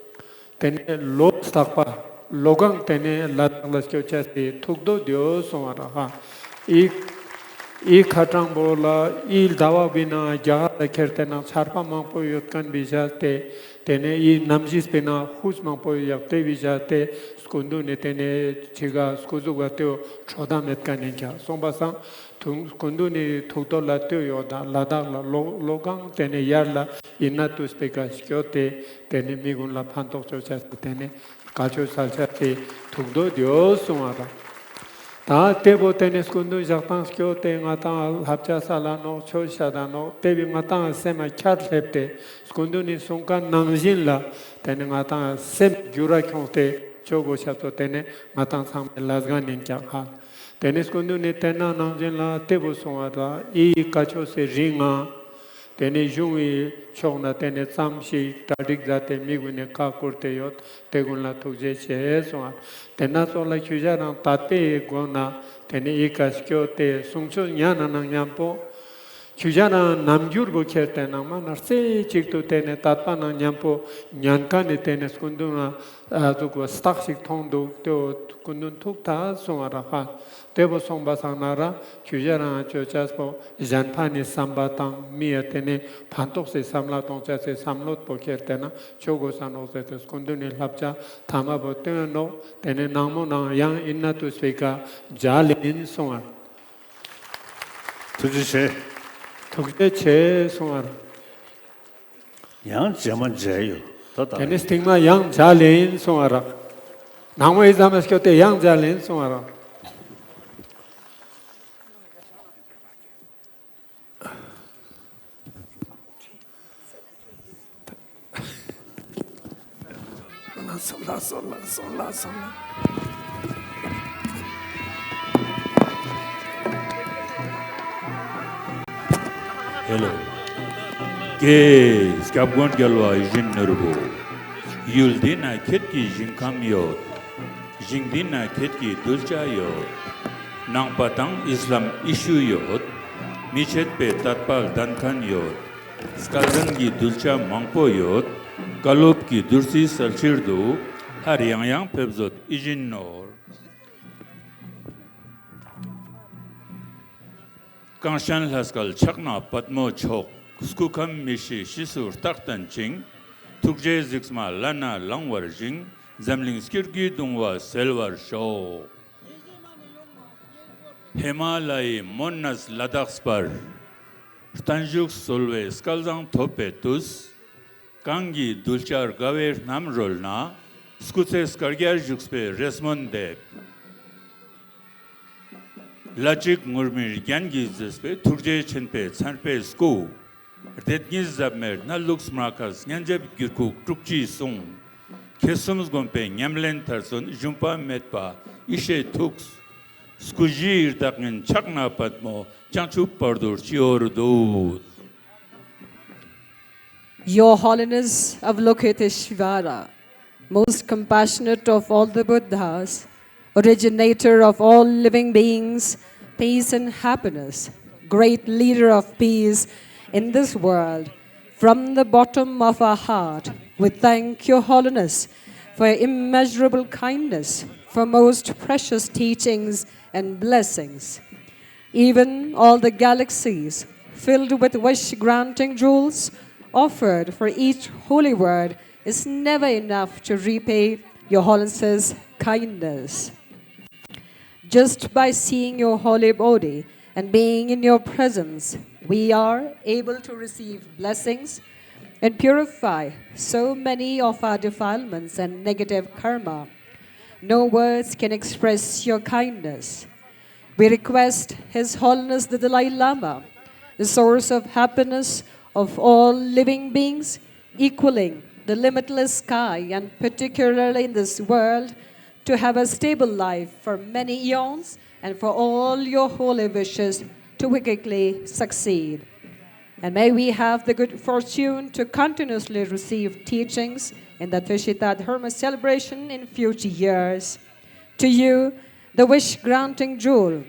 དེ་ནས་ལོ་ལྟག་པ། ལོ་གང་དེ་ནས་ལ་དྭགས་ལ་སྐྱོད་ཆ་སི་ཐུགས་རྡོ་དེའོ་སོང་བ་ར་ཧ། ཨི་ཨི་ཁ་གྲངས་པོ་ལ་ཨི་ཟླ་བ་བི་ན་རྒྱ་གར་ལ་ཁྱེར་དེ་ན་ཆར་པ་མང་པོ་ཡོད་མཁན་བི་བཞག་སྟེ། དེ་ནས་ཨི་གནམ་གཤིས་པི་ན་ཧུས་མང་པོ་ཡག་དེ་བི་བཞག་སྟེ་སྐུ་མདུན་ནས་དེ་ནས་ཅི་ག་སྐུ་གཟུགས་བ་དེའོ་ཁྲོ་ད་མེད་མཁན་ཡིན་ཀྱག་སོང་བ་སང་། ཐུགས་སྐུ་མདུན་ནི་ཐུགས་རྡོ་ལ་ལྟོས་ཡོད་དང་ལ་དྭགས་ལ་ལོ་ལོ་གང་དེ་ནས་ཡར་ལ་ཡིན་ན་ཏུས་པེ་ཀ་སྐྱོད་དེ་དེ་ནས་མི་ཀུན་ལ་ཕན་ཐོགས་ཆོག་ཆ་སི་དེ་ནས་བཀའ་ཆོས་སལ་ཆ་དེ་ཐུགས་རྡོ་དེའོ་གསུང་བ་ར། ད་དེ་བོ་དེ་ནས་སྐུ་མདུན་ཞག་དང་སྐྱོད་དེ་ང་དང་ལྷབ་ཆ་ས་ལ་ནོག་ཆོས་ཤ་ད་ནོག་དེ་བི་ང་དང་སེམས་མ་ཁྱར་སླེབས་ཏེ་སྐུ་མདུན་ནི་གསུང་མཁན་ནང་བཞིན་ལ་དེ་ནས་ང་དང་སེམས་འགྱུར་བ་ཁྱོངས་ཏེ་ཆོས་གོ་ཤ་ཚོ་དེ་ནས་ང་དང་ཚང་མའི་ལ་སྒང་ནས་ཀྱང་ཧ། དེ་ནས་སྐུ་མདུན་ནས་དེ་ན་ནང་བཞིན་ལ་དེ་བོ་གསུང་བ་དང་ཨི་ཡི་བཀའ་ཆོས་སི་རིང་ང་། དེ་ནས་གཞུང་གི་ཕྱོགས་ན་དེ་ནས་ཙམ་ཞིག་གྲ་སྒྲིག་མཛད་དེ་མི་ཀུན་ནས་ཁ་བསྐུར་ཏེ་ཡོད། དེ་ཀུན་ལ་ཐུགས་རྗེ་ཆེ་གསུང་བ། དེ་ན་ཚོགས་ལ་ཁྱོད་ཅག་རང་དད་པའི་སྒོ་ན་དེ་ནས་ཨི་བཀའ་སྐྱོད་དེ་གསུང་ཆོས་ཉན་ན་ན་མཉམ་པོ། ཁྱོད་ཅག་རང་རྣམ་འགྱུར་བོ་ཁྱེར་ཏེ་ནང་མ་ན་རྩེ་གཅིག་ཏུ་བལྟས་ནས་དད་པ་ནང་མཉམ་པོ་ཉན་མཁན་ནི་དེ་ནས་སྐུ་མདུན་ལ་ཨ་ཟུག་གི་རྟགས་ཤིག་མཐོང་འདུག་དེ་སྐུ་མདུན་ཐུགས་ཐག་སོང་བ་ར་ཧ། དེ་བོ་སོང་བ་སང་ན་ར་ཁྱོད་ཅག་རང་ཁྱོད་ཅག་པོ་གཞན་ཕན་ནི་བསམ་པ་དང་མི་ཡ་དེ་ནས་ཕན་ཐོགས་སི་བསམ་བློ་གཏོང་ཅག་སི་བསམ་བློ་པོ་ཁྱེར་ཏེ་ན་ཆོག་གོ་ས་ནོག་ཟེར་ཏེ་སྐུ་མདུན་ནས་བསླབ་བྱ་ཐ་མ་བོ་སྟོན་ནོག་དེ་ནས་ནང་མོ་ནང་ཡང་ཨིན་ན་ཏུ་སྤེ་ཀ་མཇལ་ཡིན་སོང་བ། ཐུགས་རྗེ་ཆེ། ཐུགས་རྗེ་ཆེ་གསུང་བ་ར། ཡང་རྗེས་མ་མཇལ་ཡོད། ད་ད་དེ་ནས་སྟིང་མ་ཡང་མཇལ་ལེན་གསུང་བ་ར། ནང་མོ་ཨི་ཙམ་སྐྱོ་སྟེ་ཡང་མཇལ་ལེན་གསུང་བ་ར། ལགས་སོ་ལགས་སོ་ལགས་སོ་ལགས་སོ། ཧེ་ལོ། ཀྱེ། སྐྱབས་མགོན་རྒྱལ་བ་ཡིད་བཞིན་ནོར་བུ། ཡུལ་འདི་ན་ཁྱེད་ཀྱི་ཞིང་ཁམས་ཡོད། ཞིང་འདི་ན་ཁྱེད་ཀྱི་གདུལ་བྱ་ཡོད། ནང་པ་དང་ཨི་སི་ལམ་ཡེ་ཤུ་ཡོད། མི་ཕྱེད་པའི་དད་པ་ལྡན་མཁན་ཡོད། སྐལ་ལྡན་གྱི་གདུལ་བྱ་མང་པོ་ཡོད། བཀའ་སློབ་ཀྱི་བདུད་རྩི་གསལ་ཕྱིར་དུ། སླར་ཡང་ཡང་ཕེབས་བཟོད་ཡིད་བཞིན་ནོར། གངས་ཅན་ལྷ་སྐལ་ཕྱག་ན་པདྨོ་མཆོག། སྐུ་ཁམས་མི་ཤིགས་ཕྱིས་སུ་རྟག་བརྟན་ཅིང་། ཐུགས་རྗེའི་གཟིགས་མ་བླ་ན་ལང་བར་བཞེངས། འཛམ་གླིང་སྐྱིད་ཀྱི་གདུང་བ་སེལ་བར་ཤོག། ཧི་མ་ལ་ཡའི་མོན་ནས་ལ་དྭགས་བར། བརྟན་བཞུགས་གསོལ་བའི་སྐལ་བཟང་ཐོབ་པའི་དུས། གང་གི་གདུལ་བྱར་དགའ་བའི་རྣམ་རོལ་ན། སྐུ་ཚེ་བསྐལ་བརྒྱར་བཞུགས་པའི་རེ་སྨོན་འདེབས། ལྷ་གཅིག་ངུར་སྨྲིག་རྒྱན་གྱིས་མཛེས་པའི་ཐུགས་རྗེ་ཆེན་པོའི་མཚན་དཔེའི་སྐུ། བདེ་སྙིང་ཟབ་མོའི་གནས་ལུགས་སྨྲ་མཁས་སྙན་འཇེབས་འགྱུར་ཁུག་དྲུག་ཅུའི་གསུང་། ཁྱེད་གསུམ་བསྒོམས་པའི་ཉམས་ལེན་མཐར་སོན་ཞུམ་པ་མེད་པ་ཡེ་ཤེས་ཐུགས། སྐུ་བཞིའི་བདག་ཉིད་ཕྱག་ན་པདྨོ་བྱང་ཆུབ་བར་དུ་སྤྱི་བོར་བསྡུས། Your Holiness Avalokiteshvara, most compassionate of all the Buddhas, originator of all living beings, peace and happiness, great leader of peace in this world, from the bottom of our heart, we thank Your Holiness for your immeasurable kindness, for most precious teachings and blessings. Even all the galaxies, filled with wish granting jewels, offered for each holy word, is never enough to repay Your Holiness's kindness. Just by seeing your holy body and being in your presence, we are able to receive blessings and purify so many of our defilements and negative karma. No words can express your kindness. We request His Holiness the Dalai Lama, the source of happiness of all living beings, equaling the limitless sky, and particularly in this world, to have a stable life for many eons and for all your holy wishes to quickly succeed. And may we have the good fortune to continuously receive teachings in the Tushita Dharma celebration in future years. To you, the wish granting jewel,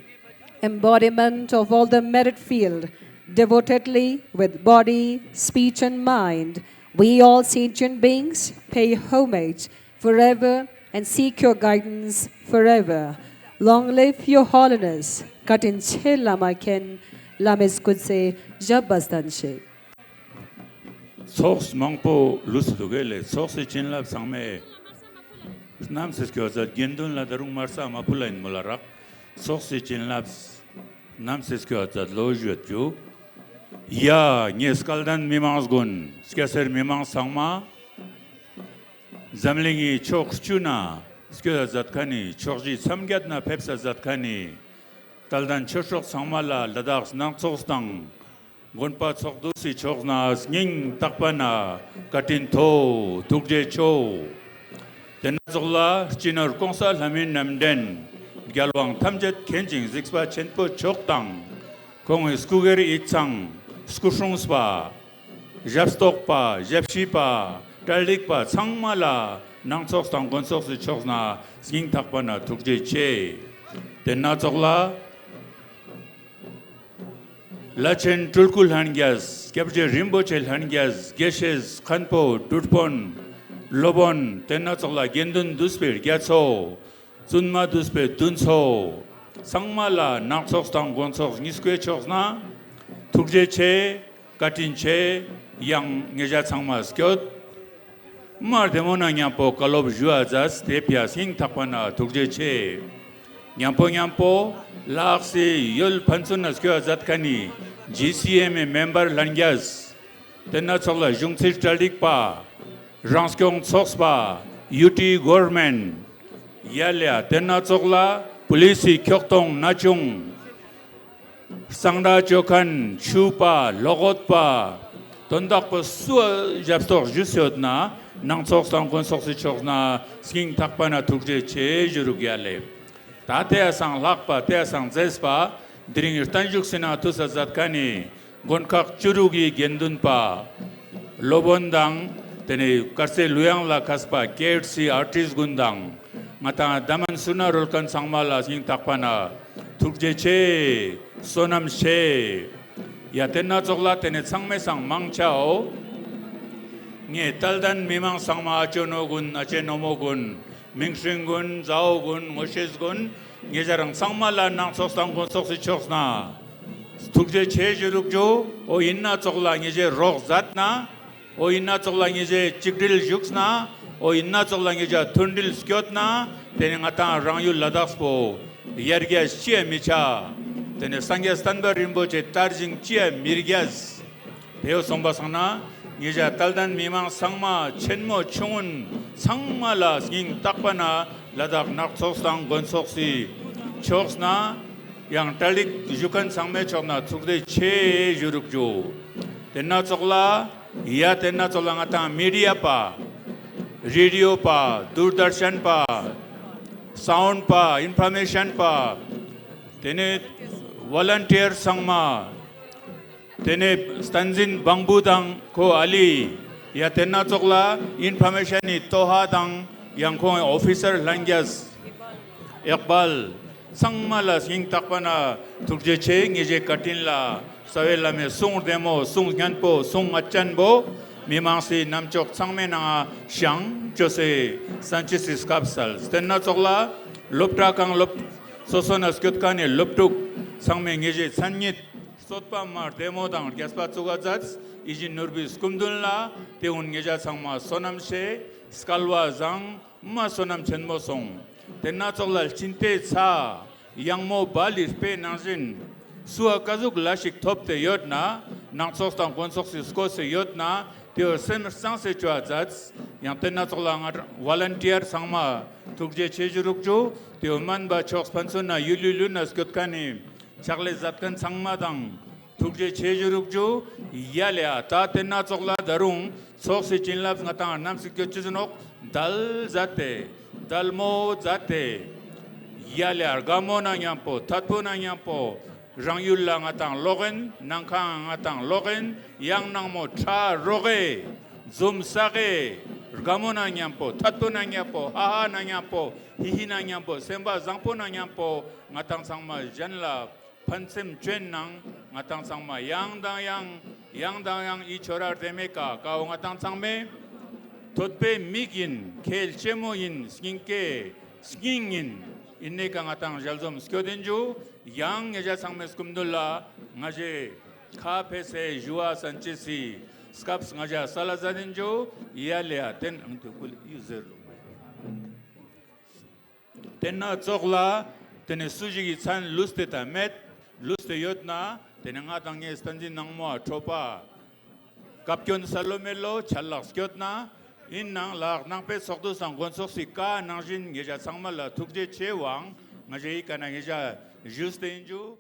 embodiment of all the merit field, devotedly with body, speech, and mind, we all sentient beings pay homage forever and seek your guidance forever. Long live Your Holiness, བཀའ་དྲིན་ཆེ་བླ་མ་མཁྱེན། བླ་མའི་སྐུ་ཚེ་ཞབས་པད་བརྟན་ཅིག། ཚོགས་མང་པོ་ལུས་སུ་འདུག་གེ་ལས་ཚོགས་སུ་བྱིན་རླབས་ཚང་མས་རྣམ་སེ་སྐྱོ་ཛད་དགེ་འདུན་ལ་ད་རུང་མར་ས་མ་ཕུ་ལ་ཡིན་མོ་ལ་རག། ཚོགས་སུ་བྱིན་རླབས་རྣམ་སེ་སྐྱོ་ཛད་ལོ་ཞུ་ཡོད་རྒྱུ། ཡ་ངས་སྐལ་ལྡན་མི་མང་དགོན་སྐྱ་སེར་མི་མང་ཚང་མ། འཛམ་གླིང་གི་ཕྱོགས་བཅུ་ན་སྐྱོད་ད་མཛད་མཁན་ནི་ཕྱོགས་བཞི་མཚམས་བརྒྱད་ན་ཕེབས་ས་མཛད་མཁན་ནི་དད་ལྡན་ཆོས་གྲོགས་ཚང་མ་ལ་ལ་དྭགས་ནང་ཚོགས་དང་དགོན་པ་ཚོགས་འདུ་སི་ཕྱོགས་ན་སྙིང་ཐག་པ་ན་བཀའ་དྲིན་ཐོབ། ཐུགས་རྗེ་ཆེ། དེ་ན་ཚོགས་ལ་སྤྱི་ནོར་གོང་ས་ལྷ་མིའི་རྣམ་འདྲེན་རྒྱལ་དབང་ཐམས་ཅད་མཁྱེན་ཅིང་གཟིགས་པ་ཆེན་པོ་མཆོག་དང་ཁོང་གི་སྐུ་སྒེར་ཡིག་ཚང་སྐུ་སྲུང་པ། ཞབས་ཏོག་པ། ཞབས་ཕྱི་པ། གྲལ་རིག་པ་ཚང་མ་ལ་ནང་ཚོགས་དང་དགོན་ཚོགས་སུ་ཕྱོགས་ན་སྙིང་ཐག་པ་ན་ཐུགས་རྗེ་ཆེ། དེ་ན་ཚོགས་ལ་ བླ་ཆེན་སྤྲུལ་སྐུ་ལྷན་རྒྱས། སྐྱབས་རྗེ་རིན་པོ་ཆེ་ལྷན་རྒྱས། དགེ་བཤེས་མཁན་པོ་སྒྲུབ་དཔོན་སློབ་དཔོན། དེ་སྣ་ཚོགས་ལ་དགེ་འདུན་འདུས་པའི་རྒྱ་མཚོ། བཙུན་མ་འདུས་པའི་འདུ་ཚོགས། ཚང་མ་ལ་ནང་ཚོགས་དང་དགོན་ཚོགས་གཉིས་ཀའི་ཕྱོགས་ནས་ཐུགས་རྗེ་ཆེ། བཀའ་དྲིན་ཆེ། ཡང་ཉེ་ཞ་ཚང་མ་སྐྱོད། མ་བདེ་མོ་ན་མཉམ་པོ་བཀའ་སློབ་ཞུ་བ་མཛད་དེ་ཕྱི་སྙིང་ཐག་པ་ན་ཐུགས་རྗེ་ཆེ། མཉམ་པོ་མཉམ་པོ་ལགས་སེ་ཡོལ་ཕན་ཚུན་ན་སྐྱོད་མཛད་མཁན་ནི་ཇི་སི་ཨེམ་ཨེ་མེམ་བར་ལྷན་རྒྱས། དེ་སྣ་ཚོགས་ལ་གཞུང་ཚིག་གྲ་སྒྲིག་པ། རང་སྐྱོང་ཚོགས་པ། ཡུ་ཊི་གོ་ཝར་མེན་ཡ་ལ་དེ་སྣ་ཚོགས་ལ་པུ་ལི་སི་ཁྱོག་གཏོང་ན་ཆུང་། གཙང་སྦྲ་ཅོ་མཁན་ཆུ་པ་ལོག་འོད་པ། དོན་དག་པོ་སུ་ཞབས་ཏོག་ཞུས་ཡོད་ན་ནང་ཚོགས་དང་དགོན་ཚོགས་སི་ཕྱོགས་ནས་སྙིང་ཐག་པ་ན་ཐུགས་རྗེ་ཆེ་ཞུ་རུག་ཡ་ལེ། ད་དེ་ཡ་སང་ལྷག་པ་དེ་ཡ་སང་མཛེས་པ་འདི་རིང་བརྟན་བཞུགས་སི་ནང་ཐུགས་ས་མཛད་མཁན་ནི་དགོན་ཁག་བཅུ་དྲུག་གི་དགེ་འདུན་པ། སློབ་དཔོན་དང་དེ་ནས་དཀར་རྩེ་གླུ་དབྱངས་ལ་མཁས་པ་ཀེ་ཨེཆ་སི་ཨར་ཊིསཊ་ཀུན་དང་། ང་དང་བདམས་སུ་ན་རོལ་མཁན་ཚང་མ་ལ་སྙིང་ཐག་པ་ན་ཐུགས་རྗེ་ཆེ། བསོད་ནམས་ཆེ། ཡ་དེ་སྣ་ཚོགས་ལ་དེ་ནས་ཚང་མའི་སང་མང་ཆེའོ། ངས་དད་ལྡན་མི་མང་ཚང་མ་ཨ་ཅོ་ནོ་ཀུན་ཨ་ཅེ་ནོ་མོ་ཀུན། མིང་སྲིང་ཀུན་མཛའ་བོ་ཀུན་ངོ་ཤེས་ཀུན། ཉེ་ཞ་རང་ཚང་མ་ལ་ནང་ཚོགས་དང་དགོན་ཚོགས་སི་ཕྱོགས་ནས་ཐུགས་རྗེ་ཆེ་ཞུ་རུག་ཅོ། འོ་ཡིན་ན་ཚོགས་ལ་ཉེ་ཞའི་རོགས་མཛད་ན། འོ་ཡིན་ན་ཚོགས་ལ་ཉེ་ཞའི་གཅིག་སྒྲིལ་བཞུགས་ན། འོ་ཡིན་ན་ཚོགས་ལ་ཉེ་ཞ་མཐུན་སྒྲིལ་སྐྱོད་ན། དེ་ནི་ང་དང་རང་ཡུལ་ལ་དྭགས་པོ་ཡར་རྒྱས་ཅི་ཡ་མི་ཆ། དེ་ནི་སངས་རྒྱས་བསྟན་པ་རིན་པོ་ཆེ་དར་ཞིང་ཅི་ཡ་མི་རྒྱས། དེ་ཡོ་སོང་པ་སང་ན་ཉེ་ཞ་དད་ལྡན་མི་མང་ཚང་མ་ཆེན་མོ་ཆུང་ངུན་ཚང་མ་ལ་སྙིང་ཐག་པ་ན་ལ་དྭགས་ནག་ཚོགས་དང་དགོན་ཚོགས་སི་ཕྱོགས་ན་ཡང་གྲ་སྒྲིག་ཞུ་མཁན་ཚང་མའི་ཕྱོགས་ན་ཐུགས་རྗེ་ཆེ་ཞུ་རུག་ཅོ། དེ་སྣ་ཚོགས་ལ་ཡ་དེ་སྣ་ཚོགས་ལ་ང་དང་མི་ཌི་ཡ་པ། རེ་ཌི་ཡོ་པ། དུར་དར་ཤན་པ། སའུན་པ། ཨིན་ཕོར་མེ་ཤན་པ། དེ་ནས་ཝོ་ལན་ཊི་ཡར་ཚང་མ། དེ་ནས་བསྟན་འཛིན་བང་བུ་དང་ཁོ་ཨ་ལི། ཡ་དེ་སྣ་ཚོགས་ལ་ཨིན་ཕོར་མེ་ཤན་ནི་ཏོ་ཧ་དང་ཡང་ཁོང་ཨོ་ཕི་སར་ལྷན་རྒྱས། ཨེག་བལ། ཚང་མ་ལ་སྙིང་ཐག་པ་ན་ཐུགས་རྗེ་ཆེ། ཉེ་ཞའི་བཀའ་དྲིན་ལ་རྩ་བའི་བླ་མའི་གསུང་བདེ་མོ་གསུང་སྙན་པོ་གསུང་ངག་ཅན་པོ་མི་མང་སི་རྣམ་ཅོག་ཚང་མའི་ནང་ཞང་ཅོ་སེ་སན་ཅི་སི་སྐབས་སལ་དེ་སྣ་ཚོགས་ལ་སློབ་གྲྭ་གང་སློབ་སོ་སོ་ན་སྐྱོད་མཁན་ནི་སློབ་ཕྲུག་ཚང་མའི་ཉེ་ཞའི་མཚན་ཉིད། རྩོད་པ་མ་བདེ་མོ་དང་རྒྱས་པ་བཙུགས་པ་མཛད་ཡིད་བཞིན་ནོར་བུའི་སྐུ་མདུན་ལ་དེ་འུན་ཉེ་ཞ་ཚང་མ་བསོད་ནམས་ཆེ། སྐལ་བ་བཟང་མ་བསོད་ནམས་ཆེན་མོ་སོང་། དེ་སྣ་ཚོགས་ལ་སྦྱིན་པའི་ཚ། ཡང་མོ་བ་ལི་དཔེ་ནང་བཞིན། སུ་བ་ཀ་ཟུག་ལ་ཞིག་ཐོབ་སྟེ་ཡོད་ན། ནང་ཚོགས་དང་དགོན་ཚོགས་སི་སྐོར་སེ་ཡོད་ན། དེ་བོ་སེམས་གཙང་སེ་བཅོ་བ་མཛད། ཡང་དེ་སྣ་ཚོགས་ལ་ང་ཝོ་ལན་ཊི་ཡར་ཚང་མ་ཐུགས་རྗེ་ཆེ་ཞུ་རུག་ཅོ། དེ་བོ་སྨན་པ་ཕྱོགས་ཕན་ཚུན་ན་ཡུལ་ཡུལ་ཡུལ་ན་སྐྱོད་མཁན་ནི། ཕྱག་ལས་མཛད་མཁན་ཚང་མ་དང་ཐུགས་རྗེ་ཆེ་ཞུ་རུག་ཅོ། ཡ་ལེ་ཨ་ད་དེ་སྣ་ཚོགས་ལ་ད་རུང་ཚོགས་སི་བྱིན་རླབས་ང་དང་རྣམ་སྲིད་སྐྱོད་ཅི་ཟིན་ནོག་དལ་མཛད་དེ་དལ་མོ་མཛད་དེ། ཡ་ལེ་ཨ་དགའ་མོ་ན་མཉམ་པོ་ཐད་པོ་ན་མཉམ་པོ་རང་ཡུལ་ལ་ང་དང་ལོག་ཨིན། ནང་ཁང་ང་དང་ལོག་ཨིན། ཡང་ནང་མོ་ཁྲ་རོག་གེ་འཛུམ་ས་གེ། དགའ་མོ་ན་མཉམ་པོ་ཐད་པོ་ན་མཉམ་པོ་ཧ་ཧ་ན་མཉམ་པོ་ཧི་ཧི་ན་མཉམ་པོ་སེམས་པ་བཟང་པོ་ན་མཉམ་པོ་ང་དང་ཚང་མ་གཞན་ལ་ཕན་སེམས་བཅོས་ནང་ང་དང་ཚང་མ་ཡང་དང་ཡང་ཡང་དང་ཡང་ཨི་ཆོ་ར་རྡེ་མེ་ཀ་ཀའོ་ང་དང་ཚང་མས་ཐོད་པའི་མིག་ཡིན། ཁེལ་ལྕེ་མོ་ཡིན། སྙིང་གའི་སྙིང་ཡིན། ཨིན་ནེ་ཀ་ང་དང་ཞལ་འཛོམས་སྐྱོད་དེན་ཇུ། ཡང་ཉེ་ཞ་ཚང་མའི་སྐུ་མདུན་ལ་ང་ཞའི་ཁ་ཕེ་སའི་ཞུ་བ་སན་ཅི་སི་སྐབས་ང་ཞ་ས་ལ་ཟ་དེན་ཇུ། ཡ་ལེ་ཡ་དེན་ཨང་དུ་ཀུལ་ཡུ་ཟེར་རུ། དེ་སྣ་ཚོགས་ལ་དེ་ནས་སུ་ཞིག་གི་མཚན་ལུས་ཏེ་དང་མེད་ལུས་ཏེ་ཡོད་ན་དེ་ནས་ང་དང་ངའི་བསྟན་འཛིན་ནང་མོ་ཨ་ཁྲོ་པ་བཀའ་བཀྱོན་ས་ལོ་མེ་ལོ་ཆ་ལག་སྐྱོད་ན་ཨིན་ནང་ལག་ནང་པའི་ཚོགས་འདུ་སང་དགོན་ཚོགས་སི་བཀའ་ནང་བཞིན་ཉེ་ཞ་ཚང་མ་ལ་ཐུགས་རྗེ་ཆེ་བའང་ང་ཞའི་ཀ་ན་ཉེ་ཞ་ཞུས་ཏེ་ཨིན་ཇུ།